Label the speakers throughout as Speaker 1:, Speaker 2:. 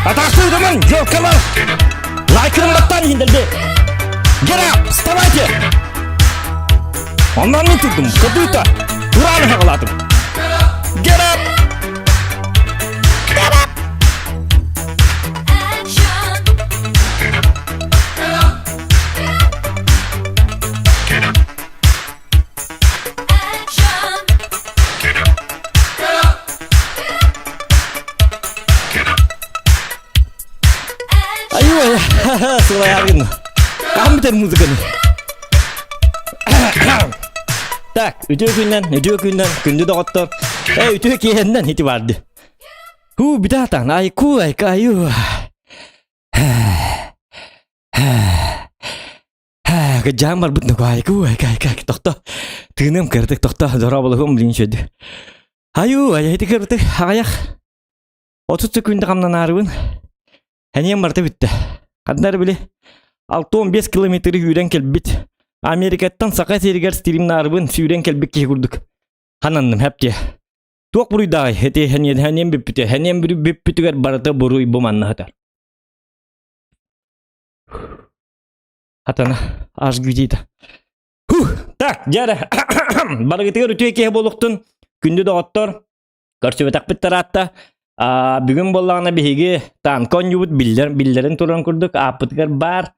Speaker 1: Атаахтыытымын, елкалар! Лайкырын баттаан иһин дэлби! Get up! Вставайте! Оннан мин турдум, кырдыыта! Турааны хаҕалаатым! Get up! Get up! Айуу, сылайаргын. Хаһан бүтэр музыканы? Так, үтүө күннэн, үтүө күннэн, күндү доҕоттор. Эй, үтүө киэһэннэн ити барды. Хуу, бүтэ атаан, айку, айка, аю. Кыдьаан барбыт нукаайку, айка, айка, тохто. Тыыным кырдык тохто, дорооболоһум блин шөдү. Аю, ай, ити кырдык, аҕыйах. 30 секунда хамнанаарыбын. Эниэм барыта бүттэ. Ханна эрэ били 65 километры сүүрэн кэлбит. Америкаттан Саха сиригэр стримнаарыбын сүүрэн кэлбит киһи курдук. Хананным хэптиэ. Туох буруйдааҕый? Эти хэниэм бүппүтэ. Хэниэм бүппүтүгэр барыта буруй бу манна сытар. Хатана, аж гүдита. Хух, так, дьэ барыгытыгар үтүө киһи буолуохтун. Күндү доҕоттор, көрсүбэтэхпит тараатта. А, бүгүн буоллаҕына биһиги танка оонньуубут биллэр, биллэрин туран курдук ааппытыгар баар.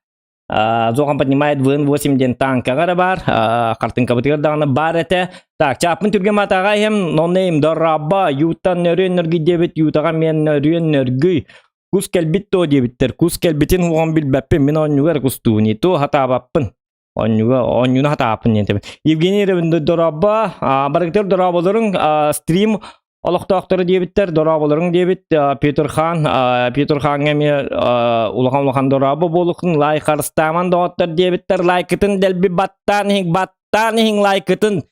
Speaker 1: А, Зохан поднимает ВН-8 диэн танкаҕа эрэ баар. А, хартыҥкабытыгар даҕаны баар этэ. Так, чааппын түргэн маатаҕа иһэм, нонейм, дорабба, юутан нөрүөн нөргүй диэбит, ютаҕа мен нөрүөн нөргүй. Кус кэлбит дуо диэбиттэр. Кус кэлбитин уоҕун билбэппин. Мин оонньууга эрэ кустуубун. И то хатаабаппын. Оонньууга оонньууну хатаабаппын диэн этэбин. Евгений дорообо. Барыгытыгар дорооболоруҥ. Стрим олохтоохторо диэбиттэр. Дорооболоруҥ диэбит. Петр Хан. Петр Хаҥҥа эмиэ улахан-улахан дорообо буолуохтун. Лайк харыстааман доҕоттор диэбиттэр. Лайкытын дэлби баттаан иһиҥ, баттаан иһиҥ лайкытын.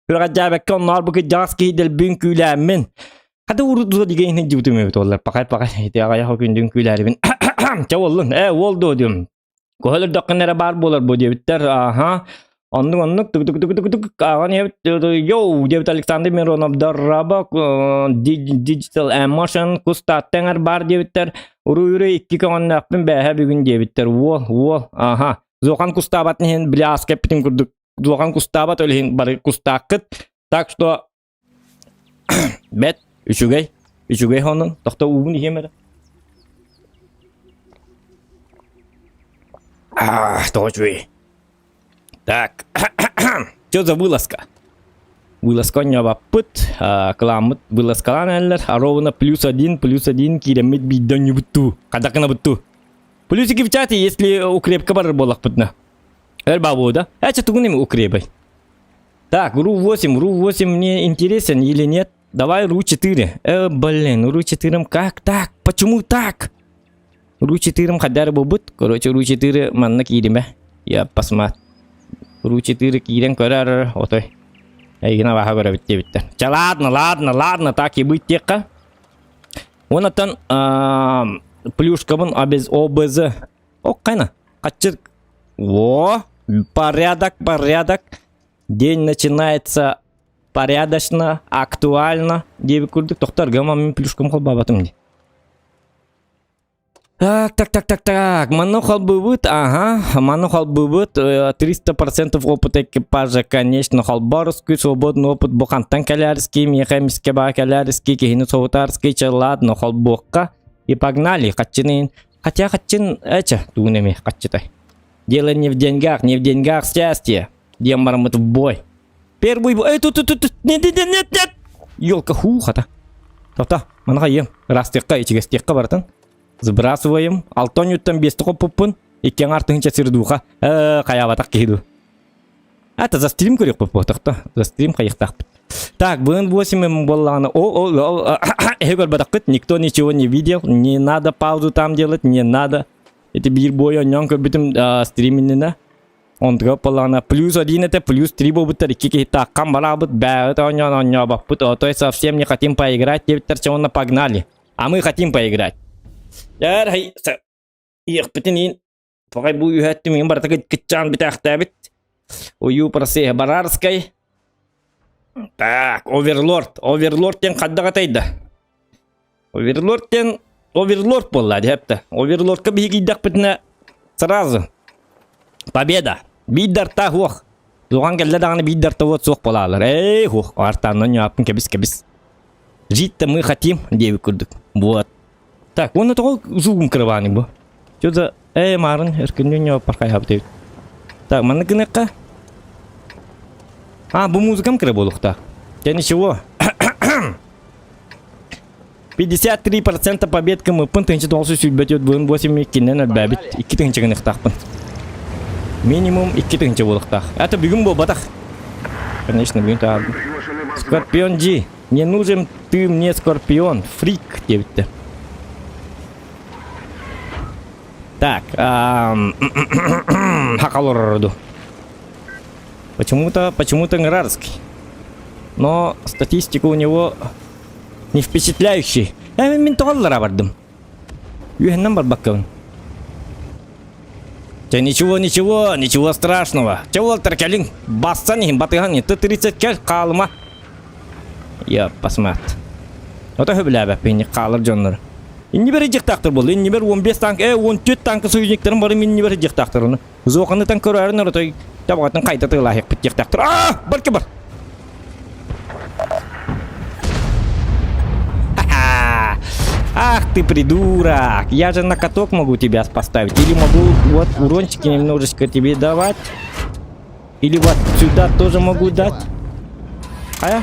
Speaker 1: Күрэҕэлдьээбэккэ онноор бу кырдьаҕас киһи дэлби үҥкүүлээммин. Хата урут дигэ иһин дьыбытым эбит оллар. Пахай пахай ити аҕайах күндүн күүлээрибин. Чэ уоллун, ээ уол дуо диим. Көһөл өрдөххүн эрэ баар буолар бу диэбиттэр. Аха. Оннук оннук тук тук тук тук тук ааҕан иһэбит. Йоу диэбит Александр Миронов Дорраба Digital Emotion кустааттан бар диэбиттэр. Уруй икки көҥөннөөхпүн бээһэ бүгүн диэбиттэр. Уол, уол, аха. Зохан кустаабатын иһин били ааска эппитим курдук Улахан кустаабат ол иһин бары кустааххыт. Так что бэт үчүгэй үчүгэй онон тохто уубун иһиэм эрэ. А, тоҕо үчүгэй. Так, что за вылазка? Вылазка онньообаппыт, кыламмыт вылазкалаан эрэллэр. А ровно +1, +1 киирэммит биирдэ онньубуттуу. Хайдах гынабыттуу? Плюсики в чате, если укрепка барар буоллахпытына. Эр бабу, да? Это тугун им укрепай. Так, РУ-8, РУ-8 мне интересен или нет? Давай РУ-4. Блин, РУ-4 как так? Почему так? РУ-4 хадар буолбут. Короче, РУ-4 манна кииримэ. Я посмотрю. РУ-4 киирэн көрөр, отой. Эйигин абаха көрөбүт диэбиттэр. Ча, ладно, ладно, ладно, так и быть диэххэ. Онотон плюшкабын ОБЗ. Оккайна. Хаччы. Во, порядок, порядок. День начинается порядочно, актуально. Диэбит курдук тохтор гама мин плюшкам холбаабатым дии. Так, так, так, так, так. Манна холбуубут, ага. Манна холбуубут. 300% опыта экипажа, конечно, холборский, свободный опыт бу хантан кэлээрский, миэхэ эмискэ баа кэлээрский, киһини соутарский, чэ, ладно, холбуохха. И погнали, хаччынын. Хотя хаччын, эчэ, тугун эми хаччытай. Дело не в деньгах, не в деньгах счастье. Диэн бараммыт в бой. Первый бой. Эй, тут, тут, тут, нет, нет, нет, нет. Елка, ху, хата. Тота, манаха ем. Растыqqa, ичигэстиэххэ барытын. Сбрасываем. Алтон юттан бесті қоппуппун. Иккен артыһынча сирдуха. Э, хайаабатах киһи ду. Это за стрим көрүөхпүт буотахта. За стрим хайыхтаахпыт. Так, БН-8 буоллаҕына, о, о, о, эһи көрбөтөххүт, никто ничего не видел, не надо паузу там делать, не надо. Эти биир бой онньоон көрбүтүм стрим иннинэ. Онтуга буоллаҕына +1 этэ, +3 буолбуттар, икки киһи тааххан бараабыт, бээҕит оонньоон оонньообоппут, то есть совсем не хотим поиграть диэбиттэр, чэ уонна погнали. А мы хотим поиграть. Эр, хай, иэхпитин иин Пахай бу үһэттим иин барыта кытчаан бүтээхтээбит. Уйуу процесс Барарскай. Так, Оверлорд. Оверлорд диэн хайдах атайда? Оверлорд диэн... Оверлорд буолла диэпте. Оверлордка биһиги киирдэхпитинэ сразу победа. Биир дартаах уох. Туған кэллэ даҕаны биир дарта уот суох буолаалар. Эй, уох, артааннан ньааппын кэбис кэбис. Жить-то мы хотим, диэбит курдук. Вот. Так, уонна тоҕо зугум кырабааны бу? Что за... Эй, маарын, өркүннүү ньооппар хайаабыт эбит. Так, маннык гыныахха. А, бу музыкам кыра буолуохтаах. Дьэ, ничего. 53% побед кымыппын 1924 иккиннэн өлбөөбүт. 2 тыһыынча гыныахтаахпын. Минимум 2 тыһыынча буолуохтаах. Это бүгүн буолбатах. Конечно, бүгүн таабын. Скорпион G. Не нужен ты мне, Скорпион. Фрик диэбиттэр. Так, хакалорду. Почему-то, почему-то Грарский. Но статистика у него не впечатляющий. Э, мин тоҕоллара бардым. Үөһэннэн барбаккабын. Чэ, ничего, ничего, ничего страшного. Чэ, уолтар кэлиҥ. Бассан иһин, батыһан иһин. Т-30 кэл, хаалыма. Я посмат. Ото хөбүлээбэппин хаалар дьоннор. Иннибэр дьыктаахтар буолла. Иннибэр 15 танк, э 14 танка союзниктарын бары иннибэр дьыктаахтар оны. Зоханы тан көрөөрүн оротой табаҕатын хайда тыылааһыппыт дьыктаахтар. Аа, барки бар. Ах ты придурок! Я же на каток могу тебя поставить. Или могу вот урончики немножечко тебе давать. Или вот сюда тоже могу дать. А?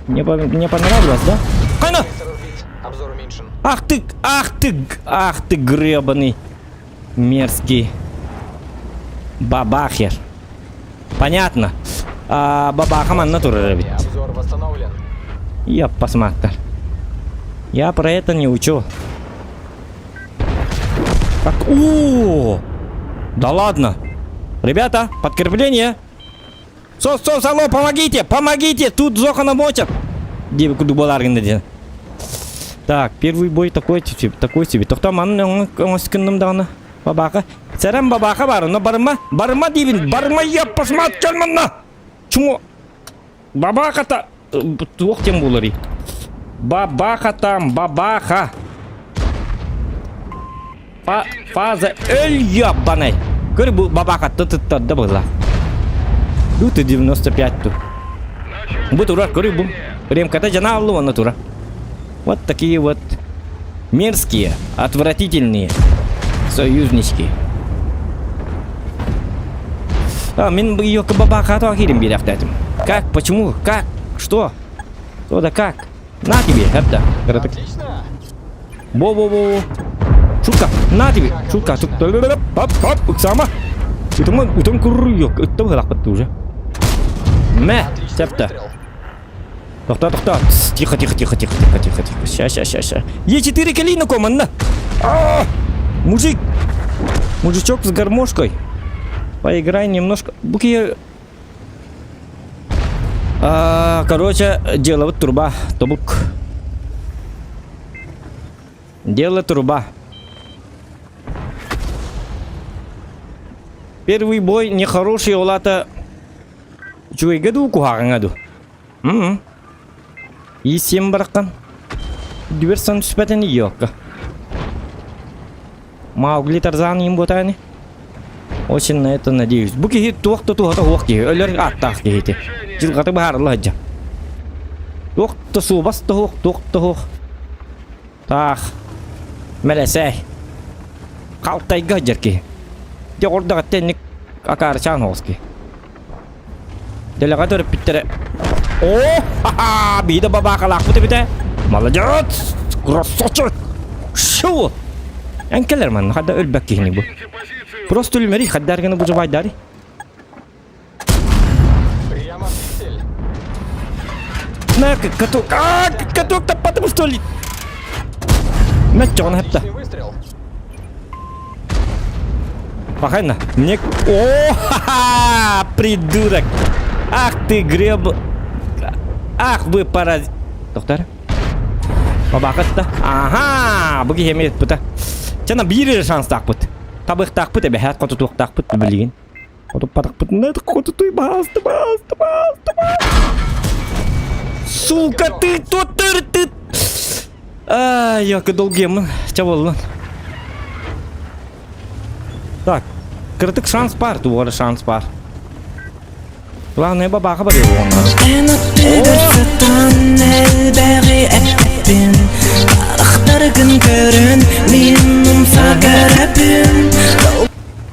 Speaker 1: Мне, мне понравилось, да? Кана! Ах ты, ах ты, ах ты гребаный мерзкий бабахер. Понятно. А, бабаха манна турар эбит. Я посмотрю. Я про это не учу. Так, о, Да ладно. Ребята, подкрепление. Сос, сос, алло, помогите, помогите, тут Зохана мочат. Диэби курдук буолааргын диэн. Так, первый бой такой себе, такой себе. Тохтоо манна оҥоскынным даҕаны. Бабаха. Сэрэн бабаха бар, но барыма, барыма диибин, барыма я посмотрел манна. Чумо. Бабаха-то туох тем буоларый? Бабаха там, бабаха. Фа фаза өл ёбаный. Көр бу бабахатта туттарда была. Тут 95 ту. Бу турар көрү бу. Ремката жана аллы онна тура. Вот такие вот мерзкие, отвратительные союзнички. А, мин ее бабахату ахирим бирэхтэтим. Как? Почему? Как? Что? Что да как? На тебе, это.
Speaker 2: Отлично!
Speaker 1: Во-во-во. Шутка, на тебе. Шутка. Хоп, хоп, ыксама. Утон, утон курруйок. Ыттым хылахпыт уже. Мэ,
Speaker 2: Отличный
Speaker 1: септа.
Speaker 2: выстрел.
Speaker 1: Тохта, тохта. Тихо, тихо, тихо, тихо, тихо, тихо, тихо. Ща, ща, ща, ща. Е4 калина команда. А! Мужик. Мужичок с гармошкой. Поиграй немножко. Буки. А, короче, дело вот труба. Тобук. Дело труба. Первый бой нехороший, олата. Үчүгэйгэ дуу, куһаҕаҥҥа дуу? М-м. Иисиэм бараххан. Диверсан түспэтин иокка. Маугли Тарзан им буотаани. Очень на это надеюсь. Бу киһи туох да туһата суох киһи. Өлөр ааттаах киһи ити. Дьылҕата быһаарылла сылдьар. Туох да суобас да суох, туох да суох. Таах. Мэлэсээй. Халтайга сылдьар киһи. Дьэ ордох эттэнник акаарычаан оҕус киһи. Дэлэҕэ төрөппүттэрэ О, ха-ха, биир да бабаакалаахпыт эбитэ. Молодец! Красавчик! Шо? Эн кэлэр манна хадда өлбөк киһини бу. Просто өлмөри хаддар гына бужубайдары.
Speaker 2: Прямо в цель.
Speaker 1: На, каток. А, каток таппатым что ли? Мэтчоҕун хапта.
Speaker 2: Отличный выстрел.
Speaker 1: Пахайна. Мне... О, ха-ха! Придурок! Ах ты греб... Ах вы параз... Доктор? Бабакатта. Ага! Бу киһи эмиэ ыппыта. Чана биир эрэ шанстаахпыт. Табыахтаахпыт эбэһээт хотутуохтаахпыт билигин. Хотуппатахпытына хотутуй баасты баасты баасты Сука, ты тут ты ты Ай, я долгиемын. Чэ буоллун. Так, кыратык шанс бар, туора шанс бар. Главное бабаха барıyor onlar.
Speaker 3: Эн элбэҕи эппин Харахтаргын көрөн мин умса көрөбүн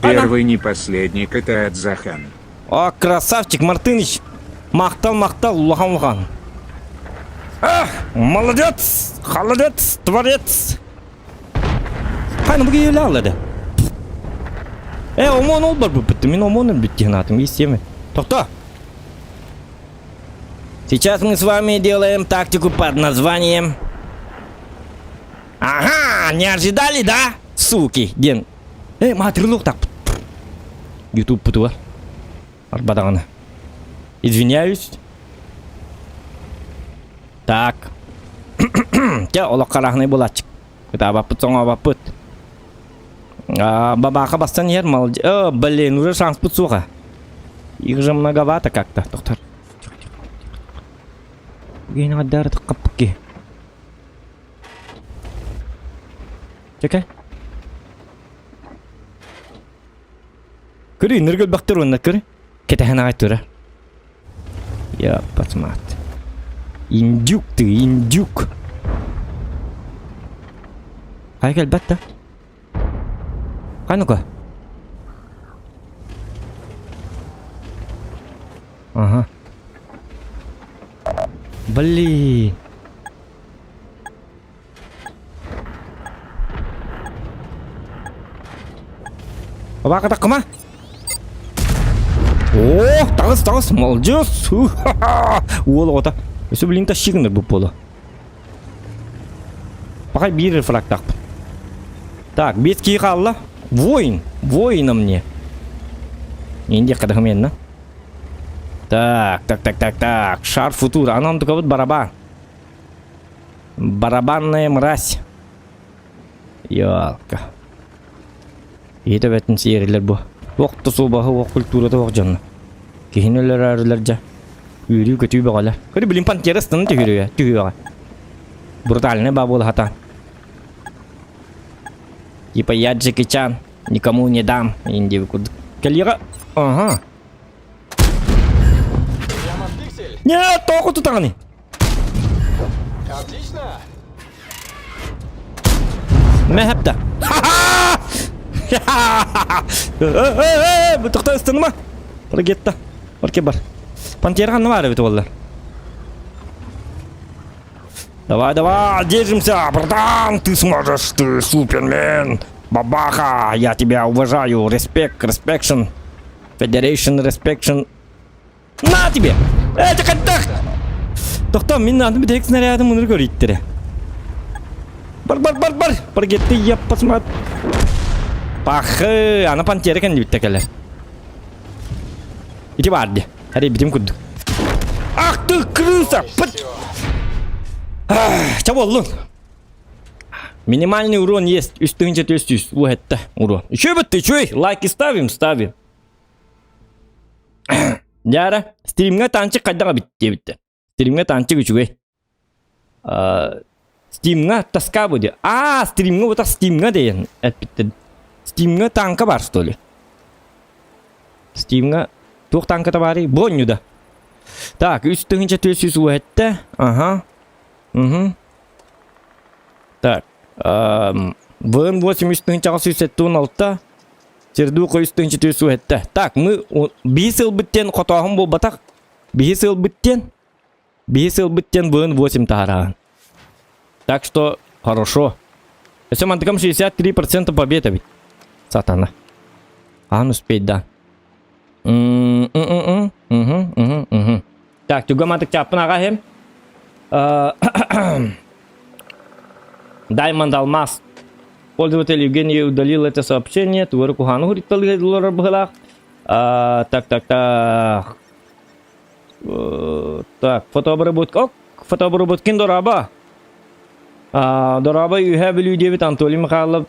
Speaker 4: Первый не последний катает Захан.
Speaker 1: О, красавчик, Мартыныч. Махтал, махтал, улахан улахан. Ах, молодец, холодец, творец. Хайна бу киһи аллады. Э, омон ол бар бүттү. Мин омон бүттү ханатым. Истеме. Тохто. Сейчас мы с вами делаем тактику под названием... Ага, не ожидали, да? Суки, Ден. Э, маатырылык так. Ютуб бутуга. Арбадаҕына. Извиняюсь. Так. Чэ, олох хараһынай булааччык. Кытаабаппыт, соҥообаппыт. Бабааха бастан иһэр, молодец. О, блин, уже шанспыт суоҕа. Их же многовато как-то, доктор. Гейнаддар капки. Чекай. Көрүй, ныргылбахтыр уонна көр. Кэтэһэн аҕай тура. Я пацмат. Индюк ты, индюк. Хайа кэлбэт да? Хай ну-ка. Ага. Блин. Бабака такма. О, таҕыс, таҕыс, молодец. Уол оҕото. Өссө блин тащи гынар бу буолу. Пахай биир фрактаахпын. Так, биэс киһи хаалла. Воин, воина мне. Инди кадахымен Так, так, так, так, так. Шар футур. Анан тукабыт барабан. Барабанная мразь. Ёлка. Киһи төбөтүн сиэрилэр бу. Туох да суобаһы, уох культурата уох дьонно. Киһини өлөрөөрүлэр дьэ. Үөрүү-көтүү бөҕөлөр. Көрү билин пантера ыстана түһүрүө, түһүөҕэ. Брутальный ба буола сатаан. Типа я Джеки Чан, никому не дам, индиви курдук. Кэлиэҕэ. Ага.
Speaker 2: Прямо в пиксель.
Speaker 1: Нет, тоҕо тутаҕыный?
Speaker 2: Отлично!
Speaker 1: Мэхэптэ. Бу тохто ыстыныма. Ракетта. Барке бар. Пантера ханна бар эбит буоллар. Давай, давай, держимся, братан, ты сможешь, ты супермен. Бабаха, я тебя уважаю. Респект, респекшн. Федерейшн, респекшн. На тебе! Э, хайдах! Тохтоо, мин аны бүтэһик снарядым мунур көрүйттере. Бар, бар, бар, бар! Бар кетти, я посмотр. Пахы, ана пантера кэннибитте кэлэр. Ити бар ди. Хари битим курдук. Ах ты, крыса!
Speaker 2: Всё.
Speaker 1: Ча боллун. Минимальный урон есть. Үс тыһыынча түс түс. Уһетте урон. Еще бітті, чөй. Лайки ставим, ставим. Дьара, стримҥэ танчик хайдаҕа битте Стримҥэ танчик үчүгэй. Стимҥа тоска будет. А, стримҥа вот стимҥа деген эппиттер. Стимҥа танка бар что ли? Стимҥа туох танката баарый? Бонню да. Так, үс тыһыынча түөс үс уһэтте. Ага. Угу. Так. ВН8 үс тыһыынчаҕа сүүс сэттэ уон алта. Сердуха үс тыһыынча түөс уһэтте. Так, мы биһи сылбыттен хотооһун буолбатах. Биһи сылбыттен биһи сылбыттен ВН8 таһараан. Так что хорошо. Өссө мантыкам 63% победа ведь. Сатана. Аан успеть, да. М-м-м-м. Мгм, мгм, мгм. Так, түгө мантык чаппын аға хем. Даймонд Алмаз. Пользователь Евгений удалил это сообщение. Тугары кухану быһылаах. Так, так, так. Так, фотообработка. Ок, фотообработкин дорообо. Дорообо Үһэ Бүлүү диэбит Анатолий Михайлов.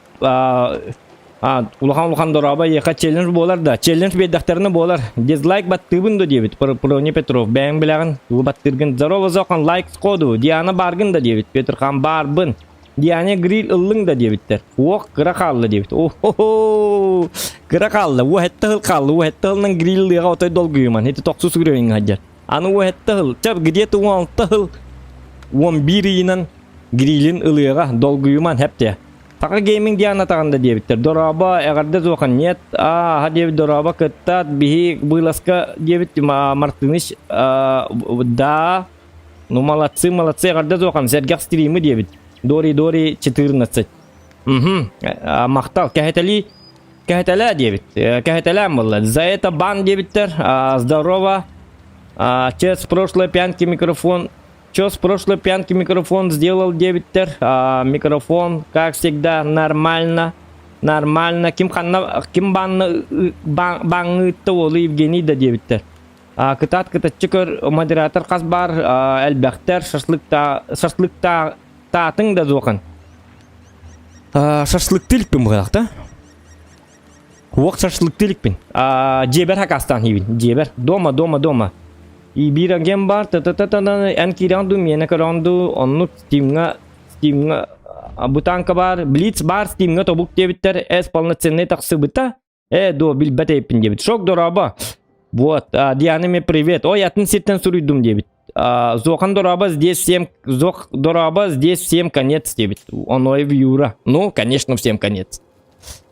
Speaker 1: Улахан улахан дорообо эйиэхэ челлендж буолар да. Челлендж биэрдэхтэринэ буолар. Дизлайк баттыыбын да диэбит. Проня Петров. Бэйэҥ билэҕин. Тугу баттыыргын. Здорово, Зохан, лайк сходу. Диана бааргын да диэбит. Петр Хан баарбын. Диане гриль ыллыҥ да диэбиттэр. Уох кыра хаалла диэбит. О-хо-хо! Кыра хаалла, уо сэттэ сыл хаалла, уо сэттэ сылынан гриль ылыаҕа отой долгуйуман. Ити тохсус уровеньҥа сылдьар. Аны уо сэттэ сыл, чэ где-то 16 сыл, 11 ыйынан грилин ылыаҕа, долгуйуман хэп Саха гейминг диэн атаҕын да диэбиттэр. Дорообо, эҕэрдэ суохан нет. Аа, диэбит дорообо кыттаат, биһи вылазка диэбит Мартыныч да. Ну молодцы, молодцы, эҕэрдэ суохан, сэргэх стримы диэбит. Дори Дори 14. Угу. Махтал, кэһэтэлии кэһэтэлээ диэбит. Кэһэтэлээн буолла. За это бан диэбиттэр. Здорово. Чес прошлой пьянки микрофон Чё с прошлой пьянки микрофон сделал диэбиттэр. Микрофон, как всегда, нормально. Нормально. Ким ханна, ким баанна бааҥҥыытта уолу Евгений да диэбиттэр. Кытаат кытаччы көр, модератор хас баар элбэхтэр, шашлыкта, шашлыкта таатыҥ да дуохан. Шашлыкты иликпин быһалах да? Уох шашлыкты иликпин. Дьиэбэр хакастаан иибин. Дьиэбэр. Дома, дома, дома. И биир агент бар, та-та-та-та, эн киирэҕин дуу, миэнэ көрөҕүн дуу, оннук Стимҥа, Стимҥа бутанка бар, Блиц бар, Стимҥа тобук диэбиттэр, эс полноценный тахсыбыта. Э, до, билбэт эйпин диэбит. Шок дорообо. Вот, Диана мне привет. Ой, атын сиртэн суруйдум диэбит. Зохан дорообо, здесь всем, Зох дорообо, здесь всем конец диэбит. Оноев Юра. Ну, конечно, всем конец.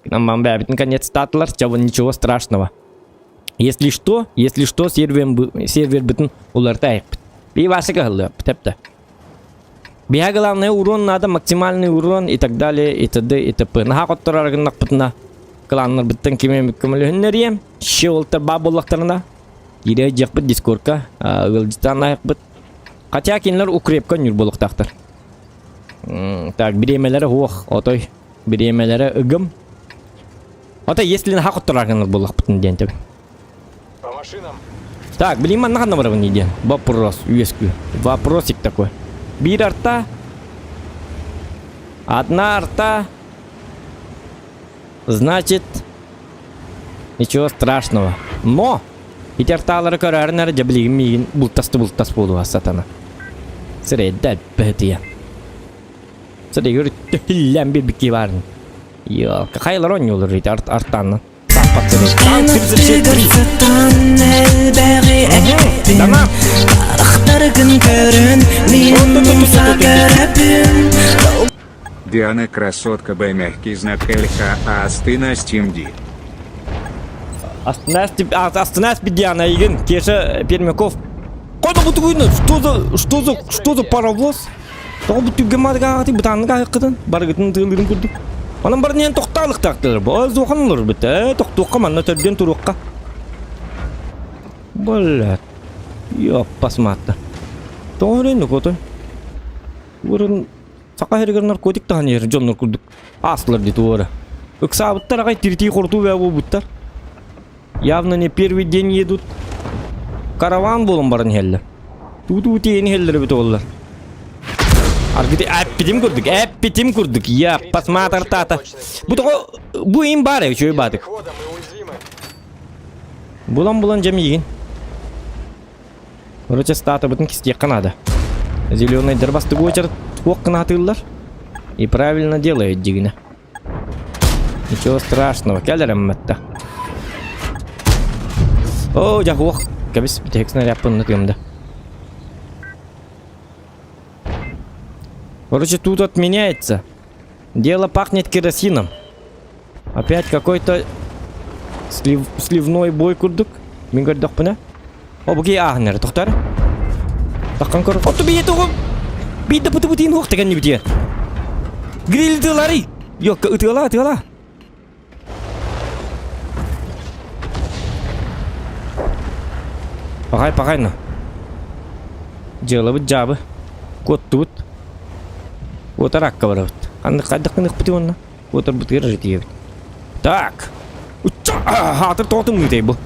Speaker 1: Нам бэбитин конец статлар, ничего страшного. Если что, если что, сервер, сервер бүтүн уларта Би васы кыһыллы, тэпте. Биһа главное урон надо, максимальный урон и так далее, и т.д. и т.п. Наһаа хотторор гыннахпытына кланнар быттан кими көмөлөһүннэриэм. Ще олтар баа буоллахтарына киирэ дьиэхпит дискордка ыалдьытаан айахпыт. Хотя кинилэр укрепка ньур буолуохтаахтар. Так, бириэмэлэрэ суох, отой бириэмэлэрэ ыгым. Отой если наһаа хотторор гыннар буоллахпытын диэн тэбин.
Speaker 2: По машинам.
Speaker 1: Так, блин, манна ханна барабын диэн. Вопрос, үөскүү. Вопросик такой. Биир арта. Одна арта. Значит, ничего страшного. Но! Ити артаалары көрөөрүн эрэ дьэ билигин миигин бултасты бултас буолуо сатана. Сирэйдэ бэһитийэ. Сирэйгэр төһүллэн биэрбикки баарын. Йоо, хайалар оонньуулар ити артааннан.
Speaker 3: Эн аттыгар сытан элбэҕи эппин Харахтаргын көрөн мин умса көрөбүн
Speaker 4: Диана красотка Б мягкий знак ЛХ А астына Steam D.
Speaker 1: Астынаас Диана игин Кеша Пермяков. Қойда бутугуйна, что за, что за, что за паровоз? Тоҕо бу түгэн маадыгаҕытый бытааннык аһыккытын, барыгытын тыалыырын курдук. Онон баран тохтоолуктаахтылар. Бу зуохан олорбут ээ, тохтуохха манна төрдүөн туруохха. Блядь. Ёппас маатта. Тоҕо өрөйнүк отой? Урун саха сиригэр наркотик таһан иһэр дьоннор курдук аастылар дии туора. Ыксаабыттар аҕай тиритии хорутуу бээ буолбуттар. Явно не первый день едут. Караван буолан баран иһэллэр. Туу-туу тиийэн иһэллэр эбит уоллар. Аргыты эппитим курдук, эппитим курдук. Я посмотр-тата. Бу тоҕо бу им баар үчүгэй баатык. Булан-булан дьэ миигин. Короче, статабытын кистиэххэ наада. Зеленыйдар бастыгы очерт туох гына И правильно делают дигинэ. Ничего страшного, кэлэрэммэтта. Оо, дьэ, уох, кэбис, бүтэһик снарядпын ытыам да. Короче, тут отменяется. Дело пахнет керосином. Опять какой-то слив, сливной бой курдук. Мин көрдөхпүнэ. О, бу киһи ааһан эрэ, тохтор. Таххан көр. Отту бийэ тугум. Биирдэ быты бытыын уох тегенни битиэ. Гриль ытыаларый. Йокка ытыала, ытыала. Пахай, пахай на. Дьыалабыт дьаабы. Куоттубут. Куотар акка барабыт. Ханнык хайдах гыныахпытый уонна? Куотарбытыгар эрэ тиийэбит. Так. Хаатыр тоҕо тымныытай бу?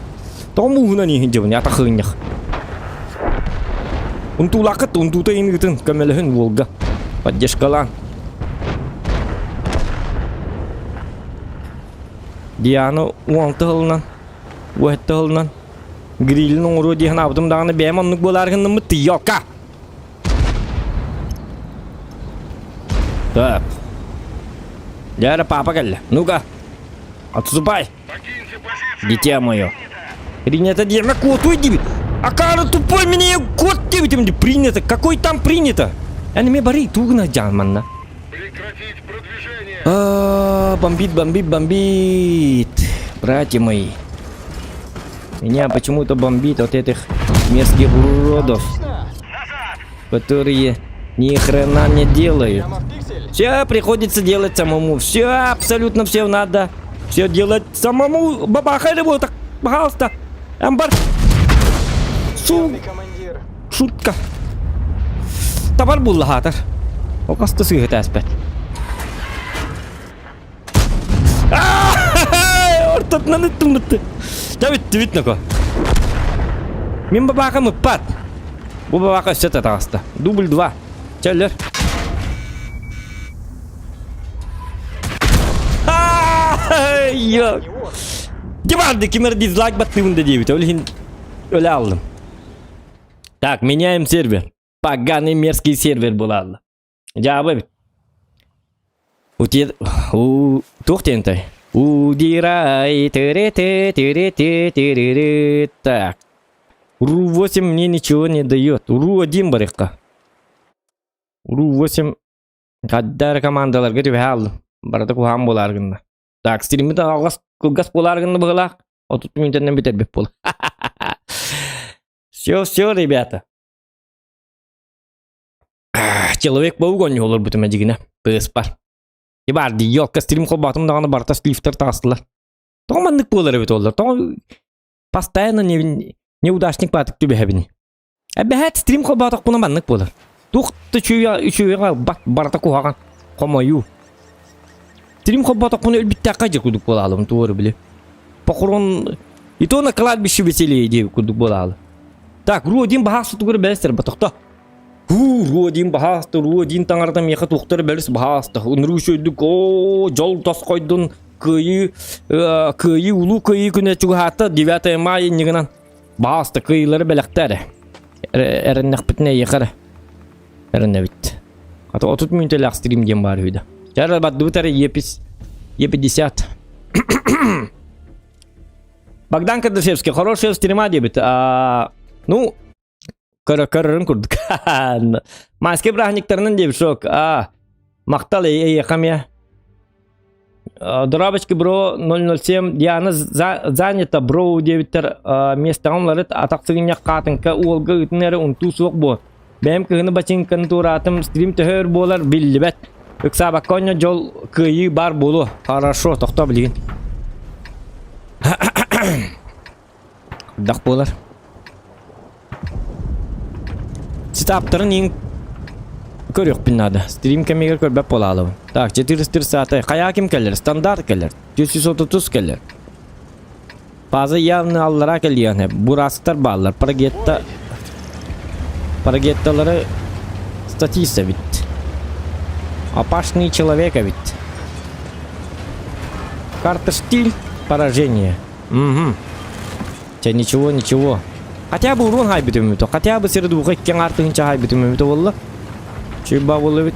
Speaker 1: Тоҕо мууһунан иһин дьыбын атахыынньах. Унтуулааххыт унтуута иныытын көмөлөһүн уолга. Поддержкалаан. Диана уонта сылынан, уһэтте сылынан грилин оҥоруо дии санаабытым даҕаны бэйэм оннук буолаары гынныммыт тыйыалка. Так. Дьэ папа кэллэ. Ну-ка, отступай. Дитя мое. Принято диэмэ куотуй диэбит. Акаары тупой меня кот диэбитим ди принято. Какой там принято? Эн эмиэ барый тугуна дьаан манна.
Speaker 2: Прекратить продвижение.
Speaker 1: А, бомбит, бомбит, бомбит. Братья мои. Меня почему-то бомбит от этих мерзких уродов, которые ни хрена не делают.
Speaker 2: Прямо в пиксель.
Speaker 1: Все приходится делать самому. Все, абсолютно все надо. Все делать самому. Бабахай вот так, пожалуйста. Амбар. Су,
Speaker 2: Ты командир.
Speaker 1: шутка. Табар буллахатар. Окасты сыһыт әспәт. Ортотунан ыттым бытты. Дьэ бүттү бүт ноко. Мин бабаакам ыппат. Бу бабаака өссө таҕыста. Дубль 2. Чөллөр. Дьэ барды ким эрэ дизлайк баттыыбын да диэбит. Ол иһин өлө алдым. Так, меняем сервер. Поганый мерзкий сервер буолаалла. Дьаабы эбит. Утир... У... Туох диэнтэй? Удирай, тыры-ты, тыры-ты, тыры Так. РУ-8 мне ничего не дает. РУ-1 барыхха. РУ-8 хаддар командаларга түбэһэ алдым. Барыта куһаан буолаар гынна. Так, стриммит алгас кылгас буолаар гынна быһылаах. 30 мүнүүтэннэн бүтэрбит буол. Все, все, ребята. Человек-паук оонньуу олорбутум эдьигинэ, тыаспар. Бар дии, елка стрим холбоотум даҕаны барыта слифтэр таҕыстылар. Тоҕо маннык буолар эбит оллар? Тоҕо постоянно не, неудачник баатык түбэһэбин. Эбэһээт стрим холбоотохпуна маннык буолар. Туох да үчүгэй үчүгэйгэ ылбат, барыта куһаҕан, хомойуу. Стрим холбоотохпуна өлбүттээххэ дьэ курдук буолаалым, туору били. Похорон и то на кладбище веселее диэбит курдук буолаалы. Так, Ру-1 баһаах сутугура бэлэстэр батохто. Һуу, Ру-1 баһаахта, Ру-1 таҥарата миэхэ туохтара бэлэс баһаахта. Ынырыы үчүгэйдик, оо, дьол тосхойдун, кыайыы, э, кыайыы, улуу кыайыы күнэ чугаһаата, 9 мая иннигинэн баһаахта кыайыылары бэлэхтээ эрэ. Эрэннэхпитинэ эйиэхэ эрэ. Эрэнэбит. Ата 30 мүнүүтэлээх стрим диэн баар үһү да. Чэ, бардыбыт эрэ Е Е50. Богдан Кардашевский, хорошего стрима диэбит. А, ну, көрөрүн курдук. Майскай бырааһынньыктарынан диэбит шок. А, махтал эйиэхэ эмиэ. Дорабочки бро 007 Диана занята бро диэбиттэр миэстэҕин уларыт атах сыгынньах хаатыҥка уолга ыытын эрэ унтуу суох буо. Бэйэм кыһыны бачыыҥканы туораатым стрим төһө өр буолар биллибэт. Ыксаабакка онньо дьол кыайыы баар буолуо. Хорошо, тохтоо билигин. Дах буолар. Сетаптарын иҥ көрүөхпүн наада. Стрим кэмигэр көрбөт буолаалыбын. Так, 430 хайаа ким кэлэр? Стандарт кэлэр. 430 кэлэр. База явно аллараа кэлиэҕинэ бураастар бааллар. Парагетта Парагетталары статист эбит. Опасный человек эбит. Карта штиль поражение. Угу. Чэ ничего, ничего. Хотя бы урон хайбытым эбит. Хотя бы сирдууга иккен артыгынча хайбытым эбит буолла. Чуйба буолла эбит.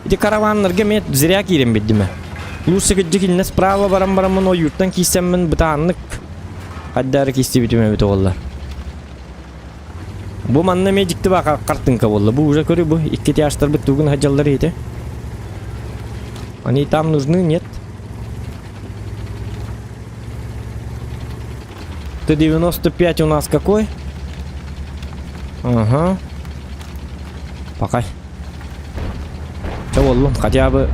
Speaker 1: Ити караваннарга мен зря киирэн биддим Лучше кырдьык справа баран бараммын ойууртан киирсэммин бытааннык хайдары киирсибитим эбит буолла. Бу манна эмиэ дьикти баа картинка буолла. Бу уже көрү бу икки тяжтарбыт тугун хадьаллар ити. Они там нужны, нет? Т-95 у нас какой? Ага. Пока. Чэ буоллун, хотя бы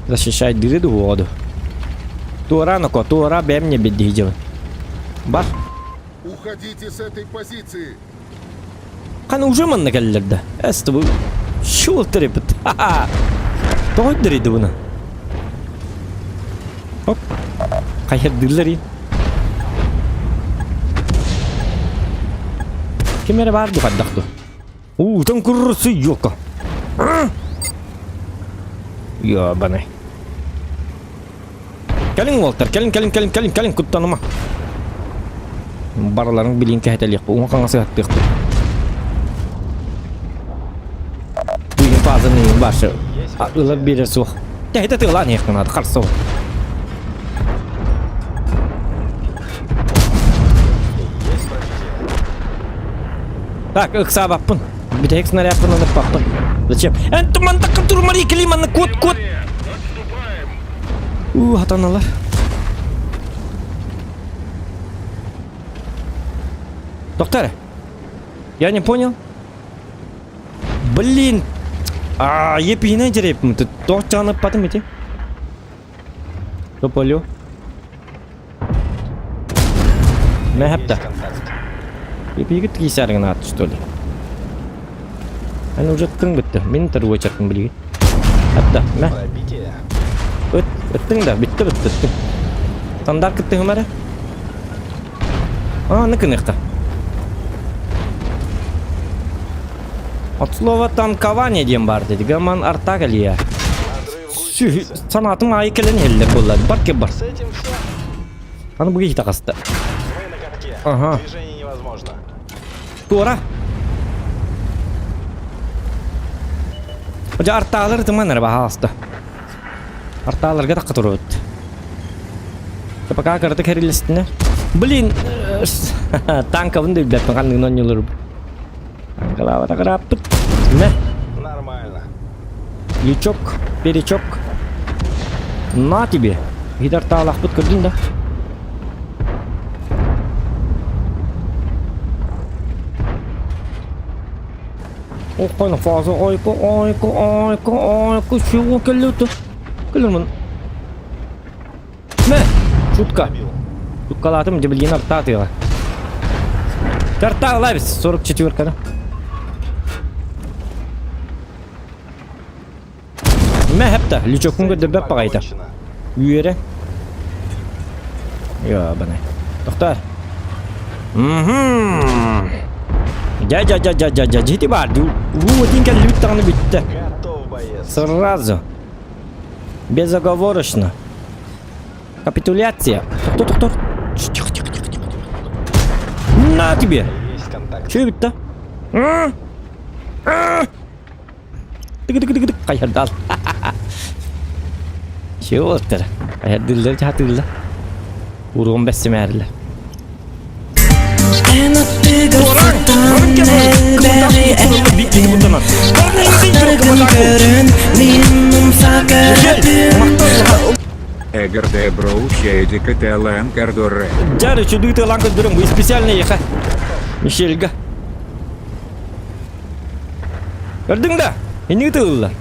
Speaker 1: защищать дыры воду. Туора ноко, туора бэм не беддиһи Бар.
Speaker 5: Уходите с этой позиции.
Speaker 1: Хана уже манна кэллэр да. Эс бу шул трепет. Тоҕо дырыйды буну? Оп. Хайырдыыллар Ким эрэ баар духардах ду. Уутан куррусы ёка. Ёбаный. Кэлиҥ уолтар, кэлиҥ, кэлиҥ, кэлиҥ, кэлиҥ, кэлиҥ, куттаныма. Барыларын билиин кэһэтэлиэхпит, уҥа хаҥас ыһаттыахпыт. башы. Ылар биэрэр суох. Тэһитэ тыалаан иһиэххин наада, харса ол. Так, ыксаабаппын. Бүтэһик снарядпын ыныппаппын. Зачем? Эн тумандакка турмари климаны кот кот. У, хатаналар. Доктор, я не понял. Блин! А, епиһинэн дьэрэппин. Тоҕо чаҕыныппатым ити? Тополю. Мэхэпта. Епигит киисәргин аат что ли? Эн уже ттың бітті. Мен торговый билигин. Хапта, мэ. Ыт, ыттың да, бітті бітті ыттың. Стандарт кыттыһым эрэ. А, ныкыныхта. От слова танкование диэн баар деді. Гаман арта кэлиэ. Санаатым аайы кэлэн иһэллэр буолла. Бар кеп бар. Аны бу киһи таҕыста. Ага. Туора. Дьэ артаалар ытыман эрэ баһаалыста. Артааларга тахха турабыт. Пока кыратык хэрилэстинэ. Блин, танкабын да билбэппин ханныгын оонньууларбын. Танкалаабата кырааппыт. Мэ.
Speaker 2: Нормально.
Speaker 1: Лючок, перечок. На тебе. Гидартаалахпыт көрдүн да. Оххойно фаза ойко ойко ойко ойко чего келлүтү. Кэлэрмин. Мэ, шутка. Шуткалаатым дебилгин артаатыга. Карта лавис 44-каны. Мэ хепта, лючоккун көрдөрбөт баҕайыта. Үөрэ. Ёбаный. Тохтоор. Мгм. Дя-дя-дя-дя-дя-дя, дьити баар дии. Уу, этин кэллибит даҕаны бүттэ. Сразу. Безоговорочно. Капитуляция. Тохтор, тохтор. Тихо, тихо, тихо, тихо. На тебе. Чё бүттэ? Тыгы-тыгы-тыгы-тык хайырдаал. Чего-тыр. Хайырдыллар жаатылла. Уругум бэссимээрилэр.
Speaker 3: Эн аттыгар сытан элбэҕи эппин Ахтаргын көрөн мин умса көрөбүн
Speaker 4: Эгерде броу шейдика телэн кардорре.
Speaker 1: Жары чудуй тылан көдөрүм бу специально еха. Мишельга. Көрдүҥ да? Инниги тылыллар.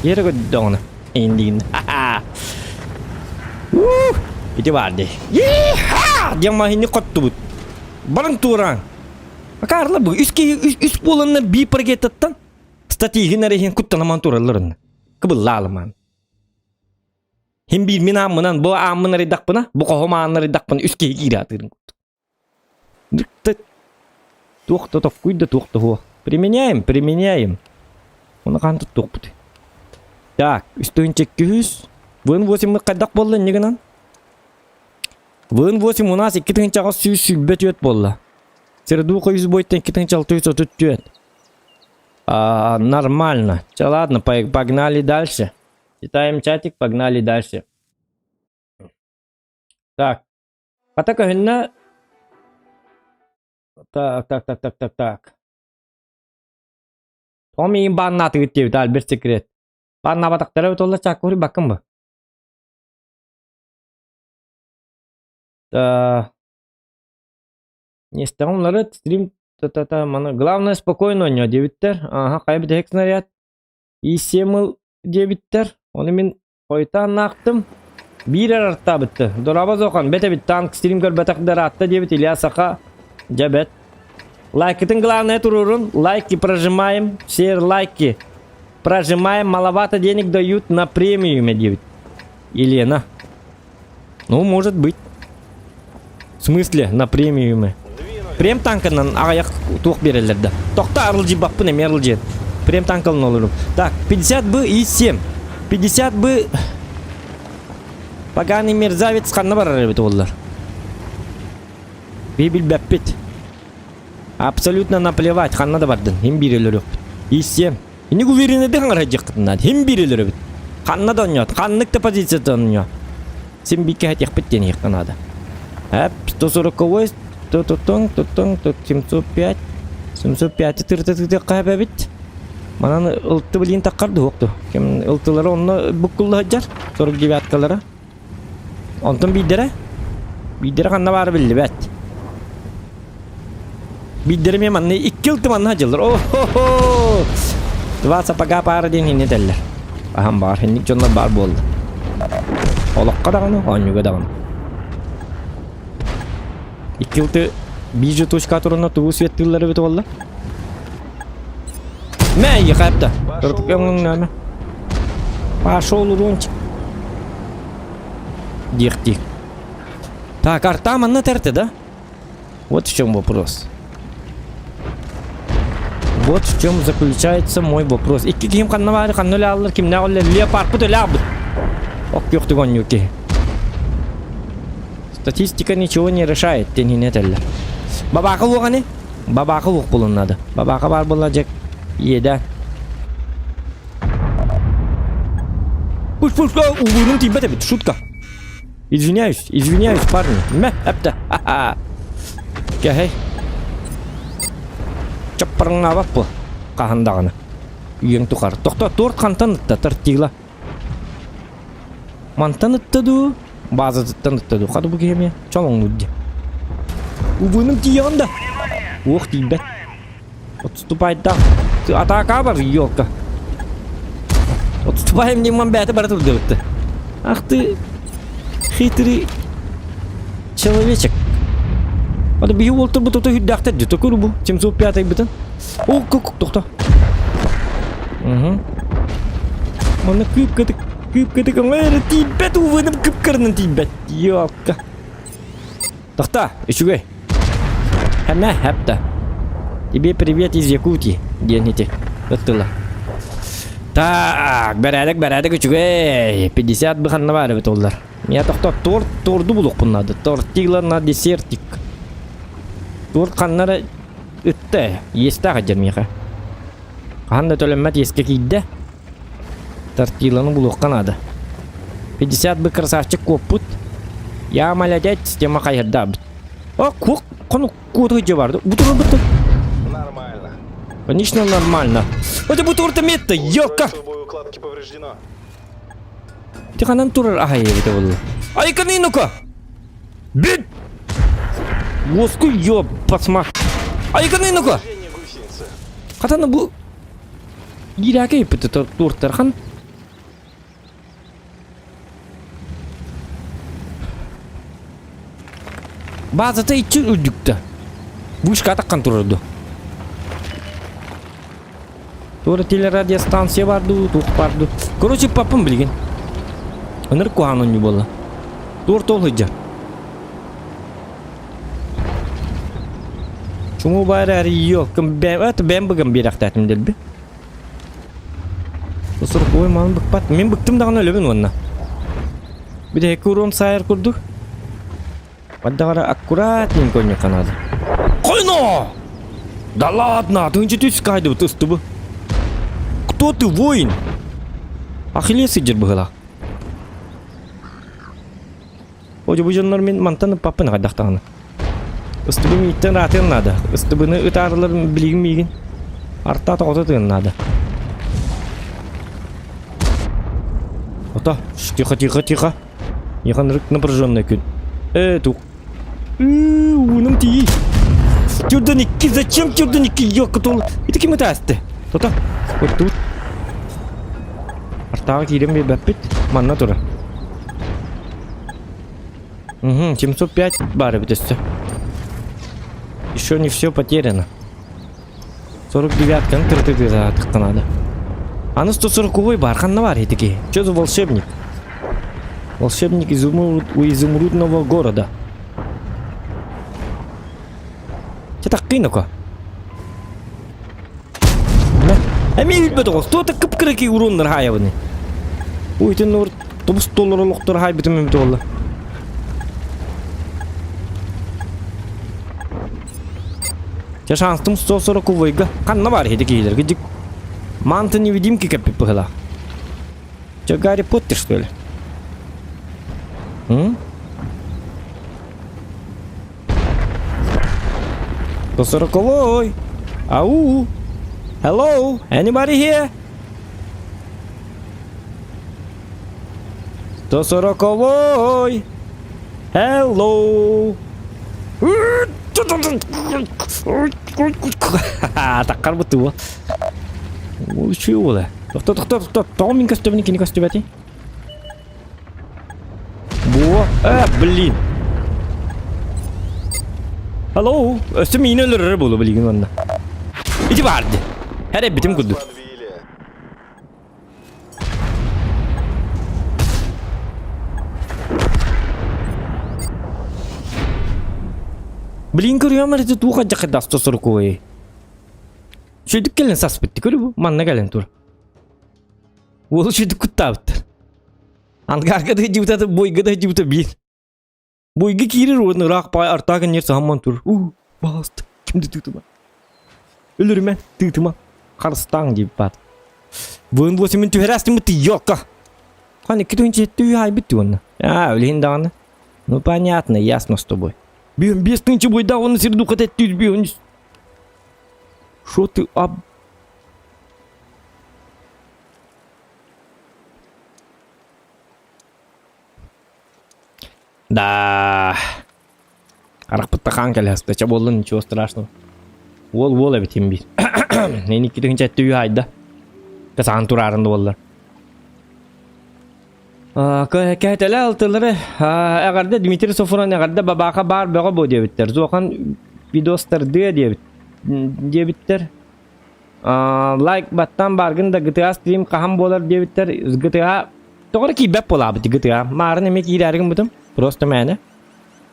Speaker 1: Ере көрдөҕүнэ. Индиин. Ити баар дии. Иха! Диэн маһини хоттубут. Баран туораан. Акаарла бу үс киһи үс, үс буоланнар бии паркеттаттан статиһин эрэ иһин куттанаман туралларын. Кыбыллаалымаан. Хим биир мин ааммынан бу ааммын арыйдахпына, бу хоһум аанын арыйдахпына үс киһи киирэ атыырын курдук. Туох да токкуй да туох да суох. Применяем, применяем. Оны хаан туттуохпут. Так, үстүнчэ 200. Вын 8 хайдах буолла инньэ гынан? Вын 8 у нас 2824 буолла. Сердуха 100 бойтан 2634. А, нормально. Че, ладно, погнали дальше. Читаем чатик, погнали дальше. Так. Хата көһүннэ Так, так, так, так, так, так. Тоҕо миигин бааннаатыгыт диэбит Альберт Секрет. Бааннаабатахтара эбит уолла чаакка уруйбаккын бу. Та... Миэстэҕин уларыт, стрим та-та-та, маны главное спокойно оонньоо диэбиттэр. Ааһа, хайа бүтэһик снаряд. И7 ыл диэбиттэр. Ону мин Хойутаан аахтым. Биир эрэ артаабытты. Дорообо Зохан, бэт эбит танк стрим көрбөтөх да ыраатта диэбит Илья Саха. Дьэ бэт. Лайкытын главное туруорун. Лайки прожимаем. Все лайки прожимаем. Маловато денег дают на премиуме диэбит. Елена. Ну, может быть. В смысле на премиуме? Прем танканан аҕыйах туох биэрэллэр да. Тохто арылдьыйбаппын эмиэ арылдьыйан. Прем танкалын олорум. Так, 50 бы и 7. 50 бы... Поганый мерзавец ханна барар эбит уоллар. Би билбэппит. Абсолютно наплевать, ханна да бардын. Им биир өлөрүөхпүт. И 7. Инник уверенныйдык хаҥарайдьаххытын наада. Хим биир өлөрөбүт. Ханна да онньоот, ханнык да позицията онньоо. Син биир кэһэтиэхпит диэн иһиэххэ наада. Эп, 140 тутуҥ, тутуҥ, тут 705. 705 тырытытытыахха эбэбит. Манан ылты билин таххар дуһукту. Ким ылтылары онно буккулла сылдьар, 49-калара. Онтон биирдэрэ? Биирдэрэ ханна баара биллибэт. Биирдэрэ эмиэ манна икки ылты манна сылдьаллар. О-хо-хо! Два сапога пара диэн инньэ этэллэр. Аһан баар, инник дьоннор баар буолла. Олоххо даҕаны, оонньууга даҕаны. Икки ылты биир же точка турунна тугу светтыыллар эбит буолла? Мэ, ехапта. Пошел урончик. Диэхтии. Так, арта манна терте, да? Вот в чем вопрос. Вот в чем заключается мой вопрос. Икки киһим ханна баары, ханна өлө кимнээх өлө леопардпыт өлө аабыт. Ок күөхтүк оонньуур киһи. Статистика ничего не решает, диэн иһин этэллэр. Бабаака уоҕаны? Бабаака уох булун надо. Бабаака баар буолла дьэ иэдээн. Пуш пуш угунум тиийбэт эбит, шутка. Извиняюсь, извиняюсь, парни. Мэ, эптэ. Ха-ха. Кэһэй. Чаппарыҥнаабат бу. Хаһан даҕаны. Үйэҥ тухары. Тохто, торт хантан ытта, тортила. Мантан ытта дуу? Базатыттан ытта дуу? Хата бу киһи эмиэ чолоҥнуур дии. Убуйнум тиийэҕин да? Уох тиийбэт. Отступайдаах. Атаака бар, елка. Отступаем диэн бэйэтэ бара турдубут. Ах ты хитрый человечек. Аны биһи уолтарбыт ото үрдээхтэр дии. Токур бу. 705 бытын. О, кук, тохто. Угу. Манна кыып-кытык, кыып-кытык аңа тиийбэт ууным кып-кырынан тиийбэт. Ёлка. Тохта, үчүгэй. Хэмэ, хэпта. Тебе привет из Якутии, диэн ити ыттыла. Так, бэрээдэк, бэрээдэк үчүгэй. 50 бы ханна баар эбит оллар. Я тохто торт, торду булуохпун наада. Тортила на десертик. Торт ханна эрэ Ытта, иэстээх эдьэр миэхэ. Хаһан да төлөммөт иэскэ киирдэ. Тортиланы булуохха наада. 50 бы красавчик куоппут. Я молодец, тема хайырдаабыт. О, куок, кону куоту дьэ барды. Бу турар бытты.
Speaker 2: Нормально.
Speaker 1: Конечно, нормально. Это бу турта метта, ёлка.
Speaker 2: Устройство боеукладки повреждено.
Speaker 1: Ти ханан турар ахай эбите болла. Айканы ну-ка! Бүт! Уоскуй ёп, пасма. Айканы ну-ка!
Speaker 2: Повреждение гусеницы.
Speaker 1: Хатана бу Гиряке иппити тууртархан. Базата иччи үрдүктэ. Вышка атаккан турарду. Туора телерадиостанция бар дуу, туох бар дуу. Короче, папам билигин. Ынырык куһаҕан оонньуу буолла. Туор тоол сылдьар. Чуҥу баар эрийио. Бэм быгым биэрэхтээтим дэлби. Сорок маны быкпат. Мин быктым даҕаны өлөбүн уонна. Бүтэһикки урон саайар курдук. Бардагара аккуратненько ойнуохха наада. Койно! Да ладно, тыынчы түс кайдыбыт ыстыбы. Кто ты, воин? Ахиллес сылдьар быһыылаах. О, бу дьоннор мин мантан ыппаппын хайдах даҕаны. Ыстыбы мииттэн ыраатыан наада. Ыстыбыны ытаарылар билигин миигин. Арта тоҕото тыан наада. Ото, тихо, тихо, тихо. Еханрык напряженный күн. Э, тук. Уунум тиий. Тюрден икки, зачем тюрден икки, ёлка тол. Это ким ытаасты? Тота. Вот тут. Артаға киирэн биэрбэппит. Манна тура. Угу, 705 бар эбит өссө. Еще не все потеряно. 49-каны тырытыгы надо. Аны 140-ой бар, ханна бар этики. Что за волшебник? Волшебник изумруд, у изумрудного города. Че так кыйнока? Эми билбет оҕус, туота кып-кыракый урууннар хаайабыны. Уйтун нур тубус толор олохтор хаайбытым эбит буолла. Чэ шанстым 140 увойга. Ханна бар хеди киһилэргэ дик. Манта невидимки кэппит быһыылаах. Че, Гарри Поттер, что ли? М? 140-й. Ау! Hello? Anybody here? 140-й. Hello! Таккар бутты бу. Үчүгэй буола. Тохто, тохто, тохто. Тоҕо мин көстөбүн, кини көстүбэти? Бу, э, блин. Hello, өссө миини өлөрөр буолу билигин онно. Ити барды. Хәрэ битим курдук.
Speaker 2: Подвели.
Speaker 1: Блин, көрүөм эрэ туох адьахайдаах сосорукуой. Үчүгдүк кэлэн саспытты көрү бу. Манна кэлэн тур. Уол үчүгдүк куттаабыттар. Ангарга да дьыбыта бойга да дьыбыта биир. Бойга киирэр уонна ыраах паай артаак нер саһамман тур. У, баҕаста ким да тыытыма. Өлөрүмэ, тыытыма. Харыстааҥ диэбит баат. Быын буосимин түһэрээстиммит ёлка. Хан икки тыһыынча жетти үһү айбыт уонна. Аа, үлэһин даҕаны. Ну понятно, ясно с тобой. Бүөн 5000 бойдаах уонна сир духат эттүүр бүөн. Шо ты об... Да. Харахпытта хаан кэлэһэстэ. Чэ буоллун, ничего страшного. Уол уол эбит им биир. Нени китин чэтти үй айда. Касаан тураарын да буоллар. Кэһэтэлэ алтылары эҕэрдэ Дмитрий Софрон эҕэрдэ бабааха баар бөҕө буо диэбиттэр. Зохан видостардыа диэбит диэбиттэр. Лайк баттан бааргын да GTA стрим хаһан буолар диэбиттэр. GTA тоҕо эрэ киирбэт буолаабыт GTA. Маарын эмиэ киирээри гыммытым. Просто мээнэ.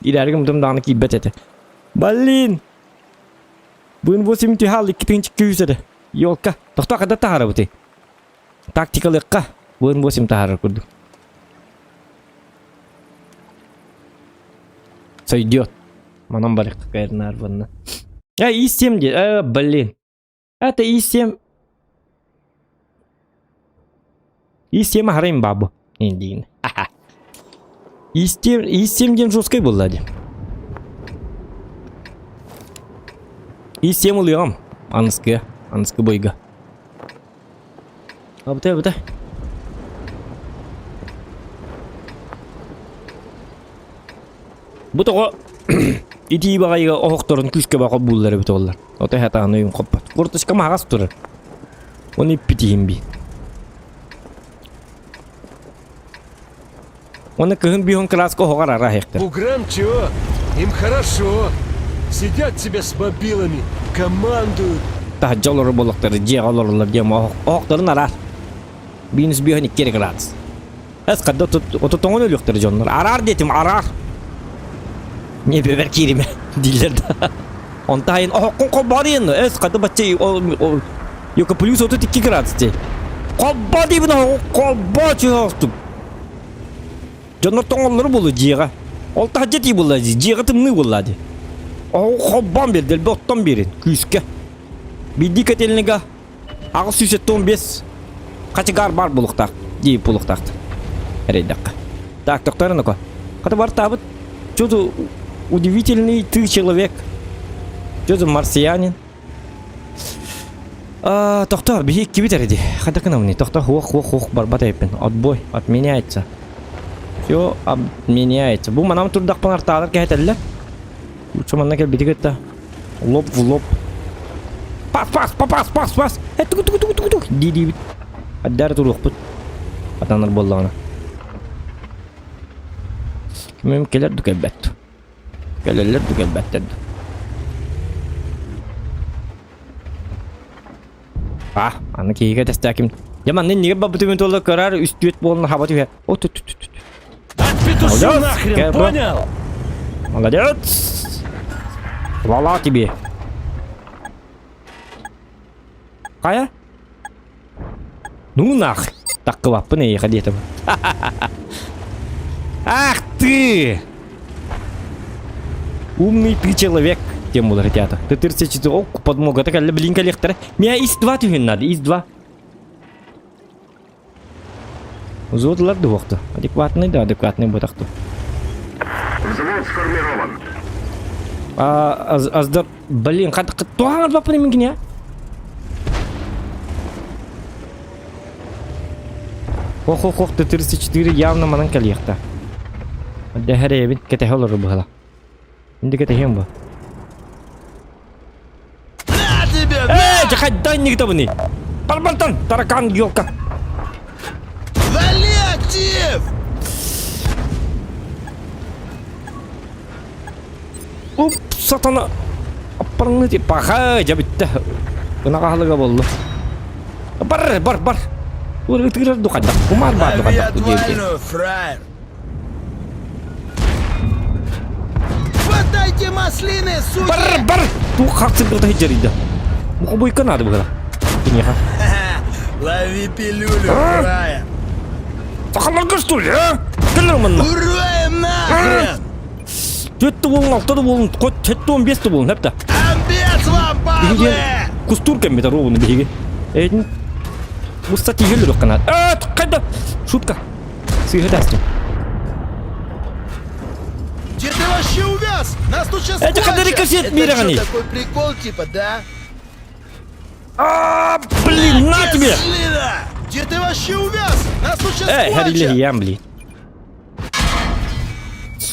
Speaker 1: Киирээри гыммытым даҕаны киирбэт этэ. Блин! Бын 8 түһаал 2 этэ. Елка. Тохтоо хада таһаарабытый? Тактикалыахха быын 8 таһаарар курдук. Сойдет. Манан барыахха кайрнаар буонна. Э, И7 де. Э, блин. Это И7. И7 аһарайын бабу. Индиин. И7, И7 диэн жесткай буолла дии. И7 ылыам. Аныскы, аныскы бойга. Абытай, абытай. Бу тоҕо итии баҕайыга оһохторун күүскэ баҕа буллар эбит оллар. Ото хатааны өйүн хоппот. Курточка маҕас турар. Оны иппитиһин би. Оны кыһын биһон краска оһоҕор араһыахтар.
Speaker 6: Буграм чего? Им хорошо. Сидят себе с мобилами, командуют.
Speaker 1: Таһырдьа олорор буоллахтар, дьиэҕэ олороллор диэн оһохторун араар. Минус биһон икки градус. Эс хадда ототоҥон өлүөхтэрэ дьоннор. Араар диэтим, араар. Не бэбэр кииримэ дииллэр да. Онто айын оһоххун холбоо диэн эс хадда бачча Йока плюс 32 градус дии. Холбоо диибин оһоҕу холбоо чуһоостук. Дьоннор тоҥоллоро буолуо дьиэҕэ. Ол таһырдьа тии буолла дии, дьиэҕэ тымныы буолла дии. Оһоҕу холбоон биэрдэ, элбэх оттон биэрин, күүскэ. Биирдии котельныйга 875 хачыгаар баар буолуохтаах дии буолуохтаахтар. Эрэйдэххэ. Так, тохтоор ну-ка. Хата бартаабыт. Что-то удивительный ты человек. Что за марсианин? А, тохтоо, биһи иккибит эрэ дии. Хайдах гынабыный? Тохтоо, хуох, хуох, хуох, барбат эбиппин. Отбой, отменяется. Все отменяется. Бу манам турдахпын артаалар кэһэтэллэр. Лучше манна кэлбити кытта. Лоп в лоп. Пас, пас, пас, пас, пас. Э, тугу, тугу, тугу, тугу, тугу. Дии диибит. Аддары туруохпут. Атанар буоллаҕына. Кимим кэлэр ду кэлбэт. Кэлэллэр ду кэлбэттэр ду. А, аны киһигэ тэстээким. Дьэ манна иннигэр барбытым туолла көрөр үс-түөрт буолан хаба түһэ. О, тут тут тут.
Speaker 6: Отпетушу
Speaker 1: Молодец,
Speaker 6: нахрен,
Speaker 1: Кэбро.
Speaker 6: понял?
Speaker 1: Молодец! Хвала тебе. Хайа? Ну нах! Таккылаппын эйиэхэ диэтим. Ах ты! Умный ты человек, тем буолар театр. Ты 34 ол подмога так әллә блин кэлиэхтэрэ. Миа ИС-2 түһүн надо, ИС-2. Взвод ылар дуһуохту. Адекватный да, адекватный буотахту.
Speaker 7: Взвод сформирован.
Speaker 1: А, аз, аздар, блин, хат, туһаҥар баппын мин кине. Ох, ох, ох, Т-34 явно манан кэлиэхтэ. Дэһэрэйэбин кэтэһэ олорор быһыла. Инди кэтэһиэм бу.
Speaker 6: На тебе!
Speaker 1: Эй, хайда иннигитабыный? Барбартан, таракан елка.
Speaker 6: Вали актив!
Speaker 1: Оп, сатана. Аппарыңны ти паха, дьэ бүттэ. Ынаҕаһылыга буолла. Бар, бар, бар. Ытыгырар духайдах, кумаар баар
Speaker 6: Лови
Speaker 1: духайдах диэбитэ.
Speaker 6: отвальную, фраер! Хватайте маслины, суки!
Speaker 1: Бар, бар! Туох хахсыргыта сылдьарыйда. Мухобойка наада быһыла. Киниэхэ.
Speaker 6: Лови пилюлю, фраер!
Speaker 1: Сахаларга что ли, а? Кэлэр манна.
Speaker 6: Уроем нахрен!
Speaker 1: Түөттэ буолун, алта да буолун, хоть сэттэ он биэс да буолун, хэптэ.
Speaker 6: Амбец вам,
Speaker 1: Биһиги
Speaker 6: падлы!
Speaker 1: кустуур кэммит ровно биһиги. Эйдин Уста тиһил рөхкана. А, қайда? Шутка. Сыыһа тастым.
Speaker 6: Где ты вообще увяз? Нас тут сейчас
Speaker 1: Это когда рикошет
Speaker 6: Это
Speaker 1: мира
Speaker 6: что, такой прикол типа, да?
Speaker 1: А, блин, на тебе!
Speaker 6: Кислина! Где ты вообще увяз? Нас тут сейчас
Speaker 1: Эй,
Speaker 6: кончат!
Speaker 1: Харили, блин.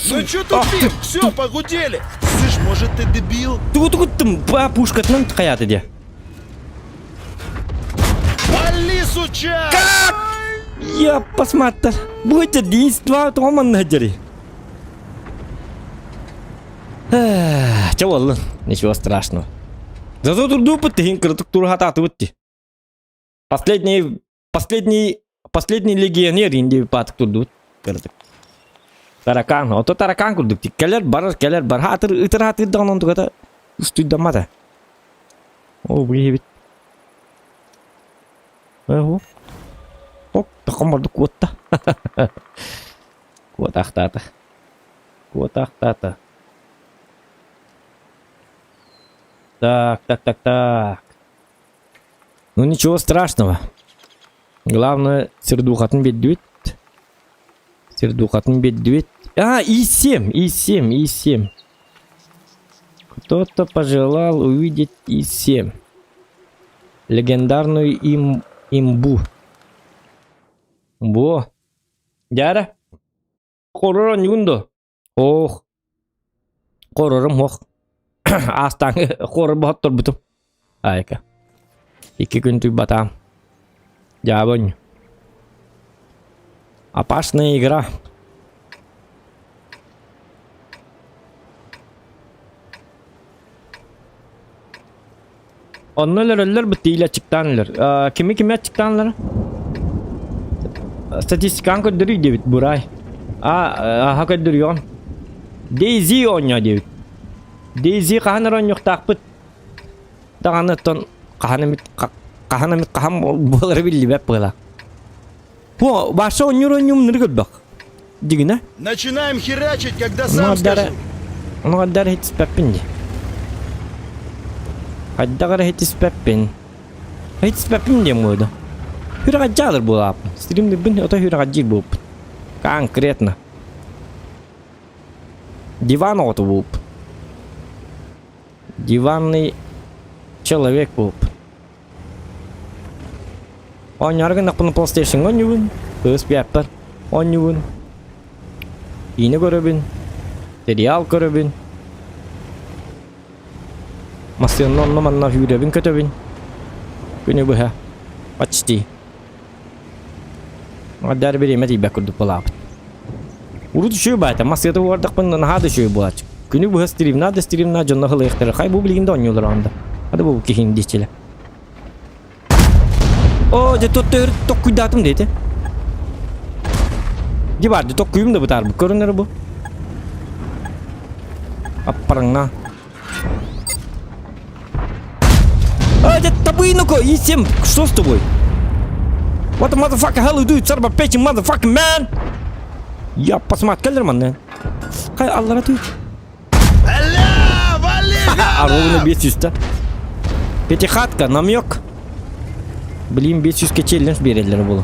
Speaker 6: Ну чё тупим? Все, погудели! Слышь, может ты дебил?
Speaker 1: Тугу тугу тым, па пушкатынан қаяды де.
Speaker 6: Вали, суча!
Speaker 1: Как? Я посмотр. Будете действо, то он на Чэ буоллун, ничего страшного. Зато турдууппут тиһин кыратык туруһатаатыбыт дии. Последний, последний, последний легионер инди паатык турдубут кыратык. Таракан, ото таракан курдук ти кэлэр барар кэлэр бар хаатыр ытыр хаатыр даҕаны онтуката устуйдаммата. Оо бу киһибит. Оо. Оп, тахам барды куотта. Куотахтаата. Куотахтаата. Так, так, так, так. Ну ничего страшного. Главное, сердухатын биэрдибит. Сердухатын биэрдибит. А, И7, И7, И7. Кто-то пожелал увидеть И7. Легендарную им имбу. Бо. Дяра. Хоррор оонньугун дуо? Ох. Хоррорум ох. Аастааҥы хоррор боһотторбутум. Айка. Икки күн туйбатаам. Дьаабонь. Опасная игра. Онно өлөрөллөр бытыйла ачыктаан өлөр. Кими кими ачыктааннар? Статистиканы көрдөрүй диэбит Бурай. А, аха көрдөрүөҕүм. Дейзи оонньоо диэбит. Дейзи хаһан эрэ оонньуохтаахпыт. Даҕаны оттон хаһан эмит хаһан эмит хаһан буолара биллибэт быһыылаах. Бу Ваша оонньуур оонньуумнары көрбөх. Дигинэ.
Speaker 6: Начинаем херачить, когда сам скажу.
Speaker 1: Ону ардары хитиспэппин дии. Хайдах эрэ хитиспэппин. Хитиспэппин диэн буолда. Хүрэҕэддьаалар буолааппын. Стримнирбин ото хүрэҕэддьиир буолпут. Конкретно. Диван оҕото буолпут. Диванный человек буолпут. Оонньоору гыннахпына PlayStation-ҥа оонньуубун, PS5-пэр оонньуубун, киинэ көрөбүн, сериал көрөбүн, массыынаны онно-манна сүүрэбин-көтөбүн күнү быһа почти. Адар бириэмэ тиийбэт курдук буолаабыт. Урут үчүгэй баайта, массыыта уордахпын наһаа да үчүгэй буолааччы. Күнү быһа стримна да стримна дьонно хылыйахтара. Хай бу билигин да оонньуулар оонда. Хады бу киһин диэччилэ. Оо, дьэ тут токкуйдаатым диэтэ. Ди баар, токкуйум да бытаарбыт көрүнэр бу. Аппараңна. А, дьэ табый ну-ка, и всем, что с тобой? What the motherfucker hell you do, son of a bitch, motherfucking man? Я посмотри, кэллэр манна. Хай аллара түй.
Speaker 6: Бля, вали,
Speaker 1: А ровно 500 Пятихатка, намек. Блин, 500 челлендж биэрэллэр буолу.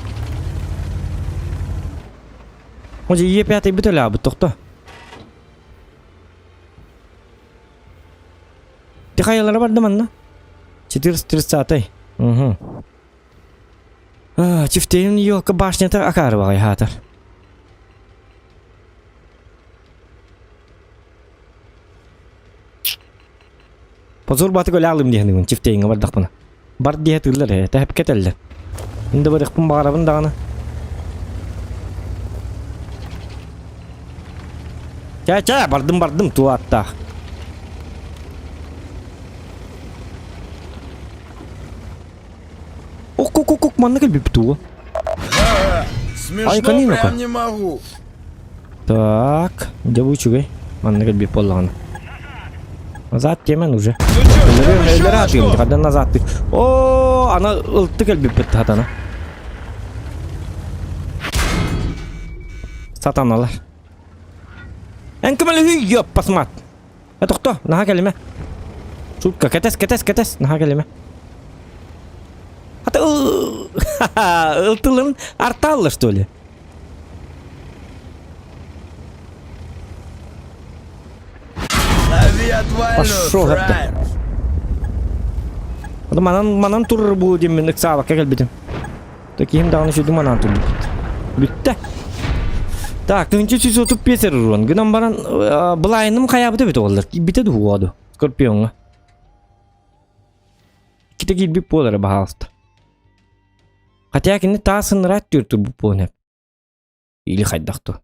Speaker 1: Уже Е5 бит өләбит тохто. Тихаялары барды манна. 430. Угу. Чифтейн елка башнята акары багай хатар. Позор батык өлө алым диһэнигин чифтейҥҥэ бардахпына. Бар диһэ тыыллар ээ, тэһэпкэ этэллэр. Мин да барыахпын баҕарабын даҕаны. Чэ, чэ, бардым, бардым, туо аттаах. Ок-ок-ок, манна кэлбиппит уо.
Speaker 8: Смешно
Speaker 1: Ай, канина
Speaker 8: прям не могу.
Speaker 1: Так, дьэ бу үчүгэй. Манна кэлбит буоллаҕына. Назад тиэмэн уже. Өлөрө атыым, хадан назад. О, ана ылты кэлбиппит сатана. Сатаналар. Эн көмөлөһүй, ёппасмат. Э, тохто, наһаа кэлимэ. Шутка, кэтэс, кэтэс, кэтэс, наһаа кэлимэ. Ата ылтылын артаалла, что ли? Пошел это. Манан, манан турар бу диэммин ыксаабакка кэлбитим. Таким даҕаны сүдү манан турбут. Бүттэ. Так, 1335 урон. Гынан баран былайыным хайаабыта бит оллар. Бите дуһуоду. Скорпионга. Ките киирбит буолара баһаалыста. Хотя кини таас ынырат түр турбут буолан Или хайдах ту.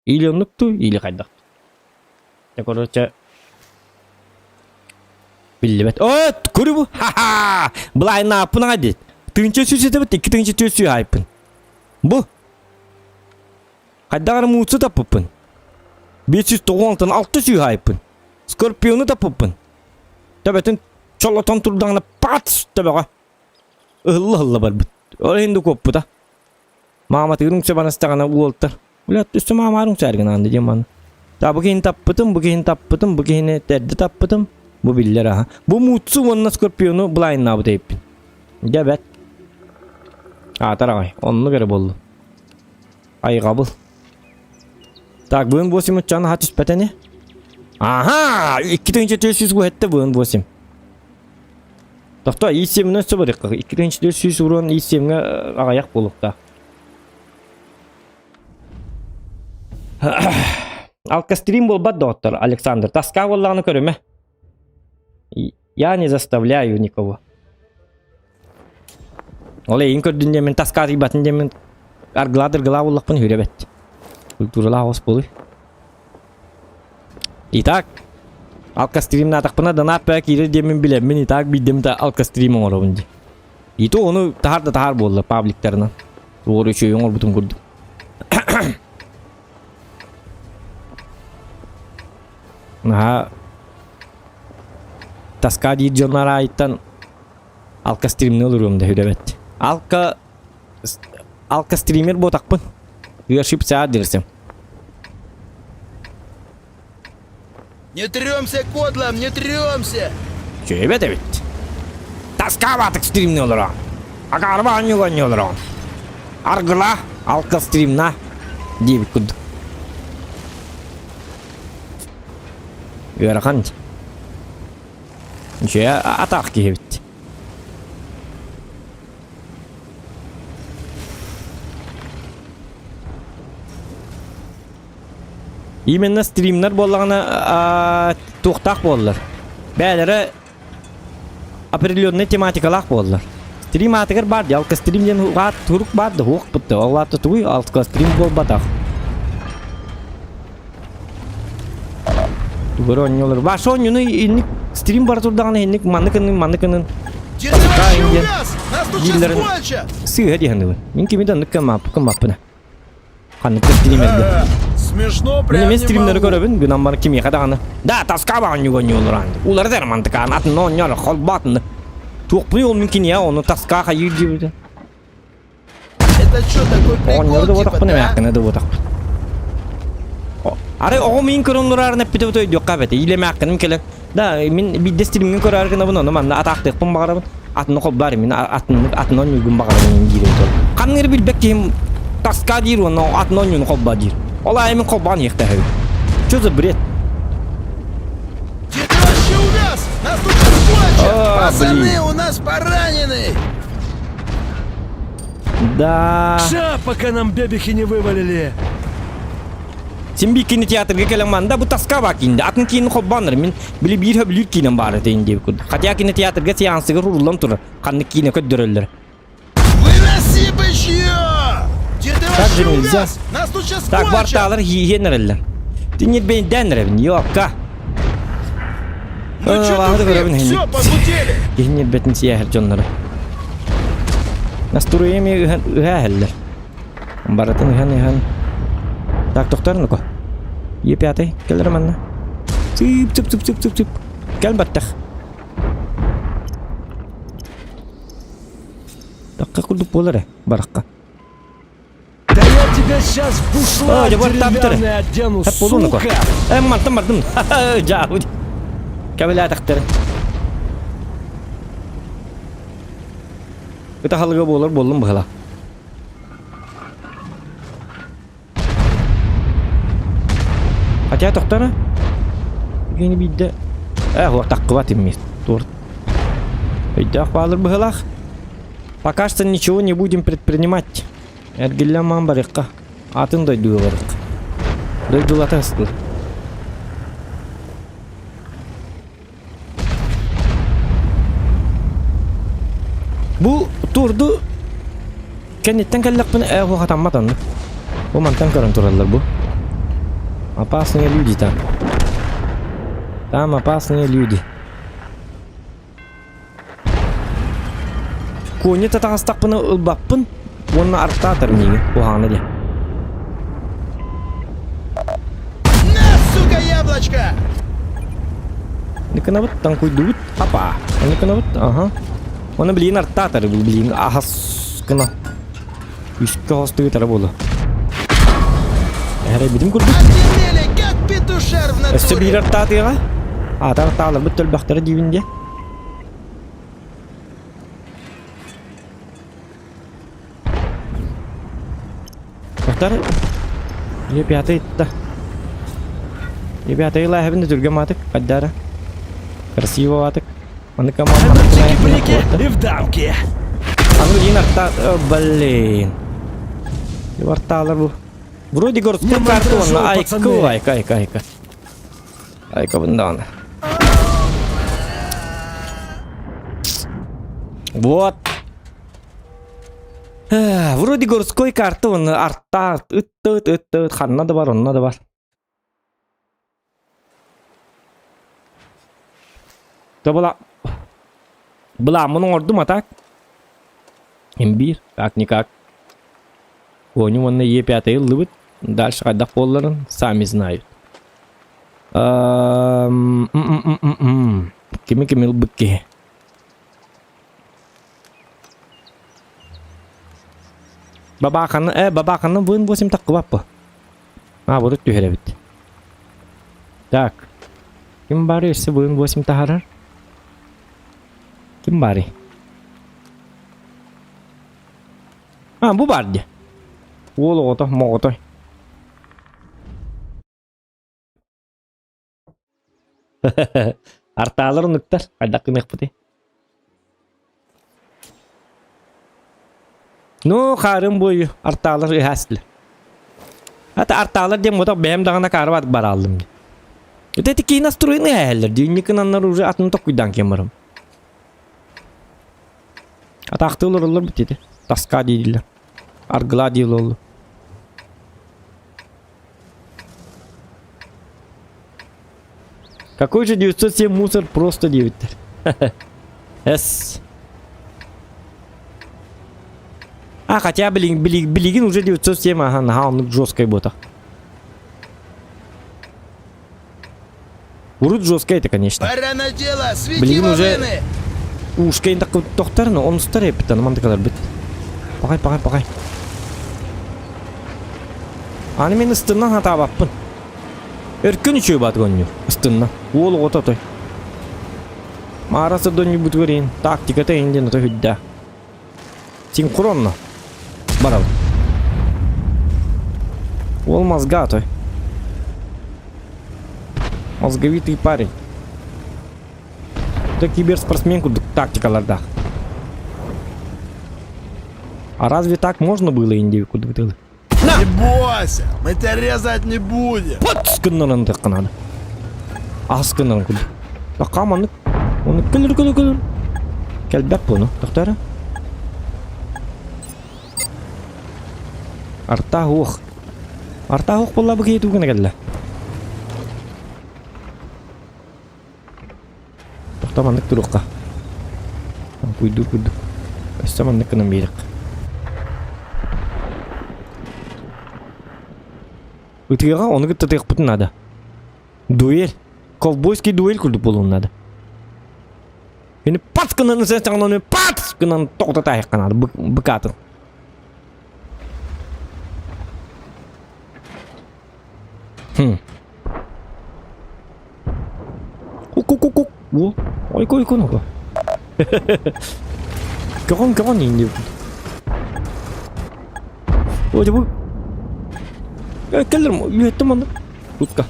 Speaker 1: Или оннук ту, или хайдах ту. Те короче биллибэт. О, көрү бу. Ха-ха! Былайын ааппын аҕай диэт. Тыынча сүүс этэбит, икки тыынча түөрт сүүс аайпын. Бу. Хайдах эрэ муутсу таппыппын. 596 600 аайпын. Скорпиону таппыппын. Төбөтүн чолотон турдаҕына пац төбөҕө. Ыһылла-ыһылла барбыт. Ол иһин да куоппута. Мааматыгар үҥсэ банастаҕына уолтар. Блядь, өссө маамаар үҥсээргин аанды диэн манна. Та бу киһини таппытым, бу киһини таппытым, бу киһини тэрди таппытым. Бу биллэр аха. Бу муутсу уонна скорпиону былайыннаабыт эбиппин. Дьэ бэт. Аатар аҕай, оннук эрэ буоллум. Айҕабыл. Так, быын 8 уччан аха түспэтэ ини. Аха, 2400 гуһетте быын 8. Тохто, И7-нэн өссө барыахха. 2400 урон И7-ҥэ аҕыйах буолуохтаах. Алкострим буолбат доҕоттор, Александр. Таска буоллаҕына көрүмэ. Я не заставляю никого. Ол эйин көрдүн диэмин таска атыйбатын диэмин аргылаа-дыргылаа буоллахпын үрэбэт. Культуралаах оҕус буолуй. Итак, алкостримнаатахпына донат баа киирэр диэммин билэммин итак биирдэм да алкострим оҥоробун дии. И то ону таһар да таһар буолла пабликтарынан. Тугу үчүгэй оҥорбутум курдук. Наһаа таска диир дьоннор аайыттан алкостримны олоруом да үрэбэт. Алка алкостример буотахпын. Ыаршип саа дирсем.
Speaker 8: Не трёмся, кодлам, не трёмся!
Speaker 1: Чөйбэт эбит. Таскаабатык стримни олорон. Акаарба анньуга анньу олорон. Аргыла, алка стримна диэбит курдук. Ыарахан. Үчүгэй атаах киһи эбит. Именно стримнер буоллаҕына туохтаах буоллар. Бээлэрэ определенный тематикалаах буоллар. Стрим аатыгар баар дии, алкострим диэн аат турук баар да уох бутта. Ол аата тугуй алкострим буолбатах. Тугары оонньуулар. Баша оонньууну инник стрим бара турдаҕына инник маннык ынын маннык ынын
Speaker 8: Держи нас! Нас тут сейчас
Speaker 1: дииллэрин
Speaker 8: кончат!
Speaker 1: сыыһа диэхинибин. Мин кими да оннук кыммаппына. Ханнык да стримергэ.
Speaker 8: Смешно
Speaker 1: Мин
Speaker 8: прям
Speaker 1: эмиэ
Speaker 8: не
Speaker 1: стримнери
Speaker 8: могу.
Speaker 1: көрөбүн, гынан баран кимиэхэ даҕаны. Да, таскаба оонньууга оонньуулар аан. Улары да мантыкаан атын оонньоор холбоотун. Туохпунуй ол мин киниэ ону таска хайыыр диэбитэ.
Speaker 8: Это что, такой
Speaker 1: Оҕонньору
Speaker 8: прикол
Speaker 1: да
Speaker 8: типа,
Speaker 1: буотахпын
Speaker 8: да?
Speaker 1: эмээххинэ да буотахпын. Арай оҕом иин көрөн олорорун эппитэ бу өйдүөххэ эбэтэ. Или эмээххиним кэлэн. Да, мин биирдэ стримҥин көрөөр гынабын, ону манна атаахтыахпын баҕарабын. Атыны холбоор, мин атын атын оонньуургун баҕарабын диир эбит ол. Ханныгы эрэ билбэт киһим. Тоска диир уонна атын оонньууну холбоо диир. Ол аайы мин холбоон иһиэхтээхпин. Что за бред?
Speaker 8: Где ты вообще увяз? Нас тут сейчас кончат!
Speaker 1: А,
Speaker 8: Пацаны,
Speaker 1: блин.
Speaker 8: у нас пораненый!
Speaker 1: Да.
Speaker 6: Ша, пока нам бебехи не вывалили.
Speaker 1: Син биир кинотеатрга кэлэн манда бу тоска баа киинде. Атын киини холбооннор мин били биир хөбүлүүр киинем баар этэ диэбит курдук. Хотя кинотеатрга сеансыгар уруллан турар. Ханнык киинэ көрдөрөллөр.
Speaker 8: Выноси бычье! Где ты
Speaker 1: Так
Speaker 8: вообще
Speaker 1: же нельзя.
Speaker 8: увяз? Нас тут сейчас
Speaker 1: Так
Speaker 8: кончат!
Speaker 1: бартаалар хииһиэн эрэллэр. Тиннирбэйдээн эрэбин, ёпка.
Speaker 8: Ну чё
Speaker 1: Баһыды көрөбүн
Speaker 8: тупим? Все, погудели!
Speaker 1: Киһиннирбэтин сиэһэр дьоннору. Настроение ыһан ыһааһэллэр. Барытын ыһан ыһан. Так, тохтор ну-ка. Е пятый, кэлэр манна. Цып цып цып цып цып цып. Кэл баттах. Такка курдук буолар э, барахха.
Speaker 6: Да я тебя сейчас в бушлат
Speaker 1: О, дьэ, бар таптары.
Speaker 6: деревянный одену,
Speaker 1: Хап буолуо ну-ка.
Speaker 6: сука!
Speaker 1: Э, мартым бардым. Дьаабыт. Кэбилээтэхтэрэ. Ытаһалыга буолар буоллум быһыла. Хотя тохтора. Гени биирдэ. Э, таххыбат иммит. Тур. Өйдөөх баалыр быһылаах. Пока что ничего не будем предпринимать. Эргиллэн маан барыахха. Атын дойдуга барыахха. Дойдулата ыстыл. Бу турду кэнниттэн кэллэхпинэ ээ хатаммат онно. Бу мантан көрөн тураллар бу. Опасные люди там. Там опасные люди. Куонньу татаҕастахпына ылбаппын уонна артаатар миигин куһаҕана диэн.
Speaker 8: На, сука, яблочко!
Speaker 1: Ныкынабыт, таҥкуйдубут, апа. Ныкынабыт, аха. Оны билигин артаатар билигин ахас гына. Үскэ хостугутара буолу. Эһэрэ битим курдук.
Speaker 8: Отдымели, как петушар в
Speaker 1: Өссө биир
Speaker 8: натуре!
Speaker 1: артаатыаҕа. Аата артааларбыт төлбөхтөрө диибин диэ. Тохтар. Е пятый итта. Е пятый лааһыбын да түргэн маатык, хайдаара. Красиво аатык. Аны команда
Speaker 6: Чики-брики и в дамки.
Speaker 1: Аны билигин арта... Блин. Артаалар бу. Вроде городской
Speaker 6: Не
Speaker 1: карта
Speaker 6: мандражу,
Speaker 1: уонна айка,
Speaker 6: пацаны.
Speaker 1: айка, айка, айка. Айка бундаҕына. Вот. Вроде городской карта уонна арта ыт ыт ыт ыт ханна да бар онно да бар. Была Былааммын оҥордум а так. Имбиир, как-никак. Коню уонна Е пятый ыллыбыт. Дальше хайдах буолларын сами знают. Кими кими ылбыт киһи. Бабааханы, э, бабааханы вын 8 таккыбаппы. А, вот түһэр эбит. Так. Ким бары өссө вын 8 таһарар? Ким бары? А, бу бар дии. Уол оҕото, моҕотой. Артаалар оннуктар, хайдах гыныахпытый? Ну, хаарым буойу, артаалар ыһаастылар. Ата артаалар диэн мотох бэйэм даҕаны акаарыбат барааллым дии. Это эти киин настроены эһэллэр дии, инникинаннар уже атын токуйдаан киэн барым. Атаахтыы олороллор бит ити. Тоска дииллэр. Аргылаа диил Какой же 907 мусор просто диэбиттэр. С. А, хотя билигин, билигин уже 907, ага, наһаа оннук жесткай буотах. Урут жесткай это, конечно.
Speaker 8: Пора на дело, свети
Speaker 1: Билигин уже
Speaker 8: волыны!
Speaker 1: ушкайын тохтар, но онустар эппит, аны мандыкалар бит. Пахай, пахай, пахай. Аны мен ыстыннан хатаабаппын. Өркөн үчүгэй баатык оонньуур ыстынна. Уол оҕото отой. Маара сырдонньуйбутугар иһин тактиката иһин диэн ото үрдээх. Синхронно барабыт. Уол мозга той. Мозговитый парень. Это киберспортсмен курдук тактикалардаах. А разве так можно было Индию курдук тылы?
Speaker 8: На! Не бойся, мы тебя резать не будем.
Speaker 1: Пат гыннаран тыкканады. Ас гыннаран курдук. Такка маннык. Оны көлөр көлөр көлөр. Кэлбэт буну. Тохтара. Арта уох. Арта уох буолла бу киһи тугуна кэллэ. Тохто маннык туруохха. Куйдуур курдук. Өссө маннык гынан биэриэххэ. Ытыаҕа ону кытта тыахпытын наада. Дуэль. Ковбойский дуэль курдук буолуон наада. Кини пац гынан ысыачаҕын пац гынан тоҕута таайахха наада быкаатын. Хм. Ку-ку-ку-ку. О, ойко ойко ну Көҕөн көҕөн иин диэбит. Ой, бу. Кэллэр үөттüm манна. Тутка.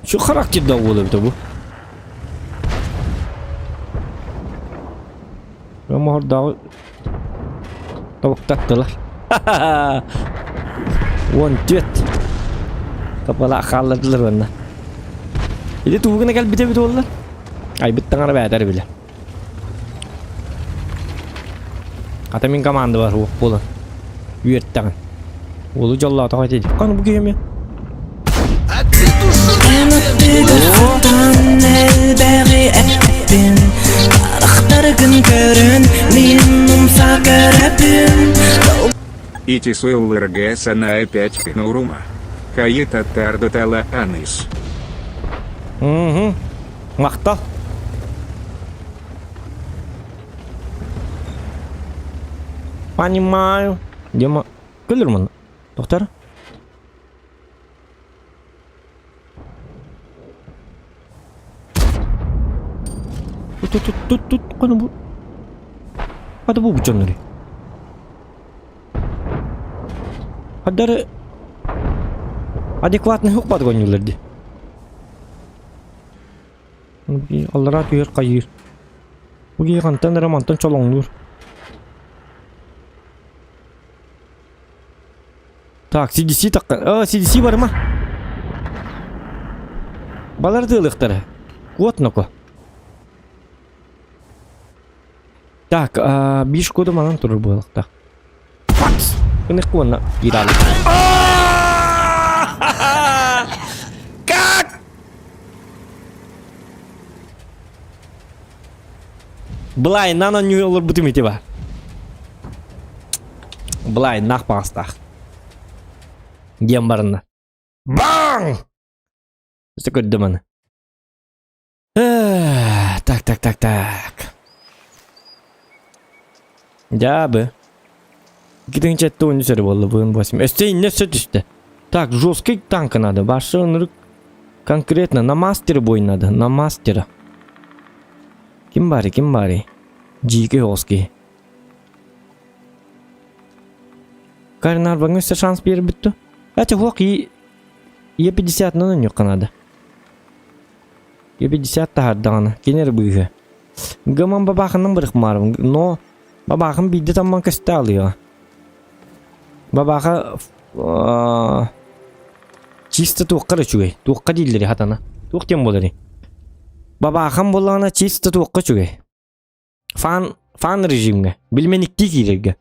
Speaker 1: Şu характерда уол эбитэ бу. Мордааҕы тобуктаттылар. 14. Капала хааллардылар уонна. Или тугуна кэлбитэ эбит уоллар. Айбыт таҥара бээтэр билэр. Хата мин команда бар уох буолан. Үөртэҕин. Уолу дьоллоотоҕо ити. Каны бу киһи
Speaker 3: Элбэҕи эппин Харахтаргын көрөн мин умса көрөбүн
Speaker 4: Ити суэллэргэ санаа опять пинурума. Хайыта тардытала аныс.
Speaker 1: Угу. Махтал. Понимаю. Дима, көлөр муну. Доктор? Тут тут тут тут каны бу. Hadi bu canları. Хаддары адекватный хукпат гонюлар ди. Аллара түһэр хайыыр. Бу киһи хантан эрэ мантан чолоҥнуур. Так, CDC такка. А, CDC барыма. Балар тыылыктара. Куот ноко. Так, а, биш коду манан турар буолуохтаах. Пакс! Кыных куонна киирали. Как? Былай, нано нью олорбутум ити ба. Былай, нах баҕастаах. Диэн барынна. Баң! Өссө көрдүм аны. Так, так, так, так. Дьаабы. Китинчетте он үсөрү буолла быын 8. Өссө инне өссө түстэ. Так, жесткий танк надо. Башы ынырык конкретно на мастера бой надо, на мастера. Ким бары, ким бары? Дьиикэй оҕус киһи. Карнарбаҥҥа өссө шанс биэрбит дуо? Эти хуох Е50 нан онньуохха наада. Е50 таһаардаҕына кини эрэ быыһа. Гыман бабаахынан бырахмаарым, но бабаахым биирдэ тамман көстө алыаҕа. Бабааха чисто туохха эрэ үчүгэй, туохха дииллэри хатана. Туох диэн буоларый? Бабаахам буоллаҕына чисто туохха үчүгэй. Фан, фан режимҥэ, билимэниктии киирэргэ.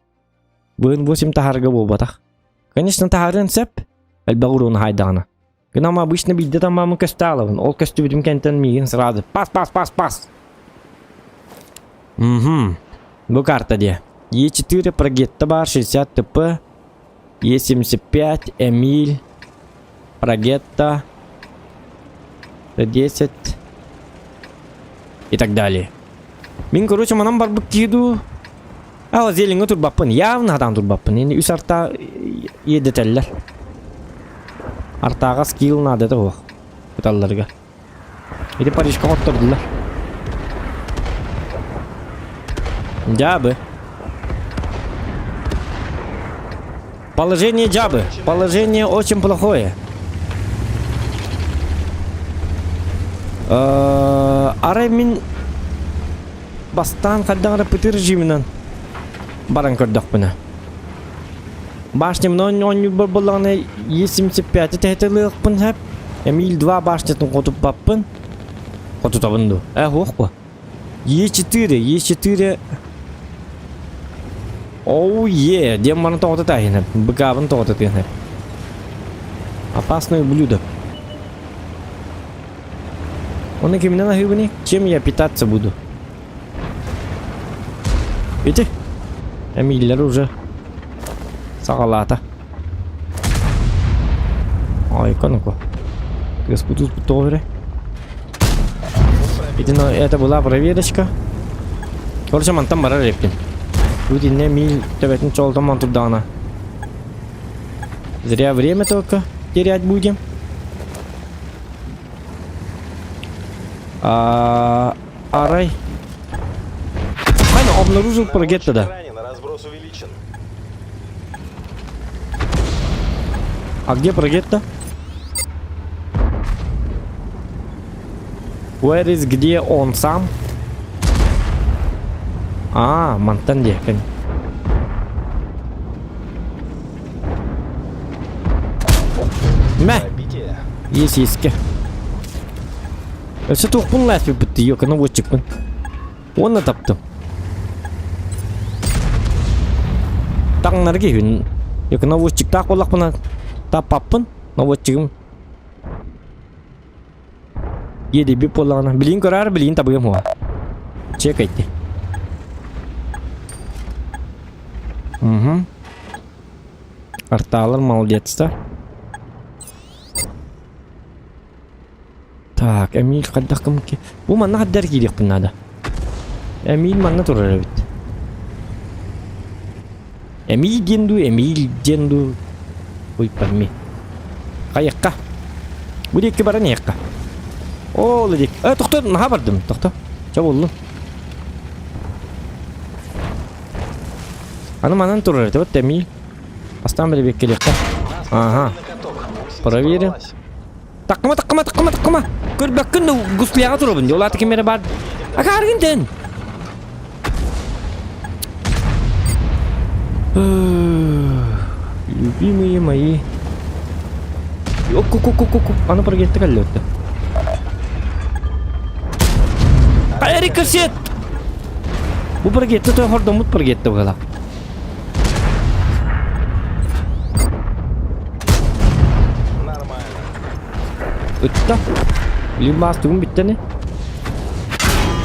Speaker 1: Быһын 8 таһаарга буолбатах. Конечно, таһаарыан сөп, элбэх уруону хаайдаҕына. Гынан обычно биирдэ тамаамын көстө аалабын. Ол көстүбүтүм кэнтэн миигин сразу пас, пас, пас, пас. Угу. Бу карта диэ. Е4 Прогетта бар 60 ТП, Е75 Эмиль, Прогетта, Т10 и так далее. Мин, короче, манан барбыт киһи дуу? А, зелиҥҥэ турбаппын, явно хатаан турбаппын. Ини үс арта иэдэтэллэр. Артааҕа скилл наадата суох. Ыталларга. Ити Парижка хоттордулар. Дьаабы. Положение жабы. Положение очень плохое. Арай мин бастаан хайдах эрэ пыты режиминэн баран көрдөхпүнэ. Башнямна оонньуурбар буоллаҕына Е75 тэһитэлыахпын сөп. Эмиль 2 башнятын хотуппаппын. Хотутабын дуу? Э, суох бу. Е4, Е4 Оу е, диэн маны тоҕото тааһына, быкаабын тоҕото тыына. Опасное блюдо. Оны киминен аһыыбыный? Чем я питаться буду? Ити? Эмииллэр уже саҕалаата. Айка ну-ка. Господи, тут Ити это была проверочка. Короче, мантан барар эппин. Тут инне мил төбөтүн чолтон турдаҕына. Зря время только терять будем. А, арай. Хайна обнаружил прогетто да.
Speaker 2: Разброс увеличен.
Speaker 1: А где прогетто? Where is где он сам? А, мантан диэххин. Мэ! Есть еске. Өссө туохпун ласпиппыт ёка наводчикпын. Уонна таптым. Таҥнары киһибин. Ёка наводчиктаах буоллахпына таппаппын. Наводчигым Иэдэйбит буоллаҕына, билигин көрөөр, билигин табыам уо. Чекайте. Угу. Артаалар молодецтар. Так, Эмиль хайдах кымки. Бу манна хаддар киириэхпин наада. Эмиль манна турар эбит. Эмиль диэн дуу, Эмиль диэн дуу. Ой, пойми. Хайыкка. Бу диэки баран иһиэххэ. Ол диэки. Э, тохто, наһаа бардым, тохто. Чэ буоллун. Аны манан турар этэ, вот Эмиль. Бастаан бэрэбиэккэлиэххэ. Ага. Проверим. Таккыма, таккыма, таккыма, таккыма. Көрбөккүн да гусляға турабын. Ол аты ким эрэ бар. Акааргын тэн. Любимые мои. Оку-ку-ку-ку-ку. Аны прогетті кәлі өтті. Рикошет! Бу прогетті той хордомут прогетті бұғала.
Speaker 2: Нормально.
Speaker 1: Ытта. Лимас тугун бүттени.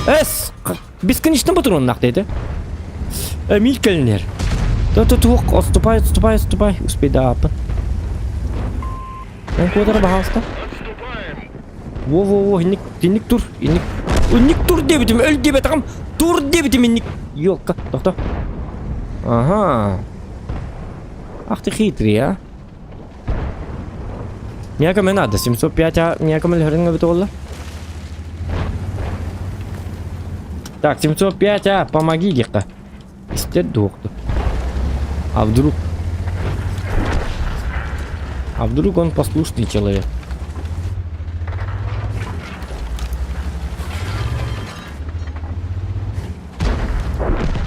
Speaker 1: Эс! Бесконечно патроннах деди. Эмил кэлинер. То туох, отступай, отступай, отступай. Успей да аппын. Эн куотара баһаалыста.
Speaker 7: Отступаем!
Speaker 1: Во-во-во, инник, инник тур, инник. Инник тур диэбитим, өл диэбэтэҕим. Тур диэбитим инник. Ёлка, тохто. Ага. Ах ты хитрый, а. Миэхэ көмө наада, 705 а миэхэ көмөлөһөрүҥ эбит буолла. Так, 705 а, помоги диэххэ. Истэр дуохту. А вдруг? А вдруг он послушный человек?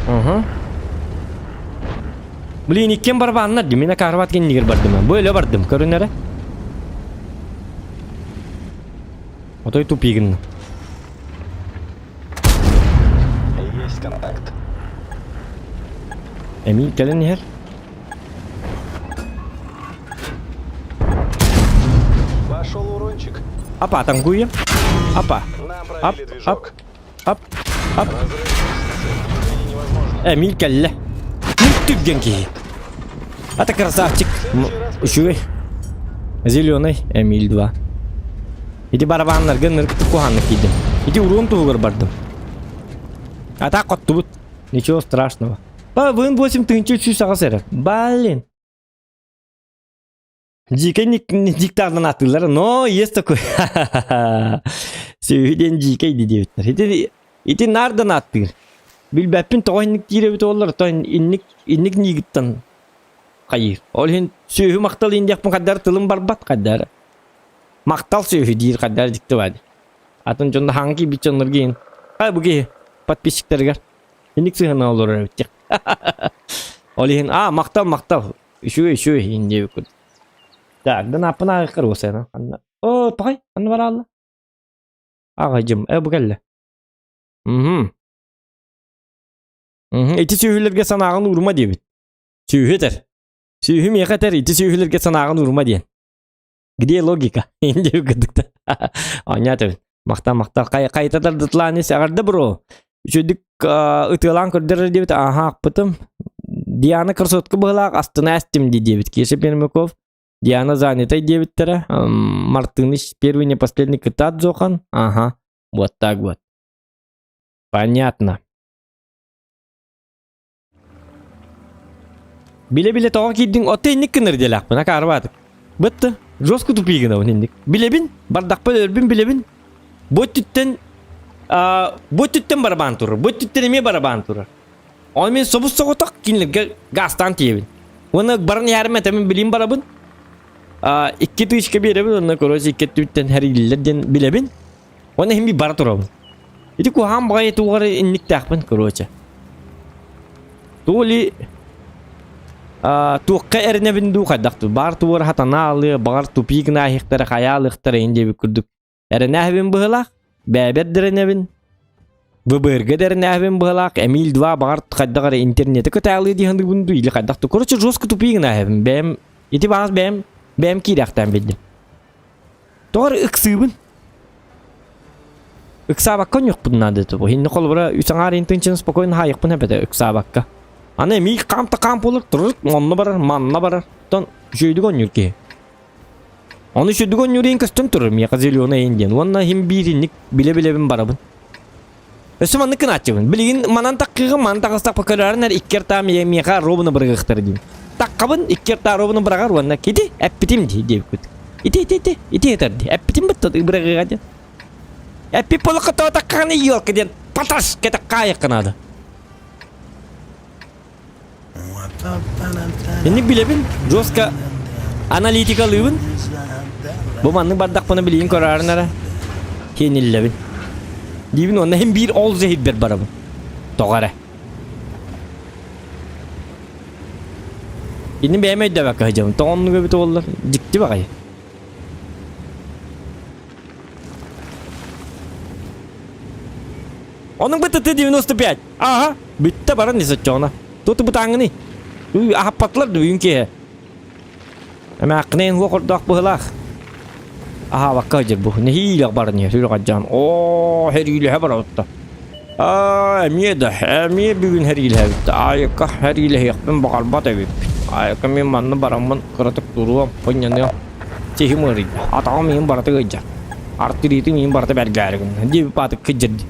Speaker 1: Ага. Блин, иккиэн барбааннар дии, мин акаарбат кэннигэр бардым. Бу өлө бардым, көрүн эрэ. Отой тупигын.
Speaker 2: Есть контакт.
Speaker 1: Эмиий кэлэн иһэр.
Speaker 2: Пошел урончик.
Speaker 1: Апа, танкуем. Апа.
Speaker 2: Нам
Speaker 1: Ап,
Speaker 2: провели
Speaker 1: ап,
Speaker 2: движок.
Speaker 1: ап, ап.
Speaker 2: Разрыв лестницы. Движение невозможно.
Speaker 1: Эмиий кэллэ. Түргэн киһи. А ты красавчик. Үчүгэй. Зеленый Эмиль 2. Ити барабаннарга нырыктык куһааннык киирдим. Ити уруон туһугар бардым. А так хоттубут. Ничего страшного. Ба, вын 8308 эрэ. Блин. Дьиикэй диктардан атыылар, но есть такой. Сүһү диэн дьиикэй диэбиттэр. Ити, ити наардан ааттыыр. Билбэппин тоҕо инник диир эбит буоллар, то инник, инник ниигиттэн. хайыыр. Ол иһин сүөһү махтал иһин диэхпин хайдары тылым барбат хайдары. Махтал сүөһү диир хайдары дьикти баар. Атын дьонно хаҥа киирбит дьоннорго иһин. Хай бу киһи подписчиктарыгар инник сыһыана олорор эбит диэх. Ол иһин аа махтал махтал үчүгэй үчүгэй иһин диэбит курдук. Так, да нааппын ааҕыаххар уосайна. Ханна? Оо, тоҕой, ханна бараалла? Ааҕайдьым, э бу кэллэ. Мм. Ити сүөһүлэргэ санааҕын уурума диэбит. Сүөһү этэр. Сүөһү миэхэ этэр, ити сүөһүлэргэ санааҕын уурума диэн. Где логика? Диэбит курдук Оонньоот эбит. Махтал, махтал. Хайта тардытылаан ис эҕэрдэ бро. Үчүгдүк ытыалаан көрдөрөр диэбит. Аха аахпытым. Диана красотка быһылаах астына эстим дии диэбит. Кеша Пермяков. Диана занятай диэбиттэрэ. Мартыныч первый не последний кытаат Зохан. Ага. Вот так вот. Понятно. Билэ-билэ тоҕо киирдиҥ, отто инник гынар диэлээхпин, акаарыбаатык. Бытты, жестко тупии гынабын инник. Билэбин, бардахпын өлбүн билэбин. Бу өттүттэн бу өттүттэн барабаан турар, бу өттүттэн эмиэ барабаан турар. Оны мен собус соҕотох кинилэргэ газтаан тиийэбин. Уонна баран иһэрим этэмин билим барабын. Икки тысячка биэрэбин, уонна короче икки өттүттэн хэрилиллэр диэн билэбин. Уонна иһин бара турабын. Ити куһаҕан баҕайы туох эрэ инниктээхпин, короче. То ли туохха эрэнэбин дуу хайдах дуу баар туора хатана алыа баҕар тупик гына хайа алыахтара ин диэбит курдук эрэнээһибин быһылаах бэйэбэр да эрэнэбин ВБРга да эрэнээһибин быһылаах Эмиль 2 баҕар хайдах эрэ интернети көтөалыы дии саныыбын дуу или хайдах дуу короче жестко тупик гына бэйэм ити баҕас бэйэм бэйэм киирэхтээн билдим Тоҕо эрэ ыксыыбын. Ыксаабакка онньуохпун наада этэ бу. Инни холобура үс аҥаар интынчын спокойно хаайыахпын эбэтэ ыксаабакка. Аны эмиий хаам та хаам буолар, турар, онно барар, манна барар. Оттон үчүгэйдик оонньуур киһи. Ону үчүгэйдик оонньуур иһин көстөн турар миэхэ зеленый иһин диэн. Уонна иһин биир инник билэ-билэбин барабын. Өссө маннык гынааччыбын. Билигин манан таккыыгын, манан таҕыстахпа көрөөрүн эр икки артаа миэхэ ровно бырагыахтара диим. Таккабын икки артаа ровно быраҕар уонна кити эппитим дии диэбиккит. Ити ити ити ити этэр дии. Эппитим бытта бырагыга диэн. Эппит буоллахха тоҕо таккаҕын елка диэн паташ кэтэх хаайыахха наада. Инник билэбин, жестко аналитикалыыбын. Бу маннык бардахпына билигин көрөөрүн эрэ киэниллэбин. Диибин уонна иһин биир ол зэһирбэр барабын. Тоҕо эрэ. Инни бэйэм өйдөөбөккө сылдьабын. Тоҕо оннук эбит буоллар? Дьикти баҕайы. Онуҥ бытыты 95. Ага, бүттэ баран ис оччоҕуна. Тут бытааҥҥыный? Үй, аһаппатылар да бүгүн киэһэ. Эмээххинэйин хуох ордоох быһылаах. Аһаабакка сылдьар бу. Нэһиилэх баран иһэр, сүрэх адьаан. Оо, хэриилэһэ барабытта. Аа, эмиэ да, эмиэ бүгүн хэриилэһэбит. Айыкка хэриилэһиэхпин баҕарбат эбиппин. Айыкка мин манна бараммын кыратык туруом, хонньаныам. Сиһим ыарыйда. Атаҕым иһин барыта ыалдьар. Артериитым иһин барыта бэргээри гынна. Диэбит баатык кыдьырды.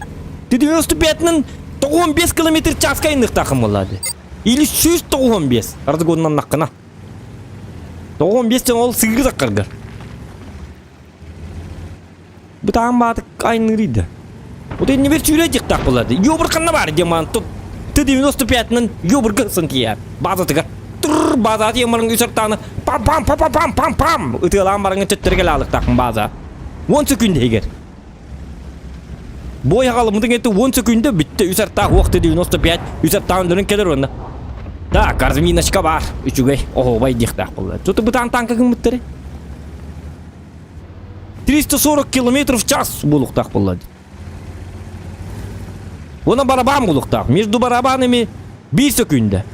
Speaker 1: 95-нан 95 километр чааска айанныахтааххын буоллаа дии. Или 195 разгоннаннаххына. 95 тен ол сыгы таккаргар. Бытаан баатык айанныырыйда. Вот инни бир сүүрэ дьыктаах буоллаа дии. Ёбур ханна баар диэн маан тут Т-95-нан ёбурга сын тиийэр. Базатыгар. Тур база тиийэн баран үс артааны пам пам пам пам пам пам ытыалаан бараҥҥын төттөрү кэлэ аалыктааххын база. 10 секүндэ иһигэр. Бой аҕалыммытын кэннэ 10 секүндэ бүттэ үс артаах уох Т-95 үс артаан өлөрөн кэлэр уонна Так, разминочка баар. Үчүгэй, оһуобай диэхтээх буолла. Что-то бытаан танка гыммыттары. 340 километров в час буолуохтаах буолла. Уонна барабан буолуохтаах. Между барабанами биир сөкүүндэ.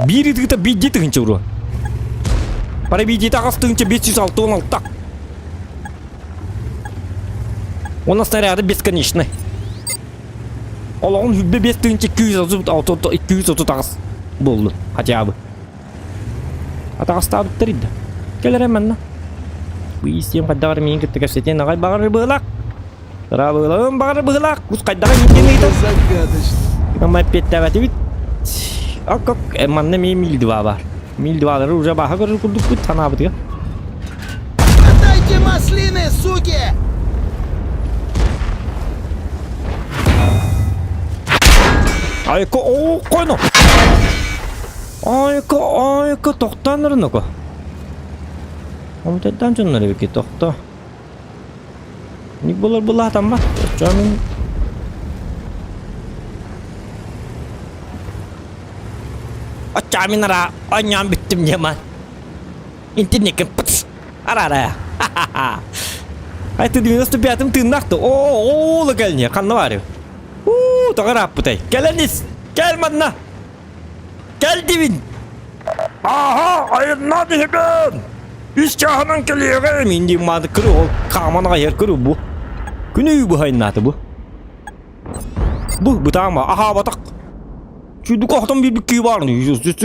Speaker 1: Биир ытыыта биирдии тыһыынча уруо. Пробитиета аҕыс тыһыынча 566. Уонна снаряды бесконечны. Олоҕун хүббэ 5 тыһыынча 238 буоллун хотя бы. Атаҕастаабыттар да. Кэл эрэ манна. Бу истиэм хайдах эрэ миигин кытта кэпсэтиэн аҕай баҕарар быһыылаах. Быраабылаҕым баҕарар быһыылаах. Кус хайдаҕа миигин ыйытар.
Speaker 8: Загадочно.
Speaker 1: Ама эппиэттээбэтибит. Ок ок манна эмиэ миль два баар. Миль двалары уже бааһа көрөр курдукпут санаабытыгар.
Speaker 8: Отдайте маслины, суки!
Speaker 1: Айко оо койно. Ойко, ойко, тохтоон ырыноко. Омутайдаан дьоннор эбики тохто. Ник болар булаатаммат. Оччоон Оччоо мин ара оонньоон бүттүм диэмэ. Интернеккин пыц арара. Ай ты 95-м тыыннаах да. Оо, оо, кэлни. Ханна баар? Уу, тоҕо ырааппытай? Кэлэн ис. Кэл манна. Кэл дибин. Аха, айыннаа биһибин. Үс чааһынан кэлиэҕим. Мин диим мааны көрү, ол хааман аҕайар көрү бу. Күнү быһайнааты бу. Бу бытаама, аһаабатах. Чүйдүк охтон биирбит киһи баар.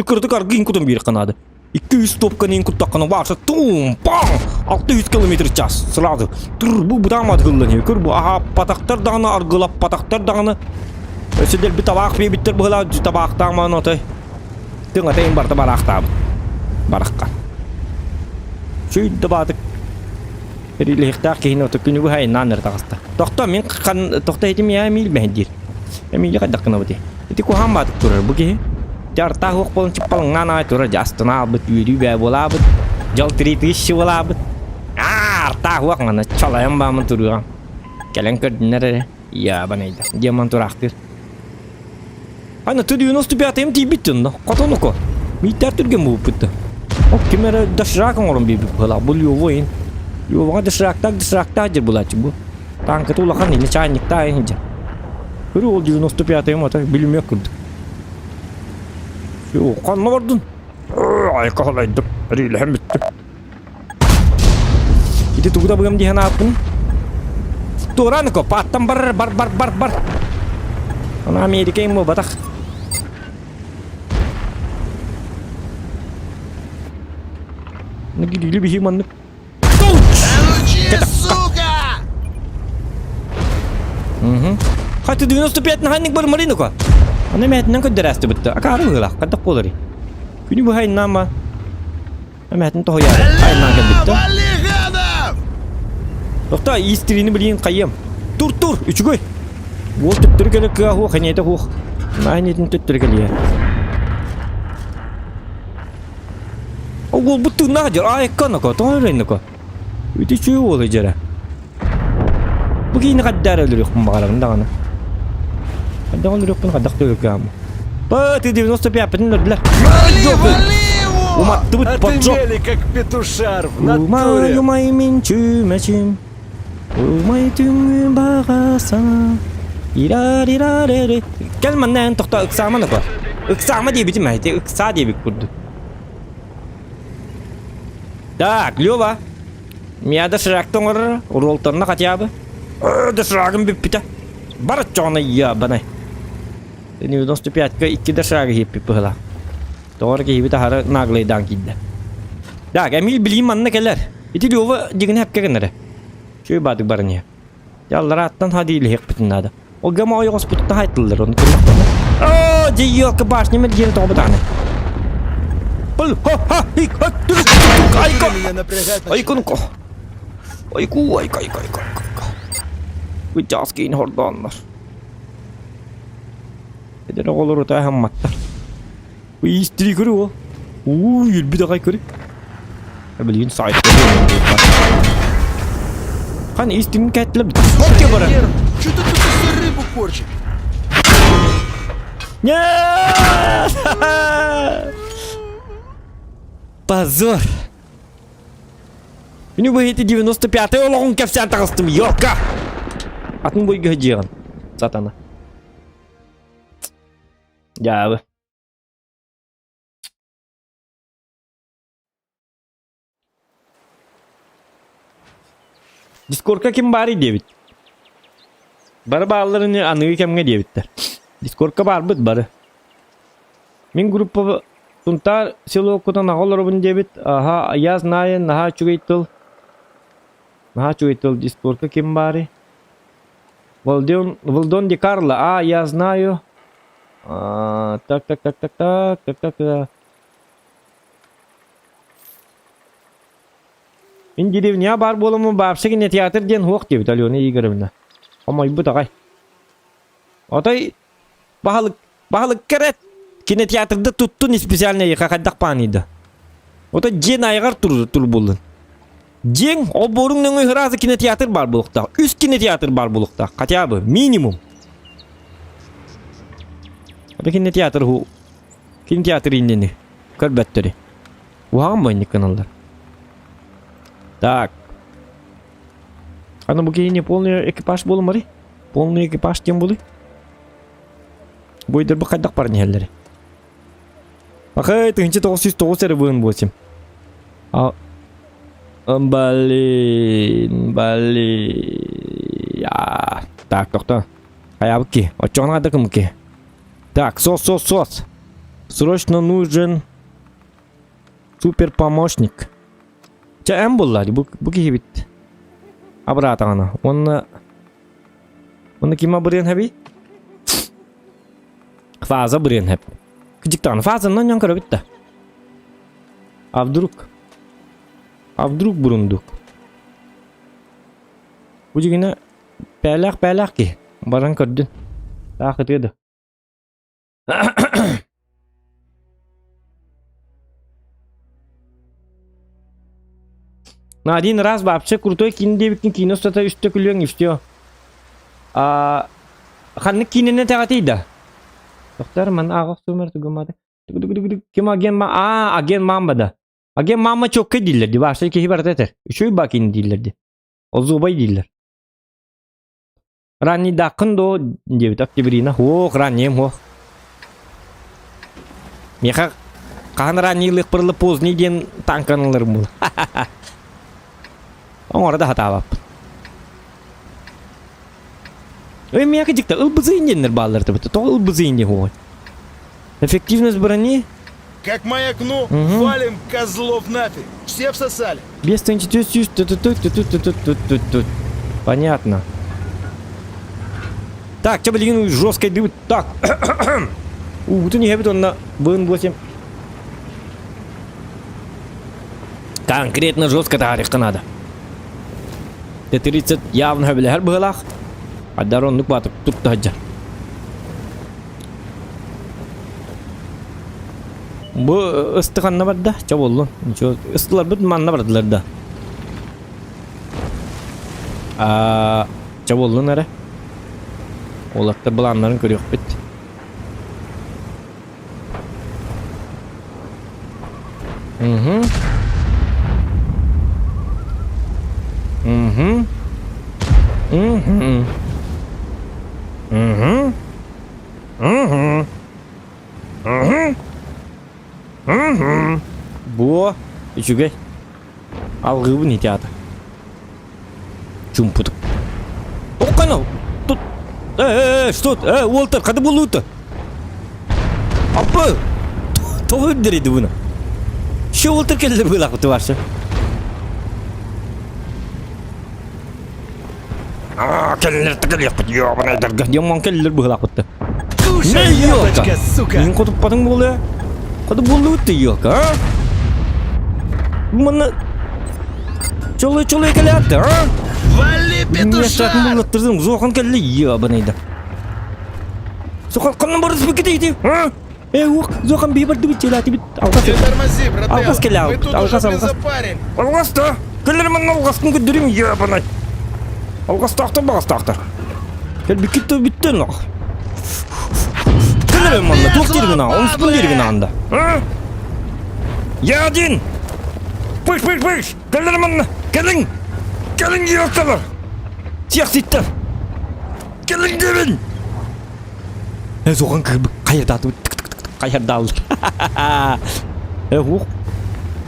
Speaker 1: Кырдык аргыын кутан биир канады. 200 топканы куттаххына баарса тум паң 600 километр час сразу тур бу бытаамат гыллан көр бу аһааппатахтар даҕаны аргылаппатахтар даҕаны өссө дэлби табаах биэбиттэр быһылаах табаахтаамаан отой тыҥатайын барыта бараахтаабыт барахха сүйдэ баатык Рилиһихтээх киһини ото күнү быһа айаннаан эрэ таҕыста. Тохто мин хан тохто этим я Эмиль мэһин диир. Эмили хайдах гынабытый? Ити куһаан баатык турар бу киһи. Дьартаах уох буолан чыппалаҥнаан аай турар дьэ астына аалбыт үөрүү бээ буолаабыт. Дьол 3000 буолаабыт. Аа артаах уох мана чалайан баамын туруоҕа. Кэлэн көрдүннэр эрэ. Ябанайда. Диаман тураахтыыр. Ана 95-м тиийбит дьонно. Хотонуко. Мииттэр түргэн буолбут. Ол ким эрэ доширак оҥорон биэрбит быһыылаах. Бу Лёва ин. Лёваҕа доширактаах доширактаах дьэр булааччы бу. Танката улахан ини чаанньыктаах ин дьэ. Көрү ол 95-м ата билимиэх курдук. Всё, ханна бардын? Айка халайдым. Рилэһэн бүттүм. Ити тугу да быгам дии санааппын. Туораныко, пааттан бар бар бар бар бар. Ана Америка им буолбатах. Нагидили биһи маннык.
Speaker 8: Получи, сука!
Speaker 1: Угу. Хаты 95 наханник бар Маринока. Аны мәтінен көддәрәсті бітті. Акары быһыылаах, хайдах буоларый? Күнү быһа иннаама. Эмэһэтин тоһуйаары айаннаан кэлбиттэ.
Speaker 8: Вали гадов!
Speaker 1: Тохтоо, иистириини билигин хайыам. Тур, тур, үчүгэй. Уол төттөрү кэлэ кыа хуох, эниэтэ хуох. Наай эниэтин төттөрү кэлиэ. Уолбут тыыннаах дьэр, аайыкка оноко, тоҕо өлөйнөкө. Үтү үчүгэй уолу дьэрэ. Бу киһини хайдах эрэ өлөрүөхпүн баҕарабын даҕаны. Хайдах өлөрүөхпүн хайдах да өлөргө Ба, ты 95-пытын өлөрдүлэр.
Speaker 8: Вали, вали его!
Speaker 1: Уматтыбыт
Speaker 6: А ты
Speaker 1: поджог.
Speaker 6: мели, как петушар в
Speaker 1: Умай,
Speaker 6: натуре.
Speaker 1: умай мин чүмэчим. Умай түҥҥү баҕасана. Ира-ри-ра-ре-ре. Кэл манна эн тохто ыксаама нoko. Ыксаама диэбитим эти ыксаа диэбит курдук. Так, Лева, Мия доширакты оҥорор, уруолтанна хотя бы. Доширагым бүппүтэ. Бар оччоҕуна ебаный. 95-ка икки доширагы иһиппит быһыылаах. Тоҕо эрэ киһибит аһары наглыйдаан киирдэ. Так, Эмиль билигин манна кэлэр. Ити Лёва дьигинэ эпкэ гынара. Чүй баадык баран иһэ. Ялларааттан хадиилиһиэхпитин наада. Ол гама ойоҕоспуттан хайтыллар, ону көрүөхпүнэ. Оо, дьэ елка башня мэргиэн тоҕо бытааны. Пыл, ха, ха, хик, ха, түк, түк, айко.
Speaker 8: Меня напрягать
Speaker 1: Айкон ко. Айку, айка, айка, айка, айка. Бычаас кейин хордооннор. Эдэр оҕолор утааһамматтар. Истири көрү о. Уу, үөрбүт аҕай көрү. Билигин саайт Хан истин кэтлеп Окей бара.
Speaker 8: Что ты тут все рыбу корчишь?
Speaker 1: Нет! Позор! Мин бу иһити 95-й олоҕун кэпсээн таҕыстым, ёлка! Атын бойга дьиэҕин, сатана. Дьаабы. Дискордка ким баарый диэбит. Бары баалларын аныгы кэмҥэ диэбиттэр. Дискордка баарбыт бары. Мин группа Сунтаар селоккутан аҕа олоробун диэбит. Аха, я знаю, наһаа үчүгэй тыл. Наһаа үчүгэй тыл. Дискордка ким баарый? Валдон, Валдон Ди Карло. А, я знаю. А, так, так, так, так, так, так, так, так. Мин деревня баар буоламмын баапса кинотеатр диэн суох диэбит Алена Игоревна. Хомойбут аҕай. Отой баһылык баһылыкка эрэ. Кинотеатрда туттун специально эйиэхэ хайдах пааныйда. Ото дьиэн айаҕар тур тур буоллун. Дьиэҥ олбуоруҥ нөҥүө сразу кинотеатр баар буолуохтаах. Үс кинотеатр баар буолуохтаах. Хотя бы минимум. Ото кинотеатр ху кинотеатр иннини көрбөттөрү. Уһаҕан бойник гыналлар. Так. Аны бу киһи не полный экипаж буолумары? Полный экипаж диэн буолуй? Буйдурбу хайдах баран иһэллэр? Ахай, 1909 эрэ быын буосим. А Блин, блин. Так, тохто. Хайабыт ки. Оччоҕуна хайда кымыки. Так, сос, сос, сос. Срочно нужен супер помощник. Чэ, эн булла, бу, бу киһибит. Абыраатаҕына. Уонна Уонна ким абырыан хэбий? Фаза абырыан хэп. Кыдьыктаҕына фазанан ньон көрөбүт да. А вдруг? А вдруг бурундук? Бу дьигинэ пээлээх-пээлээх киһи. Баран көрдүн. Таах ытыа да. На один раз вообще крутой киин диэбиккин киинэ устата үстэ күлүөҥ и все. А ханнык киинэни тэҕэтий да? Тохтор ман ааҕах суумар тугумата. Ким агент ма а агент мамба да. Агент мама чокка дииллэр ди бааштай киһи барыта этэр. Үчүгэй ба киин дииллэр ди. Озубай дииллэр. Раннийдааххын дуо диэбит Октябрина. Ох, раннийым ох. Миэхэ хаһан ранньыылыахпырылы поздний диэн тааҥканаларым була. Оҥоро да сатаабаппын. Ой, миэхэ дьикта ылбызыын диэннэр бааллар табыта. Тоҕо ылбызыын диэн хуой? Эффективность брони
Speaker 8: Как маякну,
Speaker 1: Мгм.
Speaker 8: валим козлов нафиг. Все всосали.
Speaker 1: Без ту Понятно. Так, чэ билигин жесткой дыбыт. Так. Уутун иһэбит онно быын 8. Конкретно жестко таарыхха надо. Т-30 явно хөбүлэһэр быһылаах. Адар оннук баатып тутта сылдьар. Бу ыстык ханна барда? Чэ буоллун. Ничего. Ыстыларбыт манна бардылар да. Аа, чэ буоллун эрэ. Уолаттар былааннарын көрүөхпүт. Угу. Угу. Угу. Угу. Угу. Угу. Угу. Бу үчүгэй. Алгыыбын ити аата. Чумпутук. Оккано. Тут. Э, э, что? Э, Уолтер, хады булута. Аппы. Тоҕо үрдэрийди буну? Şu Уолтер келлер быылаах баршы. Аа, кэллэр тыкылыахпыт, ёбанайдарга. Диэн кэллэр быһылаахпытта.
Speaker 8: Кушай, яблочко, сука!
Speaker 1: Мин хотуппатыҥ буолуо. Хоту буоллубут да ёлка, а? Манна чолой-чолой кэлээт а?
Speaker 8: Вали, петушар!
Speaker 1: Муллаттырдым, зохан кэлли, ёбаный да. Зохан ханна барыс бикити а? Э, ух, зохан бии бардыбыт челатибит. Алгас.
Speaker 8: Не тормози, брателло.
Speaker 1: Алгас кэлэ,
Speaker 8: Мы тут
Speaker 1: алгас,
Speaker 8: уже
Speaker 1: алгас.
Speaker 8: призапарили.
Speaker 1: Алгас да. Кэллэр манна алгаскын көрдөрүм, ёбаный. Алгастаахтар бағастаахтар. Кэл бүккит то бүттө нох. Кэллэр манна туох диир гына, онуспун диир гына анда. Я один! Пыш, пыш, пыш! Кэллэр манна! Кэлиҥ! Кэлиҥ ёлкалар! Сиэхситтэр! Кэлиҥ диэбин! Э, сухан хайырдаатыбыт хайырдааллар. Э, ух.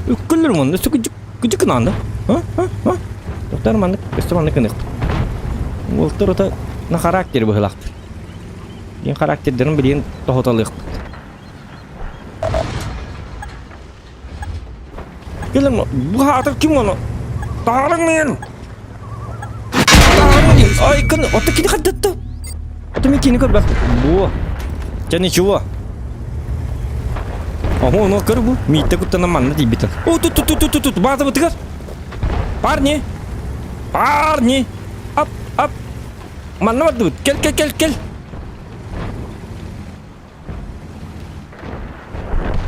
Speaker 1: Үккүллэр манна өссө күдьүк гынаанда. А? А? А? Тохтор маннык, өссө маннык гыныахпыт. Уолтар ота на характер быһылаахтар. Диэн характердарын билигин тоһуталыахпыт. Кэлэн бу хаатар ким ону? Таһаарыҥ миин! Таһаарыҥ диэн. Ай, кын, ото кини хардатта. Ото мин кини көрбөт. Бу. Чэ ничего. Ого, ону көр бу. Мииттэ куттанан манна тиийбитин. О, тут, тут, тут, тут, тут, баатыбытыгар. Парни! Парни! Ап, ап! Манна бардыбыт. Кел, кел, кел, кел.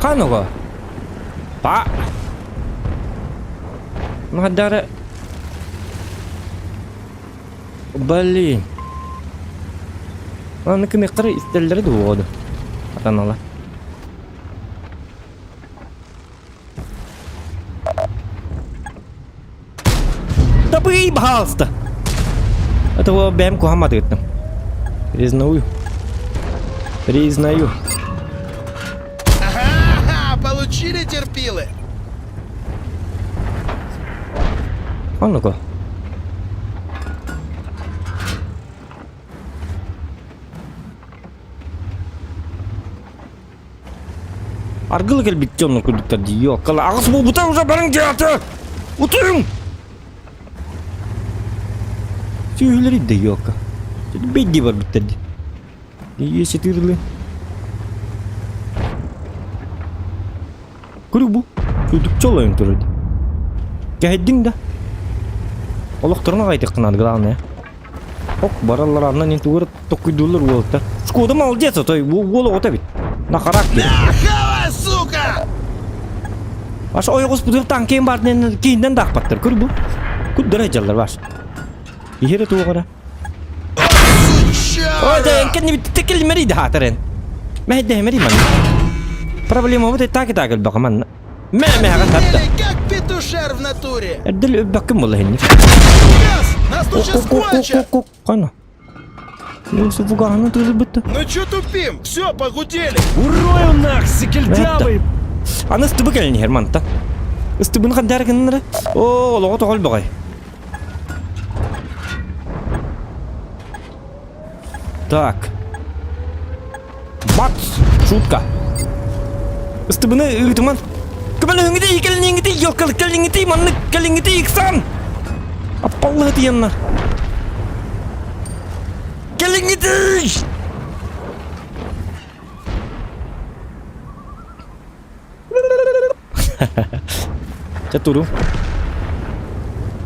Speaker 1: Ханыга. Па. Мадара. Блин. Аны кымыктары истэллэри дуоду. Атаналар. Табый, пожалуйста. Это бэм кухамматыттым. Признаю. Признаю.
Speaker 8: Ага, получили терпилы.
Speaker 1: А ну-ка. Аргылы кэлбит дьоннор курдуктар дии. Ёккала аҕыс буолбута уже барыҥ дьиэҕэ! Утуйуҥ! Сүөһүлэр да ёкка. Бэйдии барбыттар дии. Есть ытырлы. Көрү бу. Күйдүк чолойун турар. Кэһэйдиҥ да. Олохторун аҕайтыххына главное. Ок, бараллар аннан ин тугур токкуйдууллар уолаттар. Шкода молодец, отой уол оҕото эбит. На характер.
Speaker 8: Нахала, сука!
Speaker 1: Аш ойоҕус бутур танкин бар кейиннен да акпаттар. Көр бу. Куддара дьаллар баш. Иһире туоҕара. Ой, да энкен текелмери да хатарен. Мәһдәһмери ман. Проблема вот так и так элбэҕэ манна. Мэ мэҕэ тарда.
Speaker 8: Как петушар в натуре.
Speaker 1: Эрдэл өббэккин буолла хинник.
Speaker 8: Нас тут сейчас кончат.
Speaker 1: Қана. Осы бугағына тығылып бітті.
Speaker 8: Ну чё тупим? Все, погудели.
Speaker 6: Урою нах, секельдявый!
Speaker 1: Аны ыстыбы кэлин иһэр манта. Ыстыбын хандар гыннара. О, олоҕо тоҕол баҕай. Так. Бац! Шутка. Ыстыбыны ыытыман. Көмөлөһүҥүтүй, кэлиҥҥитий, ёлкалы кэлиҥҥитий, маннык кэлиҥҥитий, ыксаан! Аппаллыһы тияннар. Кэлиҥҥитий! Чэ туру.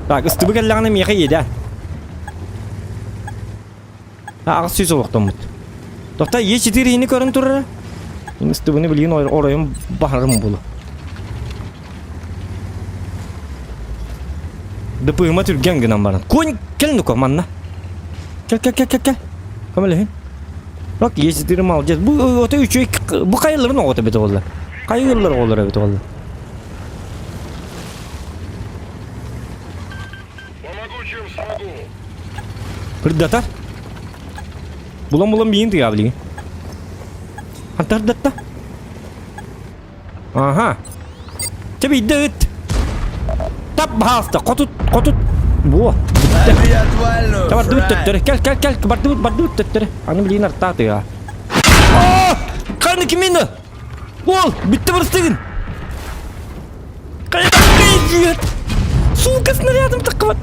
Speaker 1: Так, ыстыбы кэллэҕинэ миэхэ иэдэ. 800 олохтоммут. Тохта Е4 иһини көрөн турара. Ыстыбыны билигин оройун баһарым булу. Дыпыыма түргэн гынан баран. Конь кэл ну-ка манна. Кэл кэл кэл кэл кэл. Көмөлөһүн. Бак Е4 молодец. Бу ото үчүгэй бу хайаларын оҕото эбит оҕолор. Хайыыллар оҕолор эбит оҕолор.
Speaker 7: Помогу, чем смогу.
Speaker 1: Кырдата. Булан-булан биин тыга билигин. Хантардатта. Ага. Чэ биирдэ ыт. Тап баһаалыста. Хотут, хотут. Буо.
Speaker 8: Лови отвальную,
Speaker 1: Чэ бардыбыт
Speaker 8: фрай.
Speaker 1: төттөрү. Кэл, кэл, кэл. Бардыбыт, бардыбыт төттөрү. Аны билигин артаа тыга. О! Қаны кимини? Ол, бітті бырыстыгын. Қайда Сука, снарядом тыққыбат.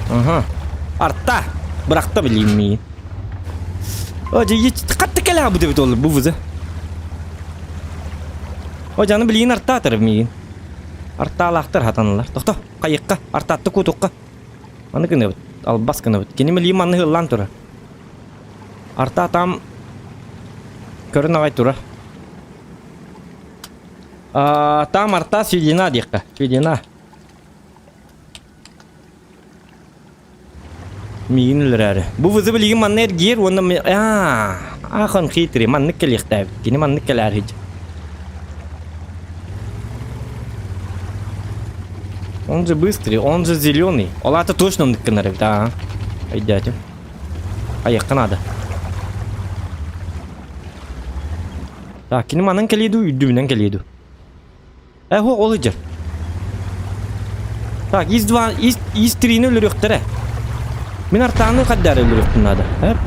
Speaker 1: Ага. Арта. Бырақта билейм миин. Хатты кэлэ бу дебит ол бу вызы. О жаны билигин арта атыр миин. Артаалаахтар хатаналар. Тохто, хайыкка, артаатты кутукка. Маны гынабыт, албас гынабыт. Кини билигин манны ыллаан турар. Арта там көрөн аҕай турар. А, там арта сведена диэххэ. Сведена. Миигин өлөрөөрү. Бу вызов билигин манна эргиир уонна аа, ахан хитрый маннык кэлиэхтээбит. Кини маннык кэлээр сылдьар. Он же быстрый, он же зеленый. Ол аата точно оннук гынар эбит, аа. Өйдөөтүм. Айыахха наада. Так, кини манан кэлиэ дуу, үрдүбүнэн кэлиэ дуу? Э, ол ыдьар. Так, из 2, из, из 3-ни өлөрүөхтэрэ. Мин артааны хаддаары өлөрүөхпүн наада. Эп.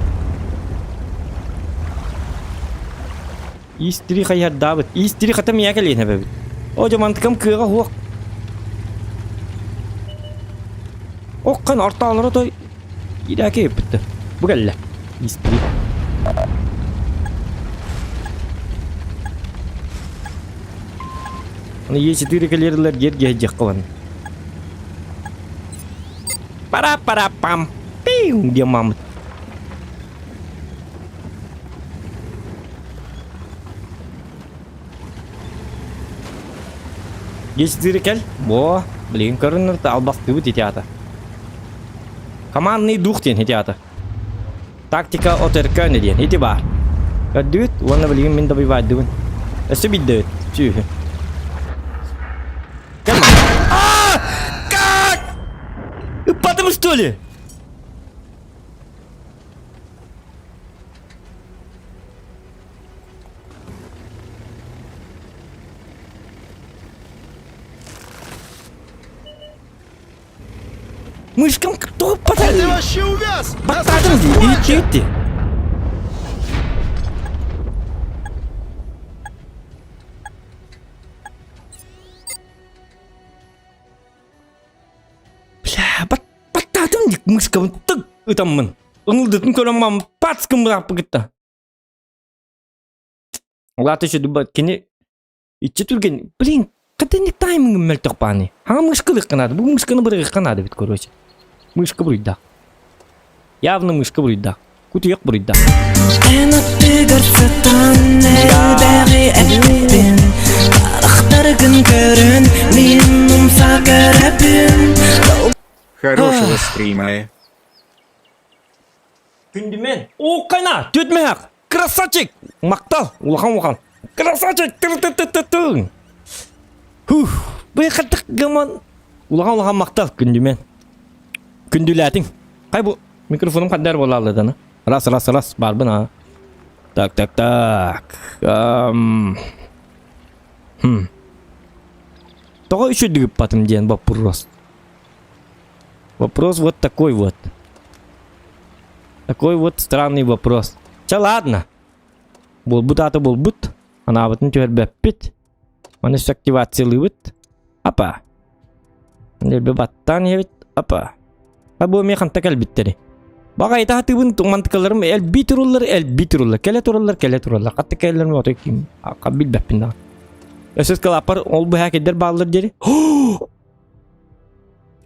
Speaker 1: Из 3 хайардаабыт. Из 3 хата миэхэ кэлиэн эбэбит. О, дьамантыкам кыаҕа суох. Окхан ортаалара той Ирэки ыппыттар. Бу кэллэ. Исти. Аны Е4 кэлиэрлэр гер геһдьэххэ баран. Пара-пара-пам. Пиу диэн маамыт. Е4 кэл. Во, билигин көрүннэр албастыыбыт ити аата. Командный дух диэн ити аата. Тактика от өркөөнө диэн ити баар. Көрдүгүт уонна билигин мин добивайдыбын. Өссө билдэбит. Сүүһү. Кэл А! Как? Ыппатым что ли? Мышкам кто
Speaker 8: Да ты вообще увяз! Нас
Speaker 1: Баттадым
Speaker 8: сейчас
Speaker 1: дии,
Speaker 8: хватит!
Speaker 1: иһиттиэбит Бля, баттаатым дик мышкабын тык ытаммын. Ыңылдытын көрөн мам пац гыммырааппы кытта. Улаата еще дуба кини иччи түргэн блин каденник таймингым мөлтөх бааны. Хаҥа мышкалыахха наада. Бу мышканы бырыгыахха наада бит короче. Мышка буруйдаах. Явно мышка буруйдаах. Кутуйах буруйдаах.
Speaker 3: Эн аттыгар сытан элбэҕи эппин Харахтаргын көрөн мин умса көрөбүн
Speaker 4: Хорошего стрима.
Speaker 1: Күндүмэн. О, кайна, түөтмэһэх. Красавчик! Мактал, улахан улахан. Красавчик! Тыр-тыр-тыр-тыр-тыр. Хух, бу хаттык гаман. Улахан улахан мактал күндүмэн. Күндүлээтиҥ. Хай бу микрофонум хандар буолааллыдана. Раз, раз, раз, барбын а. Так, так, так. Ам... Хм. Тоҕо үчүгдүк ыппатым диэн боппуруос. Вопрос вот такой вот. Такой вот странный вопрос. Чэ ладно. Буолбут аата буолбут. Анаабытын түһэрбэппит. Маны өссө активациялыыбыт. Апа. Нельбе баттаан иһэбит. Апа. А бу эмиэ ханта кэлбиттэрий? Баҕайыта хатыыбын мантыкаларым элбии туруллар, элбии туруллар. Кэлэ тураллар, кэлэ тураллар. Хатта кэлэллэрин отой ким билбэппин даҕаны. Өссө скалаппар ол быһаа кэддэр бааллар диэри.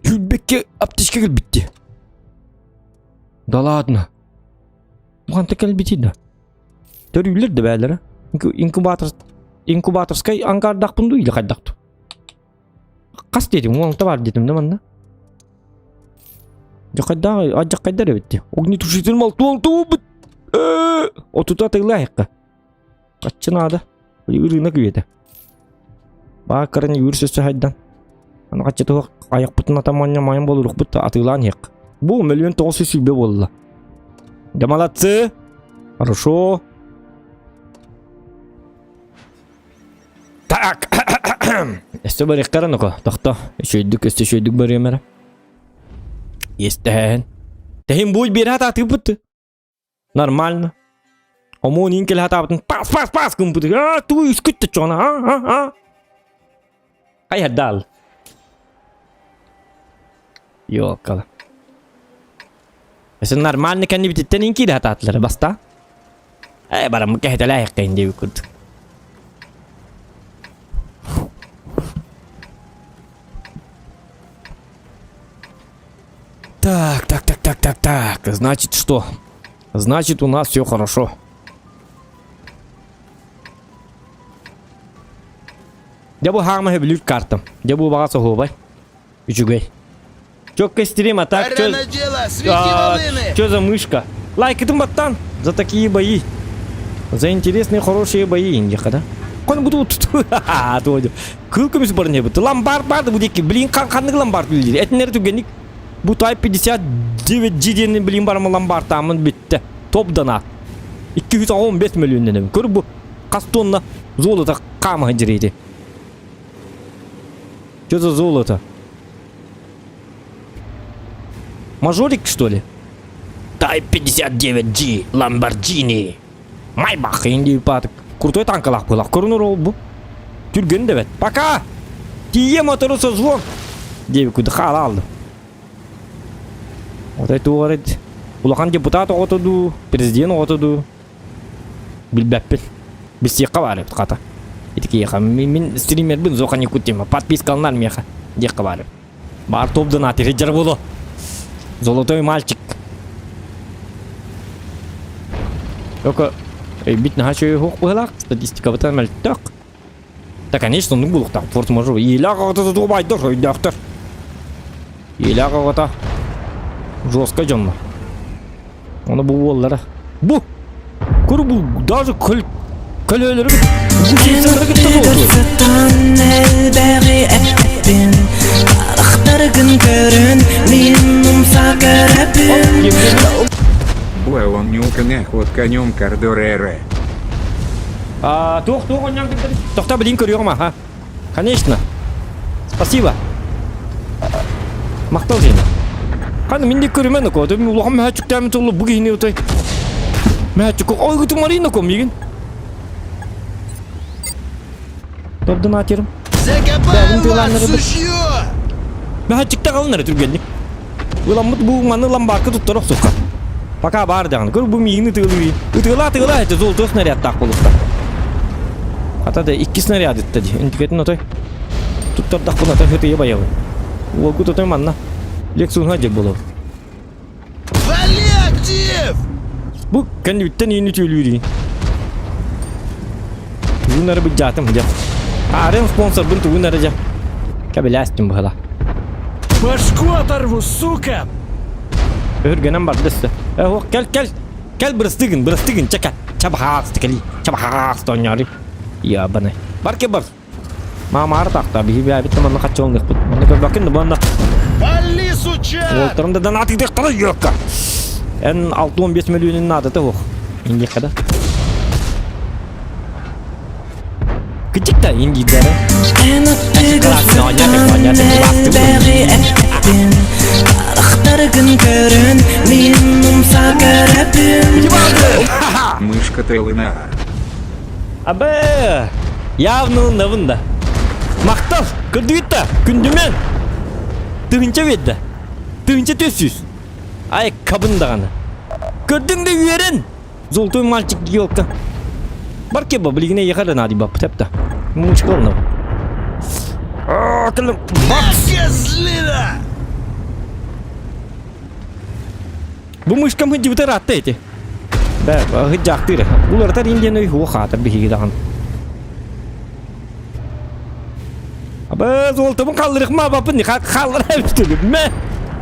Speaker 1: Сүүрбэккэ аптечка кэлбитти. Да ладно. Ханта кэлбитий да? Төрүүллэр да бээлэрэ. Инкубатор инкубаторскай ангардахпын дуу или хайдахту? Хас диэтим, уонта бар диэтим да манна. Дьахайдаах, адьахайдар эбит. Огнетушитель малтуон туубут. Отута тыллаайыққа. Хаччы наада. Ырыына күөтэ. Баа кыран үүр сөссө хайдан. Аны хаччы туох айахпытын атаманньа майын болурукпут атыылаан иһиэх. Бу 1 920 буолла. Да молодцы! Хорошо. Так. Өссө барыахтара нука. Тохто. Үчүйдүк, өссө үчүйдүк барыам эрэ. Естэһэн. Тэһин буй биэрэ атаатыыппыт. Нормально. Омуон иин кэлэ сатаабытын пас пас пас гыммыт. Аа тугу үскүт чоҕуна а а а. Хайардаал. Ёкала. Өссө нормально кэннибититтэн иин киирэ сатаатылар баста. Ээ бараммыт кэһэтэлээһэххин диэбит курдук. Так, так, так, так, так, так. Значит, что? Значит, у нас все хорошо. Дьэ бу хаама сөбүлүүр картам. Дьэ бу баҕа соһуобай. Үчүгэй. Чётко стрим, а так чё...
Speaker 8: Пора на дело, свети
Speaker 1: А,
Speaker 8: волыны!
Speaker 1: чё за мышка? Лайкытын баттан за такие бои. За интересные хорошие бои индиха, да? Кон буду тут. Кыл көмүс бар не бу. Ломбард барды бу деки. Блин, ханнык ломбард билдир. Этинер түгенник. Бу Type 59 G диэн блин барма ломбард таамын бүтте. Топ донат. 215 миллионнан. Көр бу хас тонна золото хаама дьирети. Что за золото? Мажорик, что ли? Type 59G Lamborghini. Майбах инди патык. Крутой танкалах булах. Көрүнөр ол бу. Түргөн дебет. Пока! Тие мотору созвон. Диэби куды хаала алды. Отой туох улахан депутат оҕото дуу, президент оҕото дуу билбэппин. Билсиэххэ баар эбит хата. Ити киһиэхэ мин стримербин Зоха Никутима подпискаланар миэхэ диэххэ баар эбит. Баар топ донат иһирдьэр буолуо. Золотой мальчик. Только өйбүт наһаа үчүгэй суох быһыылаах, статистикабыта мөлтөх. Да, конечно, оннук буолуохтаах. Форс-мажор. Иилээх аҕата тутуу байдар, өйдөөхтөр. Иилээх аҕата жестко дьоннор. Оны бу уоллара. Бу! Көр бу даже көл көлөөлөрү гусеницалары кытта суолтуй.
Speaker 3: Сытан элбэҕи эппин Харахтаргын көрөн мин умса көрөбүн
Speaker 4: Буэлон нюкане ход конем кардорere.
Speaker 1: А, туох туох онньоон кытта Тохто билин көрүөҕүм аха. Конечно. Спасибо. Махтал Женя. Ханы мин де көрүмэн око. Мен улахан мөһөччүктээми тулlu бу киһини утай. Мөһөччүк ой гытым марина ком мигин. Тобдун атерым.
Speaker 8: Закопаем вас, сучье!
Speaker 1: Мөһөччүктэ қалынар түргенник. Ыламмыт бу маны ламбарка туттар охсукка. Пока бар даҕаны. Көр бу миигин ытыалыы. Ытыала ытыала это золотой снарядтаах буолуохтаах. Хата да икки снаряд ытта дии. Интикетин отой. Туттардахпын отой хытыйа байабын. Уолгут отой манна. Лексуһа дьэ буолуо.
Speaker 8: Вали актив!
Speaker 1: Бу кэннибиттэн иини түөлүүрий. Тугун эрэ быдьаатым дьэ. Аарым спонсорбун тугун эрэ дьэ. Кэбилээстим быһыла.
Speaker 6: Башку оторву, сука!
Speaker 1: Өһүргэнэн барда өссө. Э, ох, кэл, кэл, кэл бырастыгын, бырастыгын, чэ кэл. Чабахаас, кэли, чабахаас, тонньори. Ябаны. Бар ке бар. Маамаары тахта, биһи бэйэбит да манна хаччылыныахпыт. Манна көрбөккүн да манна.
Speaker 8: Вали, суча!
Speaker 1: Уолтарым да донатыдыктара йокка. Эн 6-15 мөлүйүнүн наадата суох. Индиэххэ да. Кычык да индийдэрэ.
Speaker 3: Эн аттыгар сытан элбэҕи эппин Харахтаргын көрөн мин умса көрөбүн
Speaker 4: Мышка Телына.
Speaker 1: Абэ! Явно ылынабын да. Махтал! Көрдүгүт да? Күндүмэн! Тыһынча биэрдэ. Тыһынча 400. Ай, кабын даҕаны. Көрдүҥ да үөрэн! Золотой мальчик елка. Бар кеба, билигин эйиэхэ да наадыйбаппыт эпта. Мучка ылынабын.
Speaker 8: Козлина!
Speaker 1: Бу мышкам сылдьыбыта ыраатта ити. Бэ, сылдьаахтыыр. Уларытар индиан өй хуо хаатар биһиги даҕаны. Абы, золотабын хаалларыахма абаппын хааллара эбит Мэ!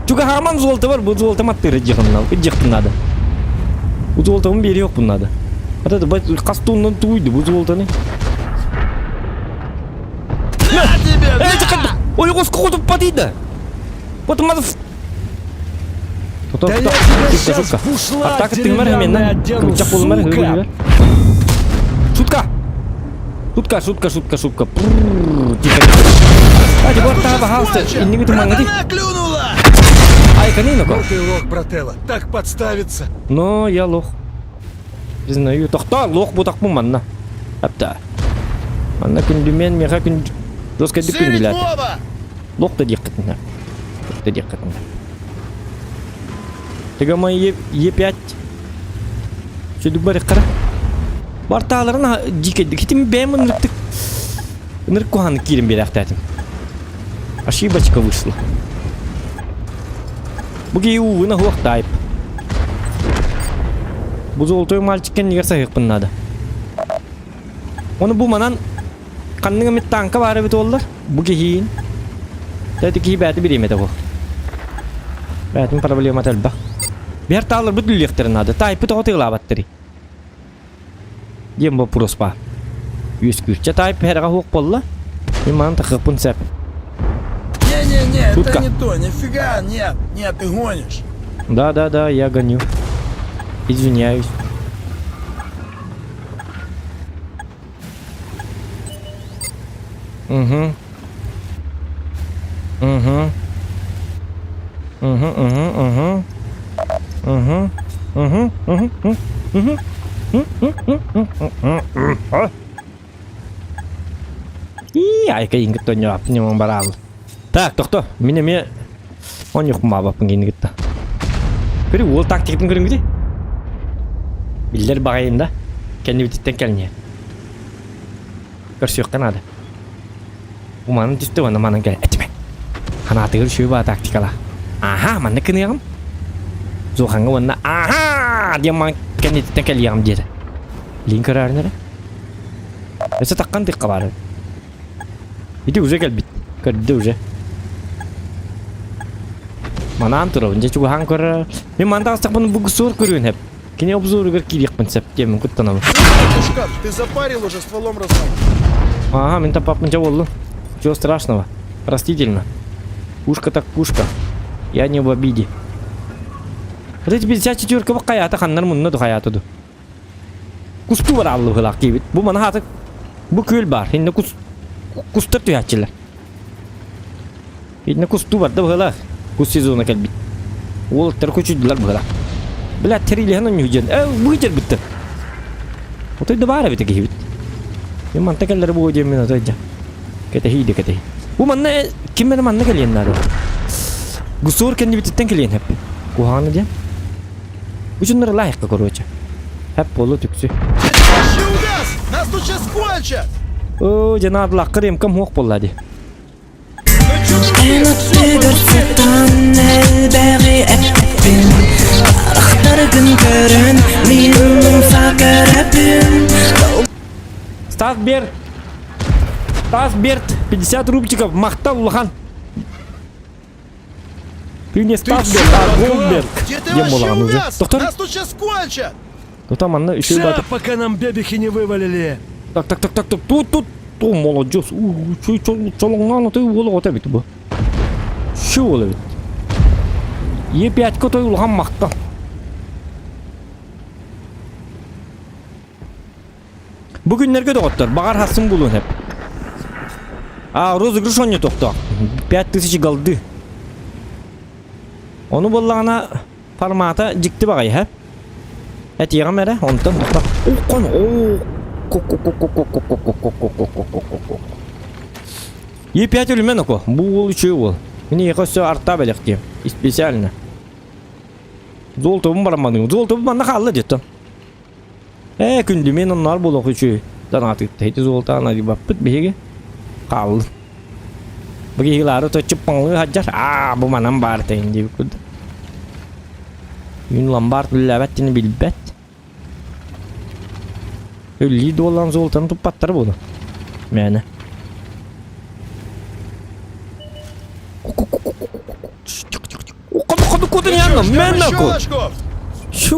Speaker 1: Чугаһааман золото бар, бу золотом аттыыр дьиэхин дьиэхпин наада. Бу золотабын биэриэхпин наада. Ата да хас тууннан тууйду бу золотоны.
Speaker 8: На тебе, на!
Speaker 1: Ой, господи, хотуппатыйда. Вот мазов
Speaker 6: Да я тебя сейчас бушла деревянный одену, сука!
Speaker 1: Шутка! Шутка, шутка, шутка, шутка. Тихо. А, вот пожалуйста, не
Speaker 8: Братана клюнула!
Speaker 1: Ай, канину
Speaker 6: Ну ты лох, брателло, так подставиться.
Speaker 1: Но я лох. Признаю. Тохто, лох бутакпын манна. Апта. Манна күндүмен, меха күн... Доскайды күндүләті. Лох да диэххитинэ. Лох да диэххитинэ. Тыгама Е5 Сүдүк барыххара. Бартааларын дьиикэйдик. Хитим бэйэм ынырыктык ынырык куһааннык киирэн биэрээхтээтим. Ошибочка вышла. Бу киһи уугуна суох таайып. Бу золотой мальчик кэннигэр саһыахпын наада. Ону бу манан Ханнык эмит тааҥка баар эбит уоллар. Бу киһиин. Ити киһи бэйэтэ бириэмэтэ буо. Бэйэтин проблемата элбэх. Биһэр тааларбыт үллүөхтэрин наада. Таайпыт оҕо тыылаабаттарый. Диэн боппуруос баар. Үөскүүр. Чэ таайп эрэҕэ суох буолла. Мин манан тахыахпын сөп.
Speaker 8: Не-не-не,
Speaker 1: Шутка.
Speaker 8: это не то, нифига, нет, нет, ты гонишь.
Speaker 1: Да-да-да, я гоню. Извиняюсь. Угу. Угу. Угу, угу, угу. Угу. Угу, угу, угу. Угу. И айка ингит тоньо ньомон бараал. Так, тохто, мин эмиэ онньукмаабаппын кинигитта. Көрү уол тактикатын көрүҥ Биллэр баҕайын да кэннибититтэн кэлниэ. Көрсүөххэ наада. Уманын түстэ уонна манан кэлэ этимэ. Ханаатыгар үчүгэй баа тактикала. Аха, манна кыныаҕым. Зуохаҥҥа уонна аха диэн ман кэннититтэн кэлиэҕим диэтэ. Лин көрөөрүн эрэ. Өссө таххан тыхха баар. Ити уже кэлбит. Көрдө уже. Манаан турабын. Дьэ чугаһаан көрөр. Мин манта астахпын бу суор көрүөн хэп. Кини обзоругар киириэхпин сөп диэммин куттанабын.
Speaker 8: Тушкан, ты запарил уже стволом размахивать.
Speaker 1: Ага, мин таппаппын дьэ буоллум. Чего страшного. Простительно. Пушка так пушка. Я не в обиде. Вот эти 54 хайата ханнар мунна ду хайата ду. Кустуу бар аллыһылаах диэбит. Бу маны хаата бу күөл баар. Инне кус кустар түһээччилэр. Инне кустуу барда быһылаах. Кус сезона кэлбит. Уолаттар күчүйдүлэр быһылаах. Бля, тэрилиһэн онньуу диэн. Э, бу кэлбиттэр. Отой да баар эбит киһибит. Мен манта кэллэр буо диэн мин отой дьа. Кэтэһии да кэтэһии. Бу манна ким эрэ манна кэлиэн наада. Гусур кэннибититтэн кэлиэн хэп. Куһаҕаны диэн. Бу дьоннор лайыққа короче. Хэп болу түксү.
Speaker 8: Тащи угас! Нас тут сейчас кончат!
Speaker 1: Оо, дьэ наадалаахха ремкам хуох буолла дии.
Speaker 3: Эн аттыгар сытан элбэҕи эппин Харахтаргын көрөн мин умса көрөбүн
Speaker 1: Стас Берт! Стас Берт! 50 рубчиков! Махтал улахан! Ты не Стас Берт, а Голдберг!
Speaker 8: Где ты
Speaker 1: Диэн
Speaker 8: вообще
Speaker 1: буолаҕын уже.
Speaker 8: увяз?
Speaker 1: Доктор,
Speaker 8: Нас тут сейчас кончат!
Speaker 1: Тута манна үчүгэй
Speaker 6: Ща,
Speaker 1: баатыр.
Speaker 6: пока нам бебехи не вывалили.
Speaker 1: Так, так, так, так, так, тут, тут, тут, молодец. Чолоҥноон отой уол оҕото эбит бу. Шу уол эбит. Е5-ка отой улахан махтал. Бу күннэргэ доҕоттор, баҕар хассын булуон сөп. А, розыгрыш оонньотуохтаах. 5000 голды. Ону буоллаҕына формата дьикти баҕайы, һэ? Этиэҕим эрэ, онтон тохто. Уккон, оо, Е5 өлүмэн око. Бу уол үчүгэй уол. Мин эйиэхэ өссө арта бэлэхтиэм. Специально. Золотобун барамманыым. Золотобун манна хаалла диэттэн. Ээ, күндү мин онноор буолуох үчүгэй санаатыытта ити суолтаан арыйбаппыт биһиги хааллын. Бу киһилаары точчуппаҥалыы сылдьар, аа бу манан баар тэйин диэбит курдук. Мин ломбард үлэлээбэт диэни билбэт. Өллүү дуоллаан суолтаны туппаттар буолуо. Мээнэ.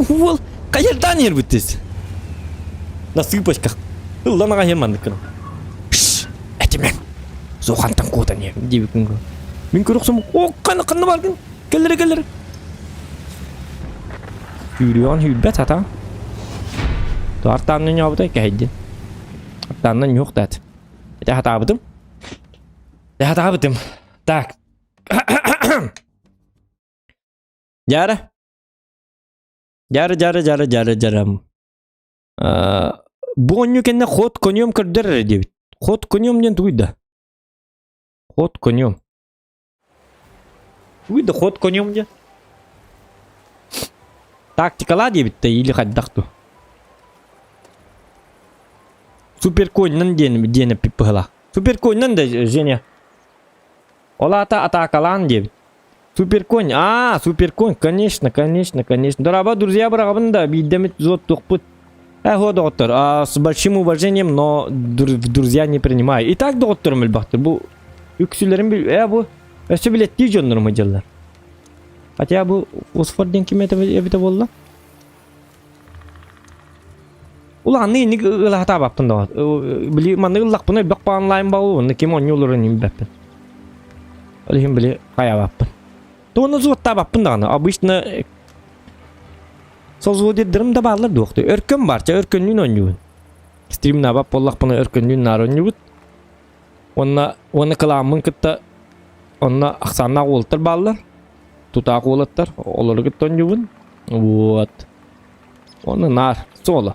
Speaker 1: Уол хайырдаан иһэрбиттис. На цыпочках. Ыллан аҕа иһэн маннык гынан. Этимэҥ. Суохантан куотан иһэбин диэбиккин Мин көрөхсөм, о, ханна ханна баргын? Кэллэри кэллэри. Сүүрүөҕүн сүүрбэт хата. Туартаанна ньообутай кэһэйдин. Артаанна ньуох даат. Этэ хатаабытым. Этэ хатаабытым. Так. Дьара. Дьара, дьара, дьара, дьара, дьарам. Бу оонньуу кэннэ ход конем көрдөр эрэ диэбит. Ход конем диэн тугуй да? Ход конем. Тугуй да ход конем диэн? Тактикалаа диэбит да или хайдах дуу? Суперконьнан диэн диэн эппит быһыылаах. Суперконьнан да Женя. Ол аата атаакалаан диэбит. Суперконь, аа, суперконь, конечно, конечно, конечно. Дороба, друзья, быраҕабын да, биирдэмит взвод Э, хо, доҕоттор, а, с большим уважением, но друзья не принимаю. И так доҕотторум элбэхтэр. Бу үксүлэрин бил... Э, бу өссө билеттии дьоннорум дьыллар. Хотя бу Фосфор диэн ким эбитэ буолла? Улаанны инник ылаһатаабаппын да. Били маннык ыллахпына элбэх онлайн баҕу, онно ким оонньууларын билбэппин. Ол иһин били хайаабаппын. Туону суоттаабаппын даҕаны. Обычно созводирдэрим да бааллар дуохтуй. Өркөн бар, чэ өркөннүүн оонньуубун. Стримнаабап буоллахпына өркөннүүн наар оонньуубут. Уонна уонна кылааммын кытта онно ахсааннаах уолаттар бааллар. Тутаах уолаттар. Олору кытта оонньуубун. Вот. Уонна наар суола.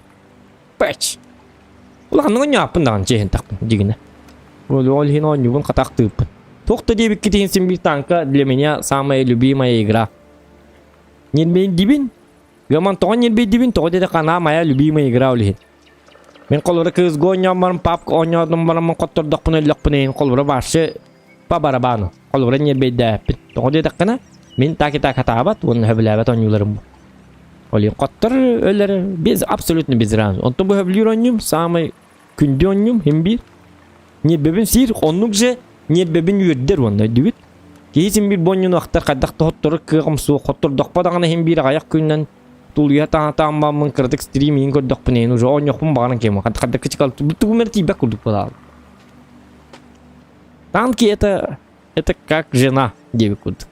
Speaker 1: Пэч. Улаханнык оонньооппун даҕаны чиэһин тахпын дьигинэ. Ол иһин оонньуубун хатахтыыппын. Туох да диэбиккитин син биир танка для меня самая любимая игра. Ньирбэйдибин. Гаман тоҕо ньирбэйдибин, тоҕо диэтэххэ анаа моя любимая игра ол иһин. Мин холобура кыысга оонньоон баран папка оонньоотум бараммын хоттордохпуна өллөхпүнэ иһин холобура вообще по барабану. Холобура ньирбэйдээппин. Тоҕо диэтэххинэ мин так и так хатаабат уонна сөбүлээбэт оонньууларым бу. Ол иһин хоттор өлөр без абсолютно без разницы. Онтон бу сөбүлүүр оонньуум самый күндү оонньуум иһин биир. Ньиэрбэбин сиир, оннук же ньиэрбэбин үөрдэр уонна өйдүүгүт? Киһи син биир бонньуну ахтар хайдах да хотторор кыаҕым суох, хоттордохпо даҕаны иһин биир аҕыйах күнүнэн тулуйа таһаатааммаммын кыратык стрим иһин көрдөхпүнэ иһин уже оонньуохпун баҕаран киһим хайдах кычыкал тугум эрэ тиийбэт курдук буолаал. Танки это это как жена диэбит курдук.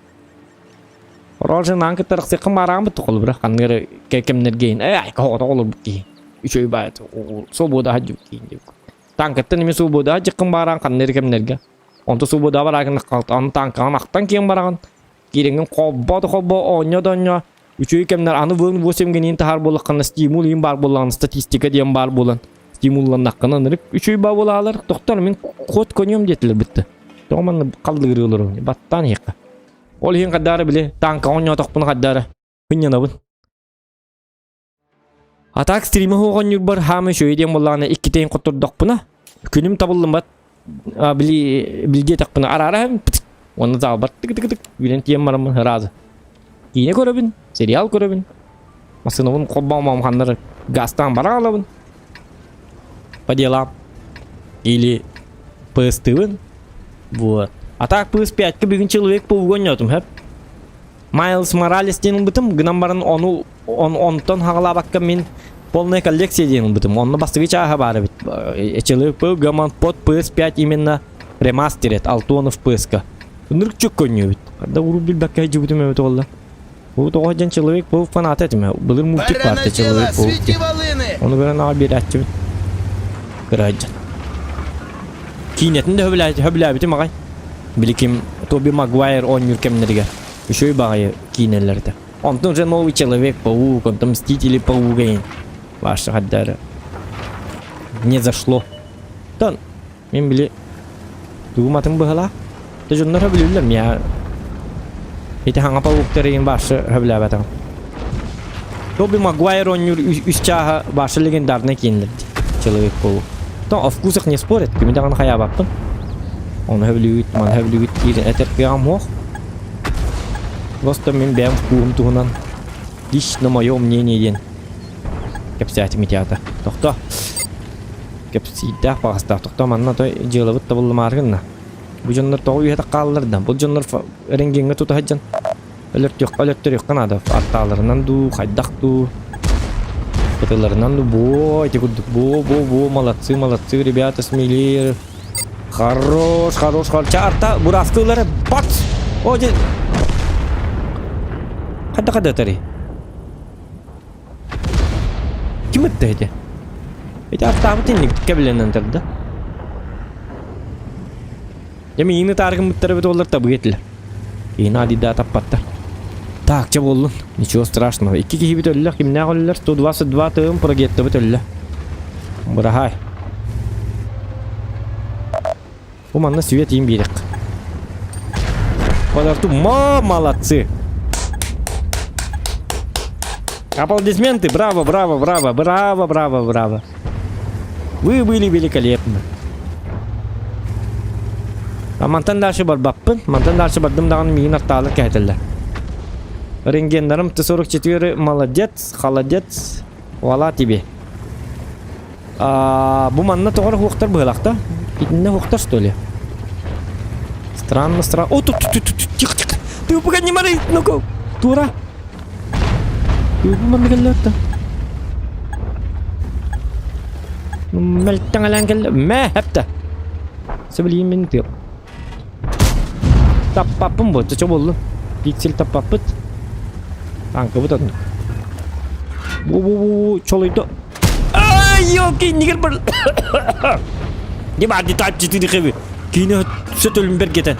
Speaker 1: Ороо женаан кытта арахсыаххын баараҕын холобура ханнык эрэ кэмнэргэ иһин ээ айка оҕото олорбут киһи үчүгэй баайыт свобода хаджыбыт киһи диэбит Танкаттан эмиэ свобода дьыккын баараан ханна эрэ кэмнэргэ. Онто свобода бараагын аны танкаҕын ахтан киэн бараҕын. Киирэҥҥин холбоо да холбоо оонньоо да оонньоо. Үчүгэй кэмнэр аны вын 8 гениин таһаар буоллаххына стимул иин баар буоллаҕына статистика диэн баар буолан стимулланнаххына ынырык үчүгэй баа буолаалар. Тохтор мин ход конем диэтилэр бытты. Тоҕо манна халлыырыылар баттаан иһиэххэ. Ол иһин хайдаары били танка оонньоотохпуна хайдаары кынньанабын. А так стримы оҕонньурбар хаамы үчүгэй диэн буоллаҕына иккитэйин хоттордохпуна күнүм табыллыммат а, били билдиэтэхпинэ араара уонна заалбар тык-тык-тык үүнэн тиийэн бараммын ыраазы киинэ көрөбүн сериал көрөбүн массыынабын холбоомоом ханнары газтаан бара алабын по делам или PS-тыбын вот а так PS5-ка бүгүн человек паук оонньоотум хөп Майлз Моралес диэн ылбытым, гынан баран ону он, онтон хаҕалаабакка мин полная коллекция диэн ылбытым. Онно бастакы чааһа баар эбит. Человек Гаман под PS5 именно ремастерет Алтонов PS-ка. Ынырык чөк көннүбүт. Да урут билбэккэ дьыбытым эбит олла. Бу тоҕо дьэн Человек Паук фаната этим. Былыр мультик
Speaker 8: Пора
Speaker 1: баар
Speaker 8: на
Speaker 1: Человек
Speaker 8: дело,
Speaker 1: Паук
Speaker 8: свети волыны!
Speaker 1: Ону көрөн аҕа биэрээччибит. Кыраайдьан. Киинэтин да хөбүлээбитим аҕай. Биликим Тоби Магуайр оонньуур кэмнэригэр үчүгэй баҕайы киинэлэр этэ. Онтон уже новый Человек-паук, онтон Мстители паук эйин. Ваша хаддары. Не зашло. Тон, мен били тугум атын быһалаах. Та дьоннор хөбүлүүллэр мия. Ити хаҥа пауктар эйин башы хөбүлээбэтим. Тоби Магуайр оонньуур үс чааһа башы легендарный киинэлэр Человек-паук. То о вкусах не спорят, кими даҕаны хайаабаппын. Ону хөбүлүүгүт, маны хөбүлүүгүт диир этэр кыаҕым суох. Просто мин бэйэм вкуһум туһунан лично мое мнение диэн кэпсээтим ити аата. Тохто. Кэпсиирдээх баҕастаах. Тохто манна той дьыалабыт табыллымаары гынна. Бу дьоннор тоҕо үөһэ хааллар да? Бу дьоннор рентгеҥҥэ тута сылдьан Өлөртүөххэ өлөртөрүөххэ наада. Аттааларынан дуу, хайдах дуу, ытыларынан дуу, боо, ити курдук, боо, боо, боо, молодцы, молодцы, ребята, смелее. Хорош, хорош, хорош. Ча, арта, бураскылары, бац! О, дьэ. Хайда хайда ытарый? Ким ытта ити? Ити артаабыт инник кэбилэнэн тарда. Дьэ миигин ытаары гыммыттара эбит уоллар табыга этилэр. Киһини адыйдаа таппаттар. Так, чэ буоллун. Ничего страшного. Икки киһибит өллө, кимнээх өллөр? 122 тыым прогеттабыт өллө. Быраһаай. Бу манна свет им биэрэх. Подарту, ма, молодцы! Аплодисменты, браво, браво, браво, браво, браво, браво. Вы были великолепны. А мантан дальше барбаппын. Мантан дальше бардым даҕаны миигин артаалар кэһэтэллэр. Рентгеннарым Т-44 молодец, холодец, вала тебе. А, бу манна тоҕор хуохтар быһылахта. Итиннэ хуохтар что ли? Странно, странно. О, тут, тут, тут, тихо, тихо. Ты пока не морай, ну-ка. Тура. Манна кэллэ Мэлтэҥэлээн кэллэ. Мэ, хэптэ. Сөбүлиин мин тыап. Таппаппын бу, чочо буоллун. Пиксель таппаппыт. Танкабыт оннук. Бу-бу-бу чолуйду. Ай, ёлки, нигер бар. Не бар, не тап четыре хэви. Киинэ сөтөлүн бергетен.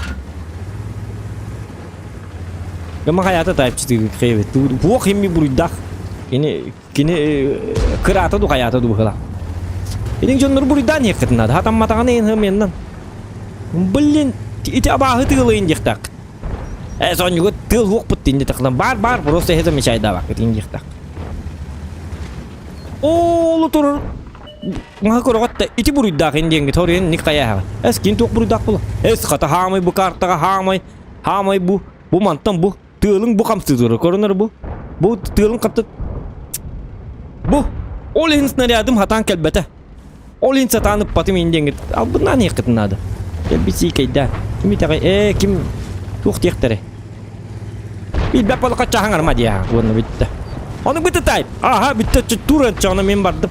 Speaker 1: Гама хайата тайп четыре хэви. Туох химми буруйдах. Кини кини кыраата ду хайаата ду быһыла. Итин дьоннор буруйдаан иэххитин наада. Хатамматаҕына иһин хымменнан. Блин, ити абааһы тыылайын диэхтээх. Э, сонньугу тыал хуохпут дин диэтэхтэн бар бар просто это мечайдаабаккыт дин диэхтээх. Оолу турар Маһы көрөҕөт да ити буруйдаах ин диэҥҥит хоруйун ник хайааһаҕын. Эс кин туох буруйдаах була. Эс хата хаамай бу картаҕа хаамай хаамай бу бу мантан бу тыалыҥ бу хамсыытыра көрүнэр бу бу тыалыҥ хапта бу ол иһин снарядым хатаан кэлбэтэ. Ол иһин сатаан ыппатым иһин диэҥҥит албыннаан иһиэххитин наада. Кэлбит сиикэйдээ. Ким итэҕэй? Ээ, ким туох диэхтэрэй? Билбэт буоллахха чаһаҥарма диэ уонна бүттэ. Ону бүттэ тайп. Аха, бүттэ тур чаҕына мин бардым.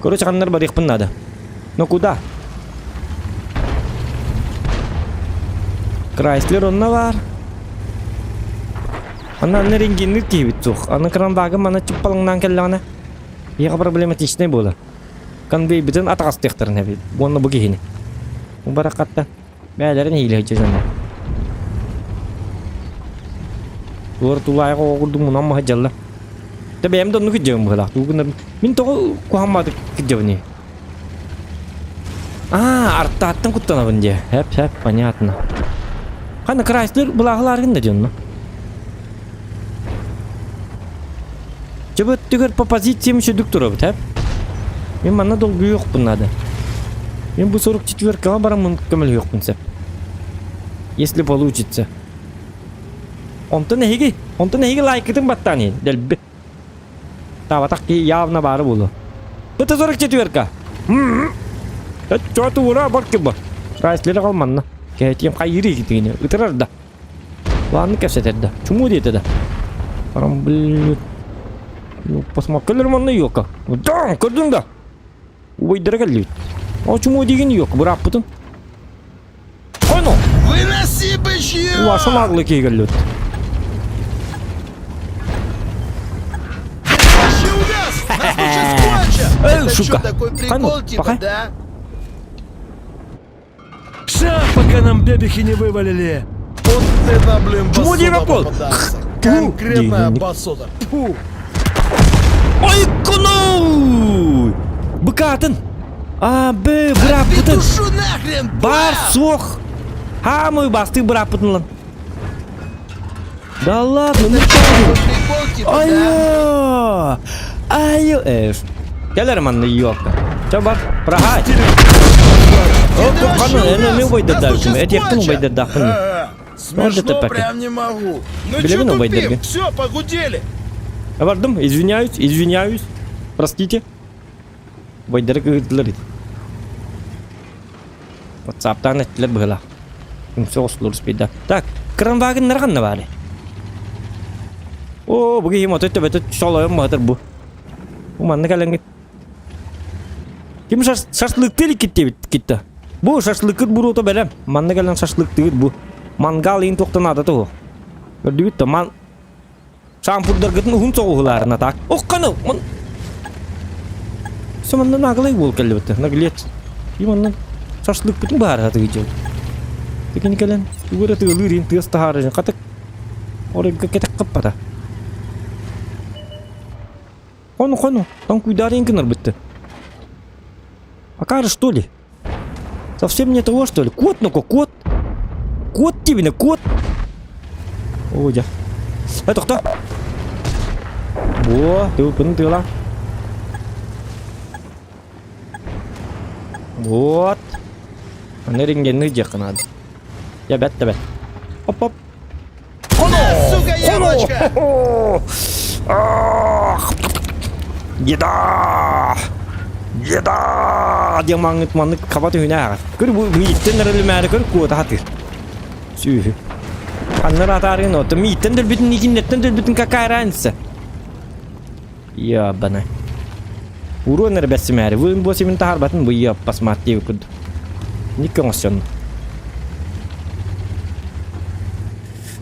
Speaker 1: Короче, ханнар барыахпын наада. Но куда? Крайслер онно баар. Анна анна рентгеннир киһибит суох. Аны кранвагым мана чыппалаҥнаан кэллэҕинэ Ийэҕэ проблематичнай буолар. Конвейбитин атаҕастыахтарын эбит. Уонна бу киһини. Бу бараххатта бэйэлэрин иһиилэ сылдьар дьоннор. Туора тулаайах оҕо курдук мунан маһы дьалла. Тэ бэйэм да оннук кырдьабын быһыылаах. Тугу гынарбын. Мин тоҕо куһаҕан кырдьабыный? Аа, артааттан куттанабын дии. Хэп, хэп, понятно. Ханна Крайслер былааһылааргын да дьонно. Чөбөт түгэр по позициям сүдүк турабыт, хэп. Мин манна долгуйуохпун надо. Мин бу сорок четверкаҕа бараммын көмөлөһүөхпүн сөп. Если получится. Онтон эһиги, онтон эһиги лайкытын баттаан иһин, дэлби. Таабатах киһи явно баара буолуо. Это 44-ка. Чё ура бар киба. Крайслер манна. Кэһэтиэм хайыыры икитигини. Ытырар да. Планны кэпсэтэр да. Чуму диэтэ да. Барам блин. Ну, посмотри, манна ёка. Да, көрдүң да. Убайдара кэллибит. О, чуму дигин ёк, бырааппытын. Хойно!
Speaker 8: Выноси бычье!
Speaker 1: Улаша наглый киһи кэллибит.
Speaker 8: Вообще увяз! Нас тут сейчас кончат!
Speaker 1: Эй,
Speaker 8: Это
Speaker 1: сука!
Speaker 8: что, такой
Speaker 1: Ханну,
Speaker 8: прикол типа,
Speaker 1: пока.
Speaker 8: да?
Speaker 6: Ша, пока нам бебехи не вывалили!
Speaker 8: Вот это, блин,
Speaker 1: Чему
Speaker 8: басота
Speaker 1: Дирапол?
Speaker 8: попадается. Конкретная
Speaker 1: Дигин.
Speaker 8: басота. Фу.
Speaker 1: Ой, куну! Быкатын! А, б, быраппытын!
Speaker 8: Петушу нахрен!
Speaker 1: Бар
Speaker 8: бам!
Speaker 1: суох! Хаамый бастыы бырааппытын лан. Да ладно, ну
Speaker 8: Такой прикол типа, да?
Speaker 1: Айо! Айо! Э, кэлэр манна ёлка. Чэ бар, проһай.
Speaker 8: Где ты вообще
Speaker 1: Эми
Speaker 8: увяз?
Speaker 1: убайдардаахпын.
Speaker 8: Нас тут сейчас
Speaker 1: Этиэхпин
Speaker 8: кончат.
Speaker 1: убайдардаахпын.
Speaker 8: Э, Смешно
Speaker 1: паки.
Speaker 8: прям не могу. Ну
Speaker 1: Билебин
Speaker 8: чё
Speaker 1: убайдарга.
Speaker 8: тупим? Все, погудели.
Speaker 1: Бардым, извиняюсь, извиняюсь. Простите. Убайдары кыырдылар ити. Ватсаптаан эттилэр быһыылаах. Үҥсэ оҕустулар успейда. Так, кранвагеннар ханна баары? Оо, бу киһи мотой төбөтө солойон баһытар бу. Бу манна кэлэҥҥит. Ким шашлыктыыр иликкит диэбит китта. Бу шашлыккыт буруота бэлэм. Манна кэлэн шашлыктыыр бу. Мангал иин туохтан наада туһу. Көрдүгүт да ман Шампурдаргытын уһун соҕуһулаарына так. Охханы! Ман... Сыманна наглай буол кэллибит. Наглец. И манна шашлыкпытын баара тыгыдьыл. Тикини кэлэн тугу эрэ тыалыыр иһин тыас таһаарарын хатык. Оройго кэтэх хаппата. Хону хону, там куйдаарыйын гынарбытты. Акары что ли? Совсем не того что ли? Кот ну-ка, кот! Кот тебе, кот! О, дьэ. Э, тохто! Во, тыылпын тыыла. Вот. Аны рентгенни диэххэ наада. Я бэт да бэт. Оп-оп.
Speaker 8: Сука, яблочко!
Speaker 1: Ах! Еда! Еда! диэн маҥнык маннык хаба түһүнэ ааҕар. Көр бу мииттэн эрэлимээри көр куота хатыыр. Сүүһү. Ханнар атаарыын ото мииттэн өлбүтүн икиннэттэн өлбүтүн какая разница? Ебана. Уруон эрэ бэссимээри. Вын бу симин таһаарбатын бу еппас мат диэбит курдук. Ник оҥостон.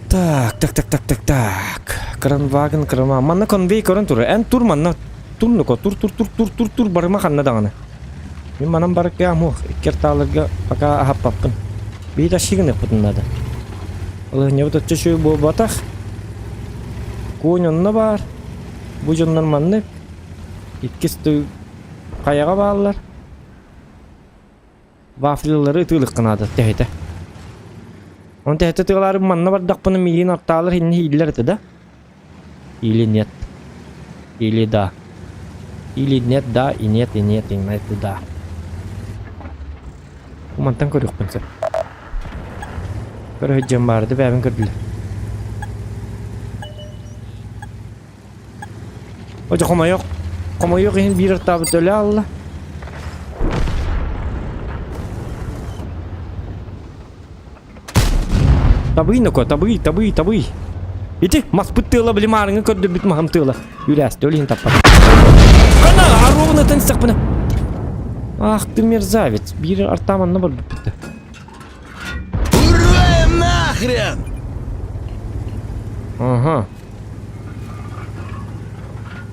Speaker 1: Так, так, так, так, так, так. Кранваген, крама. Манна конвей көрөн тур. Эн тур манна. Тур нуко, тур, тур, тур, тур, тур, тур, барыма ханна даҕаны. Мин манан барыккаам уох. Иккер тааларга пока аһаппаппын. Биир ашигыныахпытын наада. Ылыһынньабыт оччо үчүгэй буолбатах. Конь онно баар. Бу дьоннор маннык. Иккис хайаҕа бааллар. Вафлилары ытыылыкка наада тэһитэ. Оны тэһитэ тыалаары манна бардахпына миигин артаалар инни ииллэр этэ да? Или нет? Или да? Или нет, да, и нет, и нет, и нет, и да. Бу мантан көрүөхпүн сөп. Көрө сылдьан баарды бэйэбин көрдүлэр. Ожо хомойуох хомойуох иһин биир артаабыт өлө аалла. Табый ноко, табый, табый, табый. Ити маспыт тыала били маарыҥы көрдөрбүт маһым тыала. Үрээсти ол иһин таппат. Хана, ровно тэн истэхпинэ. Ах ты мерзавец, биир артам анна барбыт.
Speaker 8: Ура нахрен!
Speaker 1: Ага.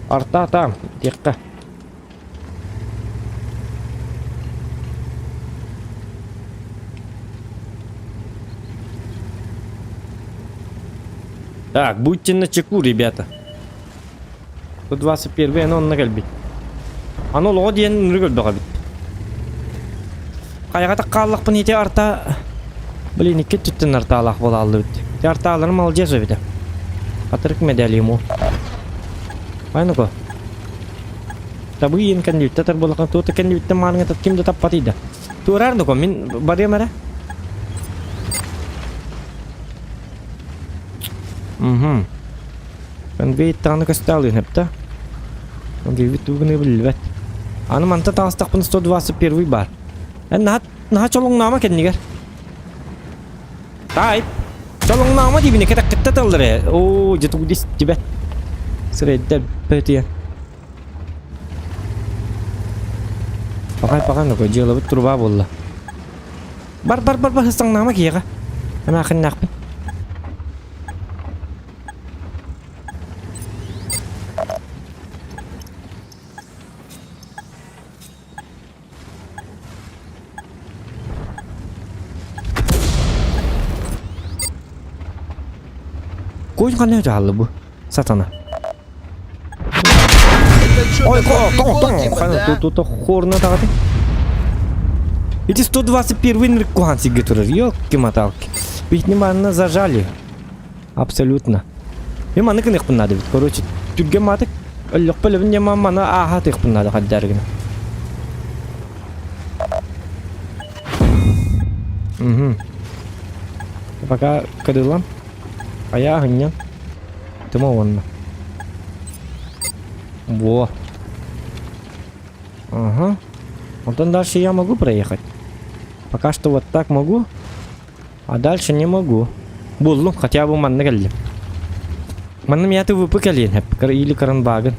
Speaker 1: Арта там, тихо. Так, будьте начеку, ребята. 121 аны онно кэлбит. Аны олоҕо диэн ынырык өлбөх эбит. Хайаҕа хааллахпын ити арта... Блин, икки өттүттэн артаалаах буолааллыбыт. Ити артааларым молодец эбитэ. Хатырык медали ему. Айнуко. Табыы иин кэннибиттэ тар буолахан туота кэннибиттэн мааныҥа ким да таппатый да. Туораар нуко мин барыам эрэ. Угу. Конвей даҕаны көстө алыын да. Конвейбит тугуны билбэт. Аны манта таҕыстахпын 121 бар. Эн наһаа наһаа чолоҥномо кэннигэр. Таай. Чолоҥномо диибини кэтэххиттэ тыллары. Оо, дьэ тугу истибэт. Сирэйдэр бөтүйэн. Пахай пахай нука дьыалабыт труба буолла. Бар бар бар бар саҥнаама киһиэхэ. Эмээхиннээхпин. Кой ханна дьааллы бу? Сатана. Ой, тоң, тоң, хорна тағаты. Эти 121 ныркухан сиге турар. Ёлки-моталки. Ведь не зажали. Абсолютно. Мен маны гыныахпын наада эбит. Короче, түргэн маатык өллөхпө өлөбүн диэн маны ааһа тыахпын наада хаддаар гына. Угу. Пока кырылам. Айаа хынньан. Тыма уонна. Во. Ага. Онтон дальше я могу проехать. Пока что вот так могу. А дальше не могу. Буллум, хотя бы манна кэллим. Манна мята ВП кэлиэн хэп, или Каранбагын.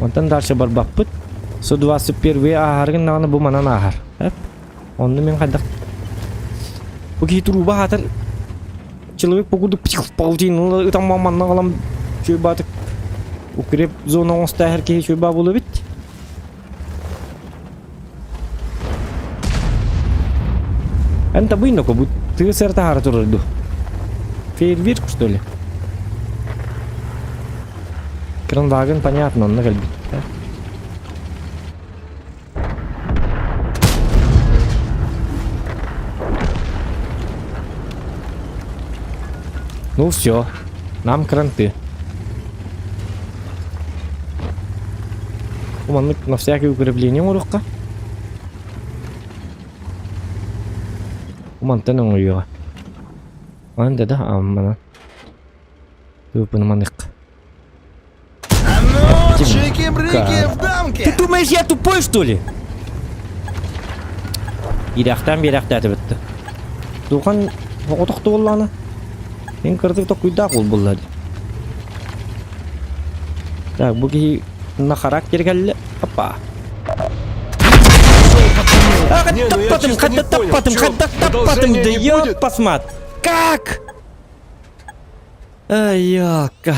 Speaker 1: Онтон дальше барбаппыт. 121 ааһаргын даҕаны бу манан ааһар. Эп. Онно мин хайдах Бу киһи труба хаатар человек по курдук паутину ытан манна ылам чуйбаатык укреп зона оҥостааһар киһи чуйбаа буолуо эбит. Эн табыйнако бу тыа сэр таһаара турар дуу? Фейерверк, что ли? Кранваген, понятно, онно кэлбит. Ну все, нам кранты. Маннык на всякое укрепление оҥоруохха. Мантан оҥоруоҕа. Ман да да аммана. Тупын манык.
Speaker 8: А ну, чики-брики в
Speaker 1: Ты
Speaker 8: дамке!
Speaker 1: думаешь, я тупой, что ли? Ирэхтэн биэрэхтээтэ бүтті. Тухан оҕотохто буоллаҕына Мин кыратык токуйдаах уол буолла дии. Так, бу киһи на характер кэллэ. Опа.
Speaker 6: Не, ну я
Speaker 1: Таппатым,
Speaker 6: чисто не
Speaker 1: хадда
Speaker 6: понял,
Speaker 1: таппатым,
Speaker 6: чё,
Speaker 1: хадда таппатым,
Speaker 6: продолжения
Speaker 1: да
Speaker 6: не
Speaker 1: ёп
Speaker 6: будет?
Speaker 1: посмат. Как? Ай, ёлка.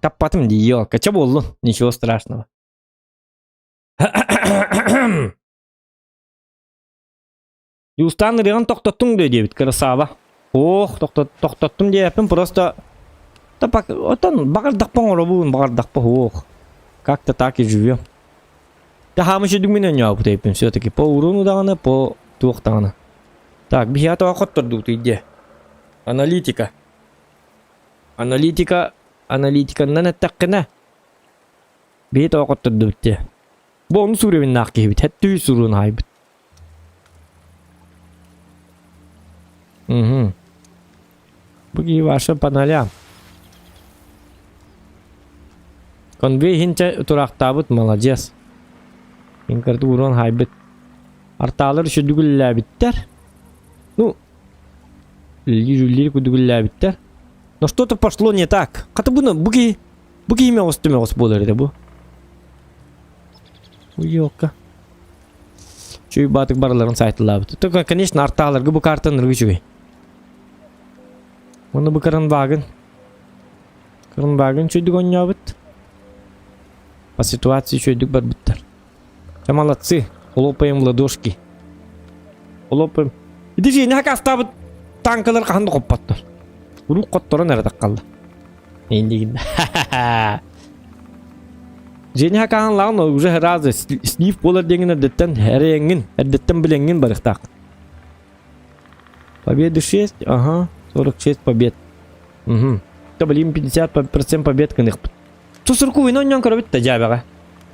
Speaker 1: Таппатым дии, ёлка. Чэ буоллун, ничего страшного. Юстан ырыаҕын тохтоттуҥ дуо диэбит кырасааба. Ох, тохтоттум диэппин просто отон баҕардахпа оҥоробун, баҕардахпа ох. Как-то так и живем. Таһаамы сүдүгмүн өнньообут эбиппин все-таки по уруну даҕаны, по туох даҕаны. Так, биһиэхэ тоҕо хоттордубутуй диэ. Аналитика. Аналитика, аналитиканнан эттэххинэ, биһи тоҕо хоттордубут диэ. Бу ону сууребиннаах киһибит, хэттүү суруун аайбыт. Угу. Бу киһи ваша паналя. Конвей иһинчэ тураахтаабыт, молодец. Инкарты урон хайбыт. Артаалар үчүдүк үлэлээбиттэр. Ну, үллиир курдук үлэлээбиттэр. Но что-то пошло не так. Хата буну бу киһи бу киһи мөҕүс түмэҕис буолар этэ бу. Уйуокка. Чүй баатык барыларын сайтылаабыт. Только, конечно, артааларга бу картаны ыргы үчүгэй. Уонна бу кыранбаагын. Кыранбаагын үчүгдүк оонньообут. По ситуации үчүгдүк барбыттар. Чэ, молодцы. Хлопаем в ладошки. Хлопаем. Ити сиэни хакастаабыт танкалар хаһан да хоппоттор. Урук хотторон эрэ таххалла. Индигин. Женя хакаһан лаҕын уже разы слив буолар диэҥин эрдэттэн эрэйэҥҥин, эрдэттэн билэҥҥин барыахтаах. Победы 6, ага, 46 побед. Угу. То блин 50% побед гыныхпыт. 140 ойнон көрөбүт да дьээбэҕэ.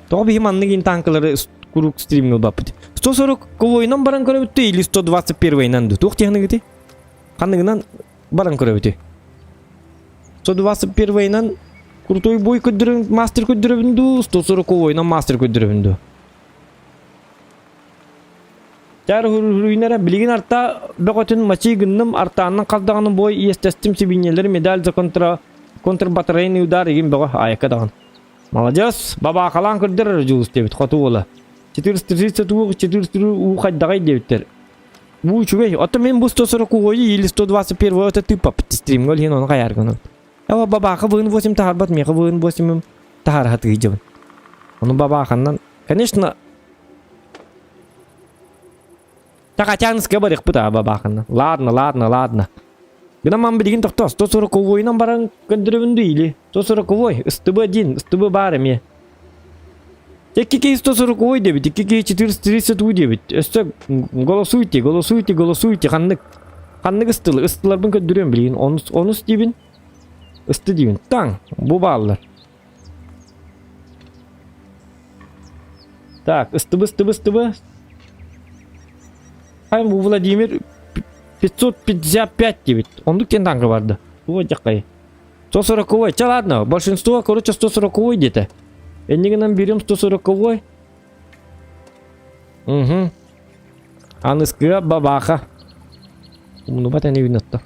Speaker 1: Тоҕо биһи маннык ин танкалары куруук стримҥэ ылбаппыт. 140 ойнон баран көрөбүт или 121-нан ду. Туох диэхныгыты? Ханныгынан баран көрөбүтүй? 121-нан крутой бой көрдөрөн мастер көрдөрөбүн дуу, 140 ойнон мастер көрдөрөбүн дуу? Тар хуруйнара билигин арта бөҕөтүн мачый гынным артааннан хас даҕаны бой иэстэстим сибиинньэлэри медаль за контра контрбатарейный удар игин бөҕө айакка даҕаны. Молодец, бабаахалаан көрдөрөр дьулус диэбит хоту уола. 432 403 уу хайдаҕай диэбиттэр. Бу үчүгэй. Оттон мин бу 140 уойу или 121 это тыыппаппыт стримҥэ ол иһин ону хайааргын. Эва бабааха вын 8 таһарбат миэхэ вын 8 таһараһа тыыдьабын. Ону бабааханнан, конечно, Такатянская барыахпыт аа бабаахына. Ладно, ладно, ладно. Гынан билигин тохтоо, 140-ойунан баран көрдөрөбүн дуу или 140-ой, ыстыбы один, ыстыбы баар эмиэ. Икки киһи 140-ой диэбит, икки киһи 432 диэбит. Өссө голосуйте, голосуйте, голосуйте, ханнык ханнык ыстылы, ыстыларбын көрдөрүөм билигин. Онус, онус диибин, ысты диибин. Таң, бу бааллар. Так, ыстыбы, ыстыбы, ыстыбы. Хайм бу Владимир 555 диэбит. Оннук диэн танка барды. Ой, дьаккай. 140 Ча ладно, большинство, короче, 140 где-то. Эннигинан берем 140 Угу. Аныскыга бабаха. Умнубат эни отто.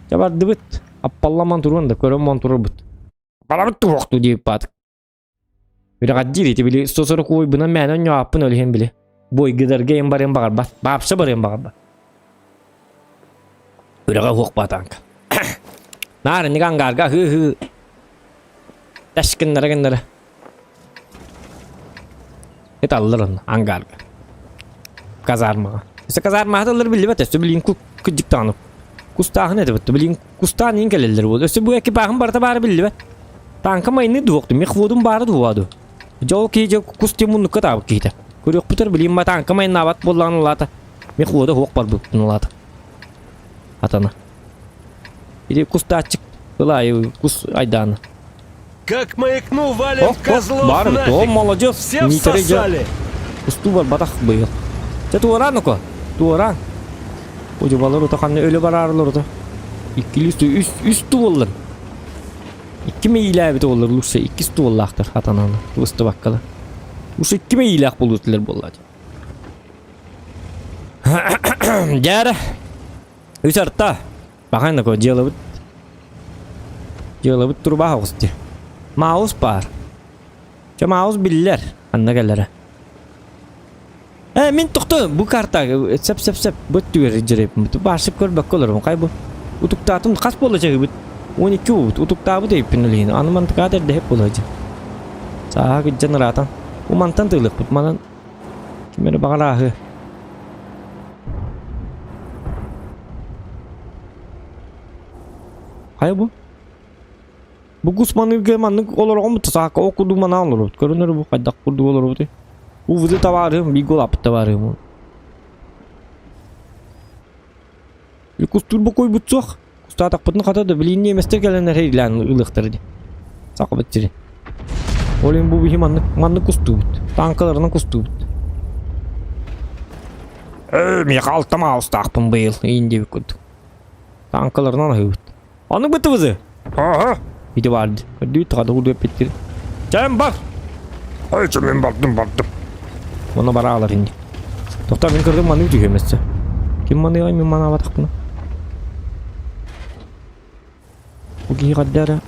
Speaker 1: Ча бардыбыт. Аппалламан туруон да, көрөн турурбут. Балабыт туохту диэбит баатык. Үрэҕэрдиир ити били 140 бынан мээнэ онньооппун ол иһин били. Бойгыдарга эм барыан баҕарбат. Баапса барыан баҕарбат. Үрэҕэ уһуох баатаанка. Наар инник ангарга хыы-хыы. Тэс гыннара гыннара. Ыталлар онно ангарга. Казармаҕа. Өссө казармаҕа ыталлар биллибэт өссө билигин кырдьык даҕаны кустааһын этэ бутта билигин кустаан иин кэлэллэр буол өссө бу экипааһын барыта баара биллибэт тааҥка майны дуокту мехводум баара дуо ду дьэ ол киһи дьэ кус тиэ муннукка таабыт киһитэ көрүөхпүтэр билигин ма тааҥка майнаабат буоллаҕына лаата мехвода суох барбыппын лаата атана или кустааччык ылаайы кус айдаана
Speaker 6: Как маякну, валим
Speaker 1: Оп, оп,
Speaker 6: козлов
Speaker 1: баар эбит. О,
Speaker 6: нафиг!
Speaker 1: молодец.
Speaker 6: Все
Speaker 1: Миитэрэй дьэ
Speaker 6: всосали!
Speaker 1: устуу барбатах быйыл. Дьэ туораан око. Туораан. Удьубалар ута ханна өлө бараарылар ута. Иккили үс үс үс туоллар. Икки миилээбит уоллар лучше иккис туоллаахтар хатананы ыстыбаккалар. Уж икки миилээх буолуутулар буоллаачы. Дьээрэ. Үс арта. Баҕайна ко дьыалабыт дьыалабыт турбаах оҕус дии. Маус баар. Чэ Маус биллэр ханна кэлэрэ. Э мин тохто бу карта сөп сөп сөп бу өттүгэр дьирэйбин баарсып көрбөккө олоробун хай бу утуктаатым хас буола чаһыыбыт 12 буолбут утуктаабыт эбиппин ол иһин аны мантыкаат эрдэһип буола дьэ сааһа кыдьан ыраатан бу мантан тыылыахпыт манан ким эрэ баҕар ааһыа Хайа бу? Бу кус маныырга маннык олороҕун саакка ол курдук манаан олоробут. Көрүнэр бу хайдах курдук олоробутуй? УВД табаарыым, биир гол аппыт табаарыым. Кустуур бокуойбут суох. Кустаатахпытын хата да билигин немецтэр кэлэн эрэйилээн ылыахтара дии. Сахабыт сирин. Ол иһин бу биһи маннык маннык кустуубут. Тааҥкаларынан кустуубут. Ээ, миэхэ алта маустаахпын быйыл, иин диэбит курдук. Тааҥкаларынан аһыыбыт. Ону бытыбызы. Аха. Ити баар дии. Көрдүү тахада курдук эппиттир. Чэм бар.
Speaker 7: Ай, чэ, мин бардым, бардым.
Speaker 1: Оны бараалар инди. Тохтоо мин көрдüm маныы түһүөм өссө. Ким маныай мин манаабатахпына. Бу киһи хадда эрэ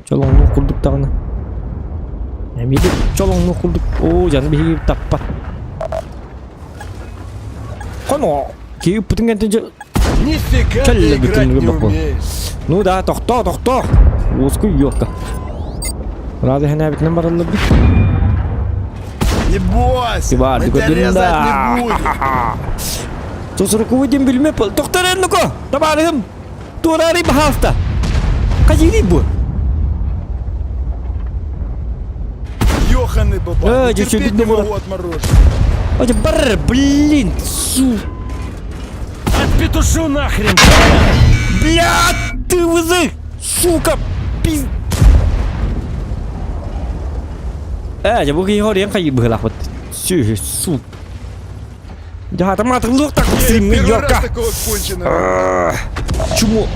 Speaker 1: чолоҥнуох курдук даҕаны. Эмиэ да чолоҥнуох курдук. Оо, дьаны биһиги таппат. Хоно, киһи ыппытын кэнтэн дьэ
Speaker 6: Нифига ты
Speaker 1: Чэллэ
Speaker 6: играть
Speaker 1: бүтүн
Speaker 6: не
Speaker 1: бокуон.
Speaker 6: умеешь.
Speaker 1: Ну да, тохтоо, тохтоо. Уоскуй ёлка. Рада хэнээбитинэн бараллар бит.
Speaker 8: Не бойся,
Speaker 1: Ивар,
Speaker 8: мы тебя резать не будем.
Speaker 1: Сосуруку диэн билме Тохтор эннуко, табаарыһым. Туораары баһаалта. Хадьыырый бу.
Speaker 8: Ёханый бабай,
Speaker 1: Э,
Speaker 8: терпеть не
Speaker 1: дьэ,
Speaker 8: могу отмороженное.
Speaker 1: Ой, бар, блин, су.
Speaker 6: Отпетушу нахрен!
Speaker 1: Бля, ты вызы, сука, пиз... Э, дьэ бу киһи хоруйан хайыы быһыылаахпыт. Сүһү, су. Дьаһатамаатыллыах так стримҥэ
Speaker 8: Первый раз
Speaker 1: ёрка.
Speaker 8: такого конченого.
Speaker 1: Чему?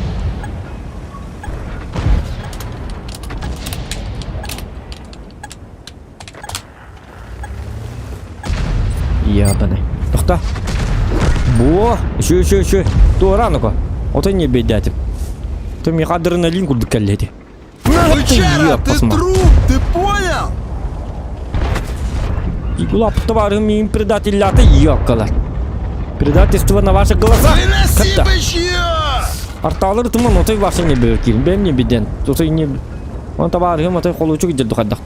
Speaker 1: Ябаны. Тохта. Бо, еще, еще, еще. Туора ну-ка. Вот не бедятим. Ты мне адреналин курдук кэллэти.
Speaker 8: Бычара, ты труп, ты понял?
Speaker 1: Лаптоварым им предателя-то ёкала. Предательство на ваших глазах.
Speaker 8: Выноси
Speaker 1: Катта.
Speaker 8: бычье!
Speaker 1: Арталыр туман отой ваша не бөкир. Бэм не биден. Отой не... Он табаарыһым отой холуочук дьэ духадахт.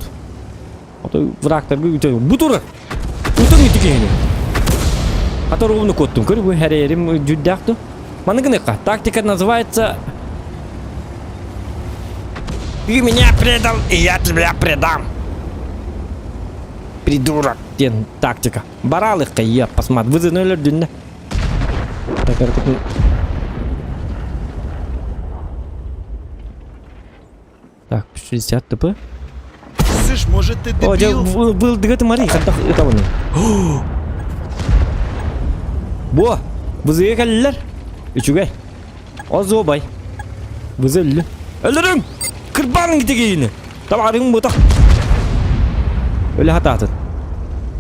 Speaker 1: Отой врагтарга үтө. Бу тура. Утун үтү киһини. Хата ровно куоттум. Көр бу хэрээрим дьүддээх Маны гыныка. Тактика называется Ты меня предал, и я тебя предам. Придурок. Диэн тактика. Баралыхка я посмотри. Вызыны өлөрдүннэ. Так, 60 ТП.
Speaker 8: Слышь, может ты
Speaker 1: О,
Speaker 8: дебил?
Speaker 1: был ты Мари, хаттах ытабын. Бо, бызыга кэллилэр. Үчүгэй. Озуобай. Бызы өллү. Өлөрүм! Кырбаның китигиини. Табаарыҥ бутах. Өлө хатаатын.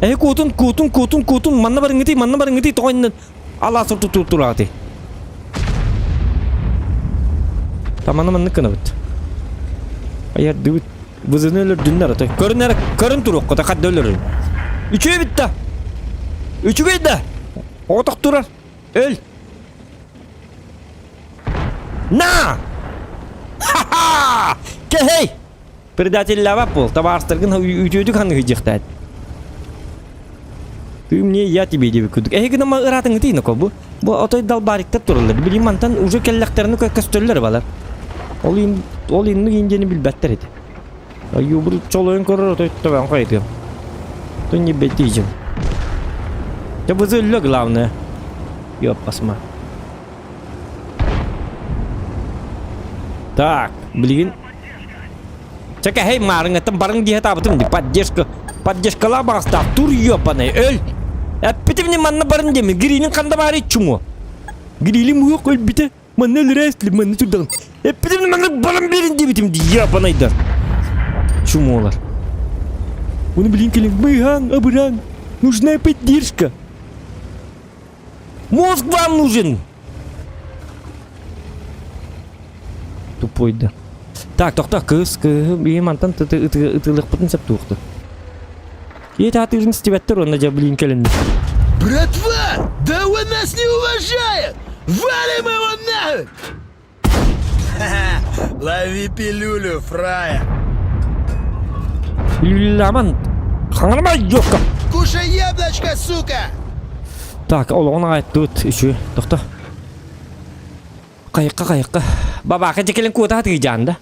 Speaker 1: Эһи куутун, куутун, куутун, куутун, манна барыҥҥытый, манна барыҥҥытый, тоҕо иннин алаас тураҕытый. Тамана маннык гынабыт. Айардыбыт. Бызыны өлөрдүннэр отой. Көрүн эрэ, көрүн туруохха хадда өлөрүн. Үчүгэй битта. Үчүгэй да. Оҕотох турар. Өл. На! Ха-ха! Кэһэй! Предателлээбэт буол, табаарыстаргын үтүөтүк ханыһыйдьыхтаат. Ты мне, я тебе диэбит курдук. Эһиги гына ыраатыҥҥытый ноко бу. Бу отой далбариктар тураллар. Билим мантан уже кэллэхтэрин көстөллөр балар. Ол ин ол иннук индияны билбэттэр ити. Юбур чолойун көрөр отой төбөн хайытыам. То не бетижим. Да бызыллы главное. Ёппасма. Так, блин. Чэкэ, хей, маарыҥҥыттан барыҥ дии сатаабытым дии. Поддержка, поддержкалаа баҕастаах тур ёпаный, өл! Эппитим манна барын диэмин, Гринин ханда баарый чуҥу? Грилим уох өлбүтэ, манна өлөрөөстүлүм, манна турдаҕын. Эппитим манна баран биэрин диэбитим дии, ёпанайдар. Чумолар. Оны блин кэлин, быыһаҥ, абыраҥ, нужна поддержка. Мозг вам нужен! Тупой да. Так, тохто, кыыс, кыыһы, биһи мантан ытыылыахпытын сөп туохту. Ийэ атыырын истибэттэр уонна дьэ блин кэлиннэ.
Speaker 8: Братва, да он нас не уважает! Валим его нахуй! Ха-ха, лови пилюлю, фрая.
Speaker 1: Пилюляман, хаҥарма ёпка.
Speaker 8: Кушай яблочко, сука!
Speaker 1: Так, олоҕун аҕай тут үчү, тохто. Хайыкка, хайыкка. Бабака дьэ кэлин куота хатыйдьаан да.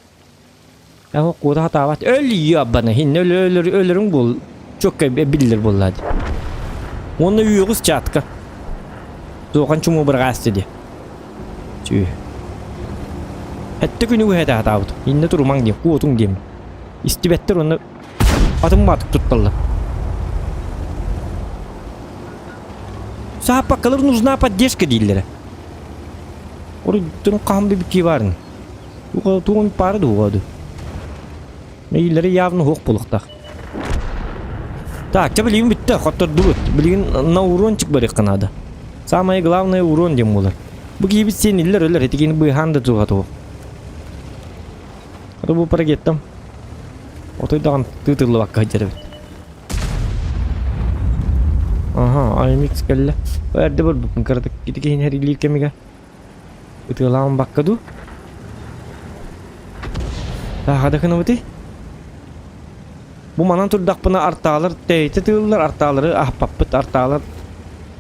Speaker 1: Эһо куота хатаабат. Өл ёбаны, хинне өлөр өлөрүҥ буол. Чөккө биллэр буолла ди. Уонна үөҕүс чатка. Туохан чумуу бырҕаасты ди. Чүү. Этте күнү үһэтэ хатаабыт. Инне турумаҥ диэн, куотуҥ диэн. Истибэттэр уонна атын маатык тутталлар. Сааппаккалар нужна поддержка дииллэрэ. Оруйдун хаһан да бикки баарын. Тугун паары дуоду. Мейлери явно хуох булуктах. Так, чэ билигин бүттэ, хоттордубут. Билигин на урончик барыахха наада. Самое главное урон диэн буолар. Бу киһибит сиэниллэр өлөр, итигини быыһаан да туха туох. Ото бу парагеттам. Отой даҕан тыытыллыбакка сылдьар эбит. Аха, AMX кэллэ. Эрдэ барбыппын кыратык ити киһини хэриилиир кэмигэр. Ытыалаан бакка дуу? Тааха да гынабытый? Бу манан турдахпына артаалар тэйитэ тыыллар, артаалары аһаппаппыт, артаалар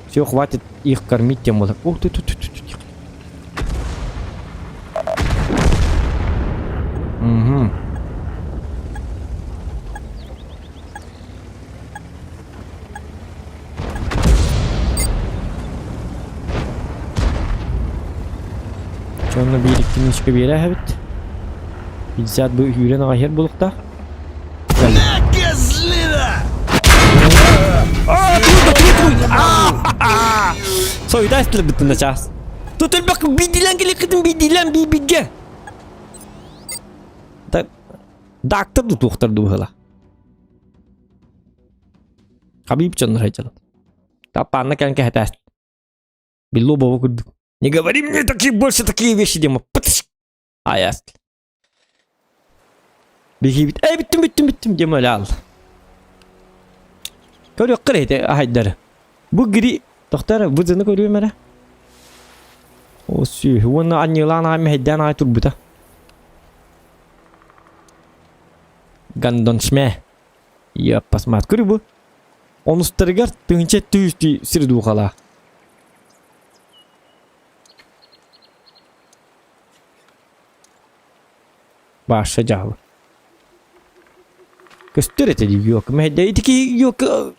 Speaker 1: все, хватит их кормить тем более. Ух ты, ты, ты, ты, ты. Угу. Чонно биир икки биэрэ эбит. 50 бу үүрэн аҕай иһэр буолуохтаах.
Speaker 8: На, козлина!
Speaker 1: Сойда истилбиттин да чаас. Тут элбэх биирдиилээн кэлиэххитин биирдиилээн биир-бииргэ. Даактар тутуохтар дуу быһыла. Хабиб дьоннор сылдьаллар. Таппаанна кэлэн кэһэтээс. Билло бобо курдук. Не говори мне такие больше такие вещи, Дима. Аяс. Биһиибит ээ бүттүм бүттүм бүттүм диэм өлө аал. Көрүөххэ эрэ ити аһайдары. Бу гири тохтоо эрэ бу дьону көрүөм эрэ. О сүөһү уонна анньыылаан аҕай мэһэйдээн аҕай турбута. Гандоншме. Яппасмаат көрү бу. Онустарыгар тыһыынча түһүстүү сир дуухалаах. Баша дьаһалы. Көстөр этэ дии ёлка. Мэһэйдэ ити киһи ёлка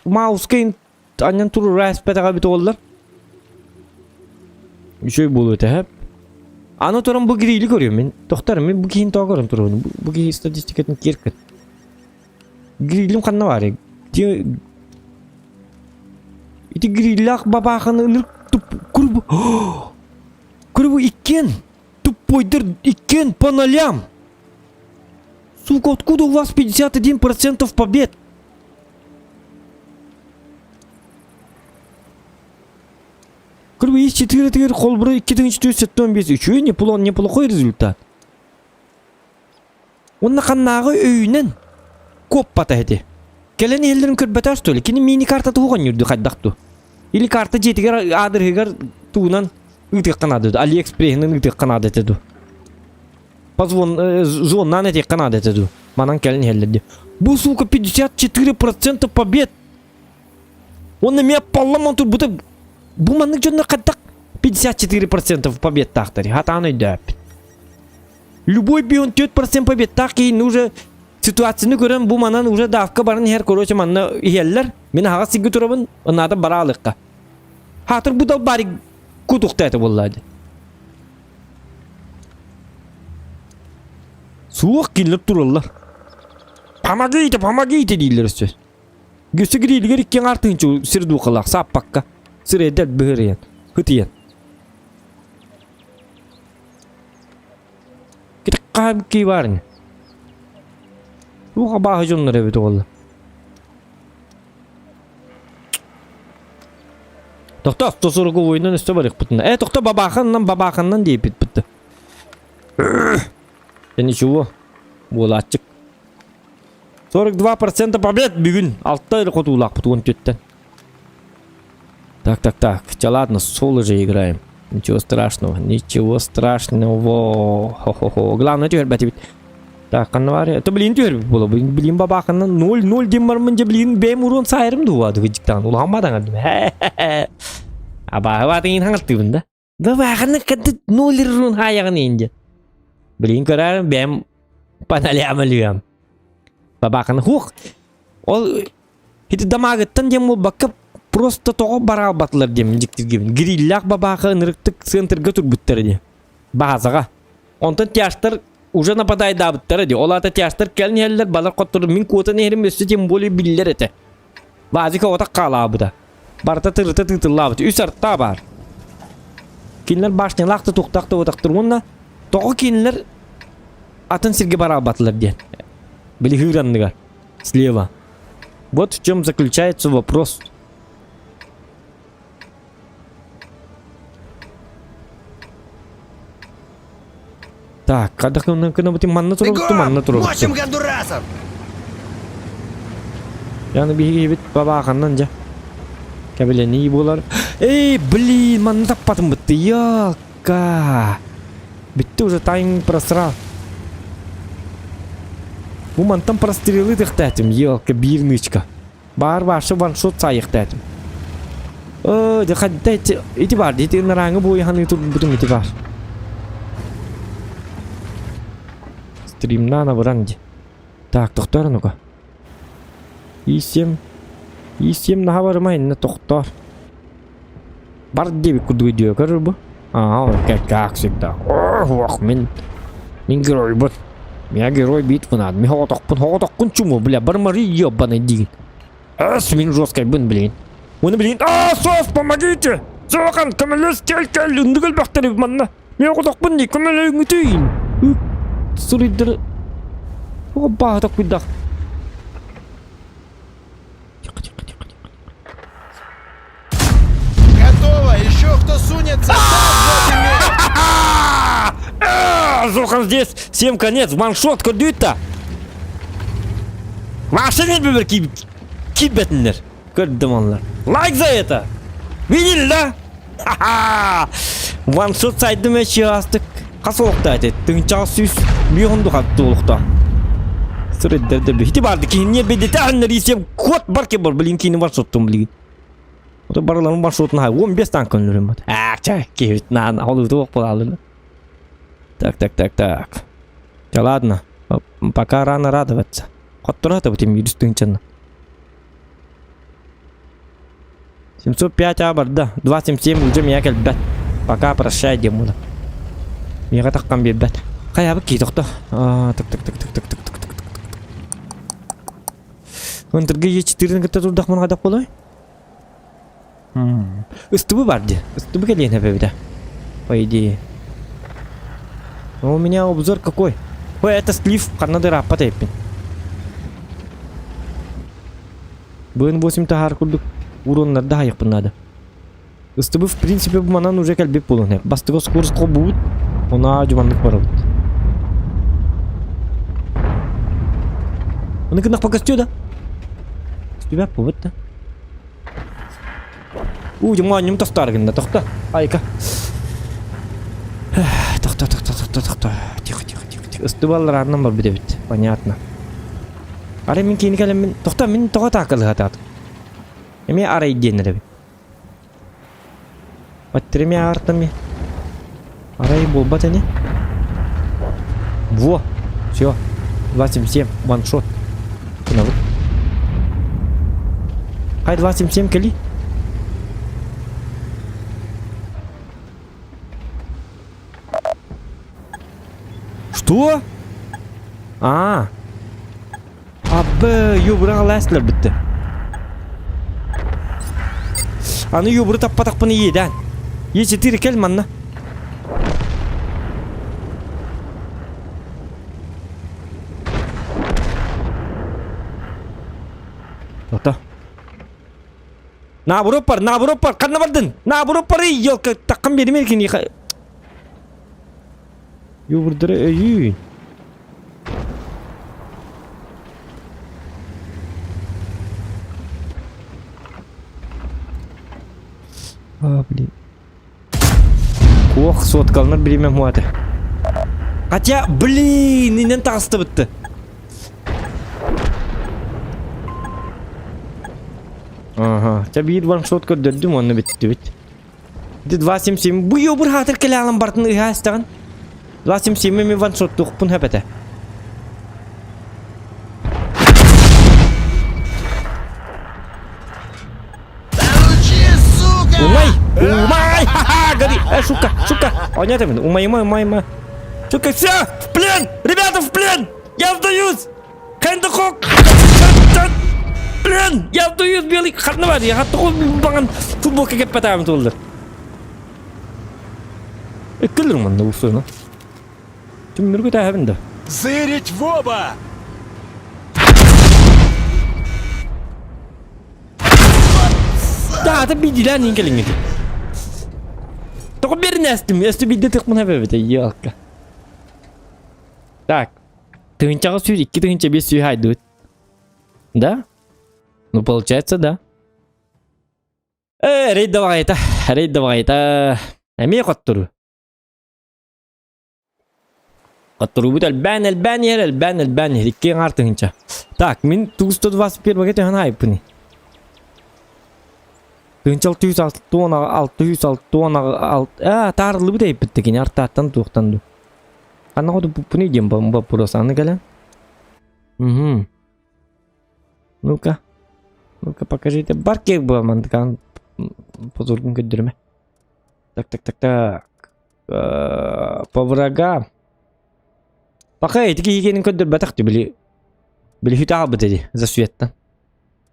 Speaker 1: мауска анньан турура эспэтэҕэ эбит уоллар. Үчүгэй буолуо этэ һэп. Аны туран бу грили көрүөм мин. Тохтор мин бу киһини тоҕо көрөн турабын. Бу киһи статистикатын киэр кыт. Грилим ханна баарый? Ити гриллээх бабааханы ынырык туп курбу Курбу иккиэн тупойдар иккиэн по нолям. Сука, откуда у вас 51% побед? Курбу есть 4 тыгыр холбура 2475 үчүгэй неплохой, неплохой результат. Уонна ханнааҕы өйүнэн куоппата ити. Кэлэн иһэллэрин көрбөтөө что ли? Кини мини-карта туһуган ньурду хайдах ту? Или карта дьиэтигэр аадырыһыгар тугунан ыытыахха наада ду? Алиэкспреһинэн ыытыахха наада этэ ду? Позвон, э, звоннаан этиэххэ наада этэ ду? Манан кэлэн иһэллэр ди. Бу сука 54% побед! Уонна эмиэ паллам турбута бу маннык дьоннор хайдах 54% победтаахтар хатаан өйдөөппүт. Любой бион 4% победтаах киһини уже ситуацияны көрөн бу манан уже давка баран иһэр короче манна иһэллэр. Мин аһаҕас сиргэ турабын, ынаата бара алыкка. Хаатыр бу далбарик кутукта это буолла ди. Суох кинилэр тураллар. Помогите, помогите дииллэр өссө. Өссө гириилигэр икки аҥаар тыһыынча сир дуухалаах сааппакка сирэйдэр быһырыйан, ытыйан. Китик кии баар ини. Туох абааһы дьоннор эбит уолла. Тохто, 140 ойунан өстө барыахпытына. Э, тохто бабааханнан бабааханнан диэппит бытты. Да ничего, буолааччык. 42% побед бүгүн. Алта эрэ хотуулаахпыт уон түөттэн. Так, так, так. Хотя ладно, соло же играем. Ничего страшного, ничего страшного. Хо-хо-хо. Главное түһэрбэтибит. Так, ханна баар? Это блин түһэрбит буола. Блин бабааханна 0-0 диэн бармын дьэ блин бэйэм уруон саайарым дуу дыгыдьыктаан. Улахан бадаҥардым. Абааһы баатыҥын хаҥалтыыбын да. Бабааханна кадды 0 рун хаайаҕын инде. Блин көрөөрүм бэйэм паналям өлүөм. Бабаахана хуох. Ол Ити дамаагыттан диэн буолбакка просто тоҕо бараалбатылар диэн дьиктиргибин. Гриллээх бабааха ынырыктык центрга турбуттар ини. Баазаҕа. Онтон тяжтар уже нападайдаабыттара дии. Ол аата тяжтар кэлэн иһэллэр, балар хоттору мин куотан иһэрим өссө тем более биллэр этэ. Баазик оҕото хаалаабыта. Барыта тырыта тыытыллаабыт. Үс артаа баар. Кинилэр башнялаах да туохтаах да буотахтар уонна тоҕо кинилэр атын сиргэ бараалбатылар диэн. Били хыыр анныгар. Слева. Вот в чем заключается вопрос. Так, когда манна турабыт, манна турабыт.
Speaker 8: Мочим гондурасов!
Speaker 1: Яны биһиги бабааханнан дьэ. Кэбилэнии буолар. Эй, блин, манна таппатым бытты. Ялка. Бүттэ уже тайм просрал. Бу мантан прострелы тыхтаатым, елка, биир нычка. Баар бааршы ваншот саайыхтаатым. Э, дьэ хадда ити, ити бар, ити ынарааҥы буойаһаны турбутум ити бар. Стримнаан абыран ди. Так, тохтоор ну-ка. И7. И7 наһаа барыма иннэ тохтоор. Бар диэбит курдук өйдүө көрөр бу. Аа, как, как всегда. Ох, мин мин геройбун. Меня герой бит надо. Мин хоҕотохпун, хоҕотоххун чуму, бля, бармары ебаный диин. Ас, мин жесткайбын, блин. Уну, блин, а, сос, помогите! Сохан, көмөлөс, кел, кел, үндүк элбэхтери манна. Мен оҕотохпун дии, көмөлөҥүтүйін. Суруйдары. Оҕо баата куйдах. Тихо, тихо, тихо, тихо.
Speaker 8: Готово! Еще кто сунется,
Speaker 1: Зохан здесь! Всем конец! Ваншот көрдүүт Машина бибер кибетиннер. Көрдүм онлар. Лайк за это! Видели, да? Ха-ха! Ваншот сайдым эчи астык. Хас олохта эти? Тыҥчаҕа сүүс биир хатты олохта. Сырыддерде бихти барды киһинне бедете аннар исем кот бар ке бар блин кини ваншоттум блин. Ото барыларын маршрутун хай 15 танк көннөрүм бат. Аача киһит наан холуту болалын. Так, так, так, так. Да ладно. Пока рано радоваться. Хоттура бутим юристынчанна. 705 а барда. 277 уже меня кэлбэт. Пока прощай демуна. Миэхэ таххан биэрбэт. Хайабыт кии тохто. А, так, так, так, так, так, так, так, так, так. Ынтырга Е4-ні кытта турдахмын хайдах буолуой? Ыстыбы бар дии. Ыстыбы кэлиэн эбэбитэ. По идее. Но у меня обзор какой? Ой, это слив ханна да ырааппат эбиппин. БН-8 таһаар курдук уроннарда хайыхпын наада. Ыстыбы в принципе бу манан уже кэлбит буолуон Бастыгы скорость холбуубут, онаа дьуманнык барабыт. Оны гынах покостю да? Тебя повод да? Уу, дьума тохтар гынна, тохта. Айка. Тохта, тохта, тохта, тохта. Тихо, тихо, тихо, тихо. Ыстыбаллар арынан бар бит Понятно. Арай мин киини кэлэммин, тохта мин тоҕо таакалыһатаат. Эмиэ арай диэн эрэбин. Оттреме аартами. Арай буолбат ини. Во! Все. 277. Ваншот. Кынабыт. Хай 277 кели. Что? А. А, Б, юбыраҕа лээстилэр бүттэ. Аны юбыры таппатахпын иэдээн. Е4 кэл манна. Ото. Наоборот бар, наоборот бар, ханна бардын? Наоборот бар, елка, таққын бермей кини. Юбырдары өйүүн. А, блин. Ох, соткаланар бириэмэ муата. Хотя, блин, инэн таҕыстыбытты. Ага, ча биир ваншот көрдөрдүм, онно бүттүбүт. Ити 277 бу ёбур хаатыр кэлэалан бартын ыһаа истэҕин. 277 ми ваншоттуохпун сөп этэ.
Speaker 8: Получи, сука!
Speaker 1: Умай! Умай! Ха-ха! Гори! Э, сука! Сука! Онятамын. Умайма, умайма. Сука, все! В плен! Ребята, в плен! Я сдаюсь! Кэндахок! Плен! Я сдаюсь, белый! Ханна бар, я баган футболка кеппетаам туоллар. Эккелер манна усуна. Түмнүргө тааһабын да.
Speaker 6: Зырить в оба!
Speaker 1: Ата биирдиилээн иин кэлиҥҥити. Тоҕо биэринээстим? Өстө биирдэ тыкмын эбэбит, елка. Так. Тыһынчаҕа сүүс, 2500 айдыбыт. Да? Ну, получается, да. Э, рейд давайта, рейд давайта. Эмиэ хоттору. Хотторуубут элбээн, элбээн иһэр, элбээн, элбээн иһэр. Икки аҥаар тыһыынча. Так, мин 121 түһэн аайыппыный. Тыһыынча 660 666 аа, таарыллыбыт эйиппит кини артааттан туохтан ду. Ханна хотуппуппунуй диэн боппуруос аны кэлэн. Угу. Ну-ка. Ну-ка, покажите. Бар кек була мандыкан позоргун көрдөрүмэ. Так, так, так, так. Э, по врагам. Пока ити киһигенин көрдөрбөтөх ти били били хүтэ хаалбыт ди за светтан.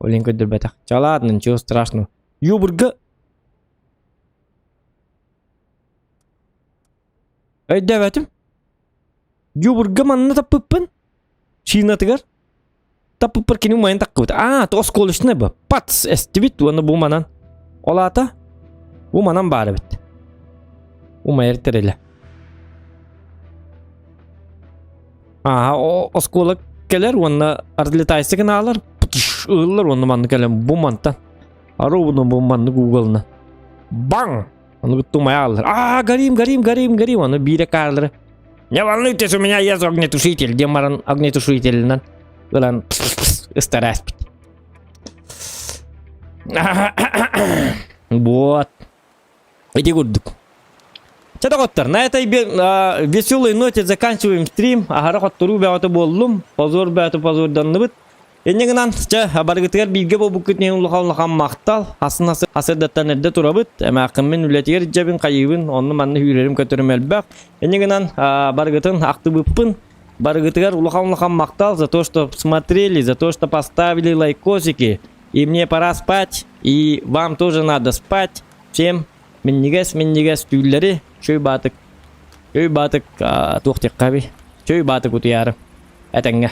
Speaker 1: Олин көрдөрбөтөх. Ча ладно, ничего страшного. Юбурга Өйдөөбөтүм. Юбурга манна таппыппын. Чинатыгар таппыппар кини умайан таххыбыт. Аа, то осколочный бу. Пац эстибит уонна бу манан. Ол аата бу манан баар эбит. Умайар тэрилэ. Аа, оскуола кэлэр уонна разлетайся гынаалар, ыыллар уонна манны кэлэн бу мантан. Аруубуну бу манны гуглына. Баң! Ону кытта умайааллар. Аа, горим, горим, горим, горим. Ону биирэ кааллары. Не волнуйтесь, у меня есть огнетушитель. Диэн баран огнетушителинэн ылан ыстарааспыт. Вот. Ити курдук. Чэ доҕоттор, на этой веселой ноте заканчиваем стрим. Аһара хотторуу бөҕөтө буоллум. Позор бөҕөтө позорданныбыт. Инньэ гынан, чэ, барыгытыгар бииргэ буолбуккут иһин улахан улахан махтал. Асын асырдаттан эрдэ турабыт. Эмээххиммин үлэтигэр илдьэбин, хайыыбын, онно манна үүрэрим-көтөрүм элбэх. Инньэ гынан, барыгытын ахтыбыппын. Барыгытыгар улахан улахан махтал за то, что смотрели, за то, что поставили лайкосики. И мне пора спать, и вам тоже надо спать. Всем минньигэс минньигэс түүллэри, чөй баатык, чөй баатык туох диэххэ Чөй баатык утуйаары. Этэҥҥэ.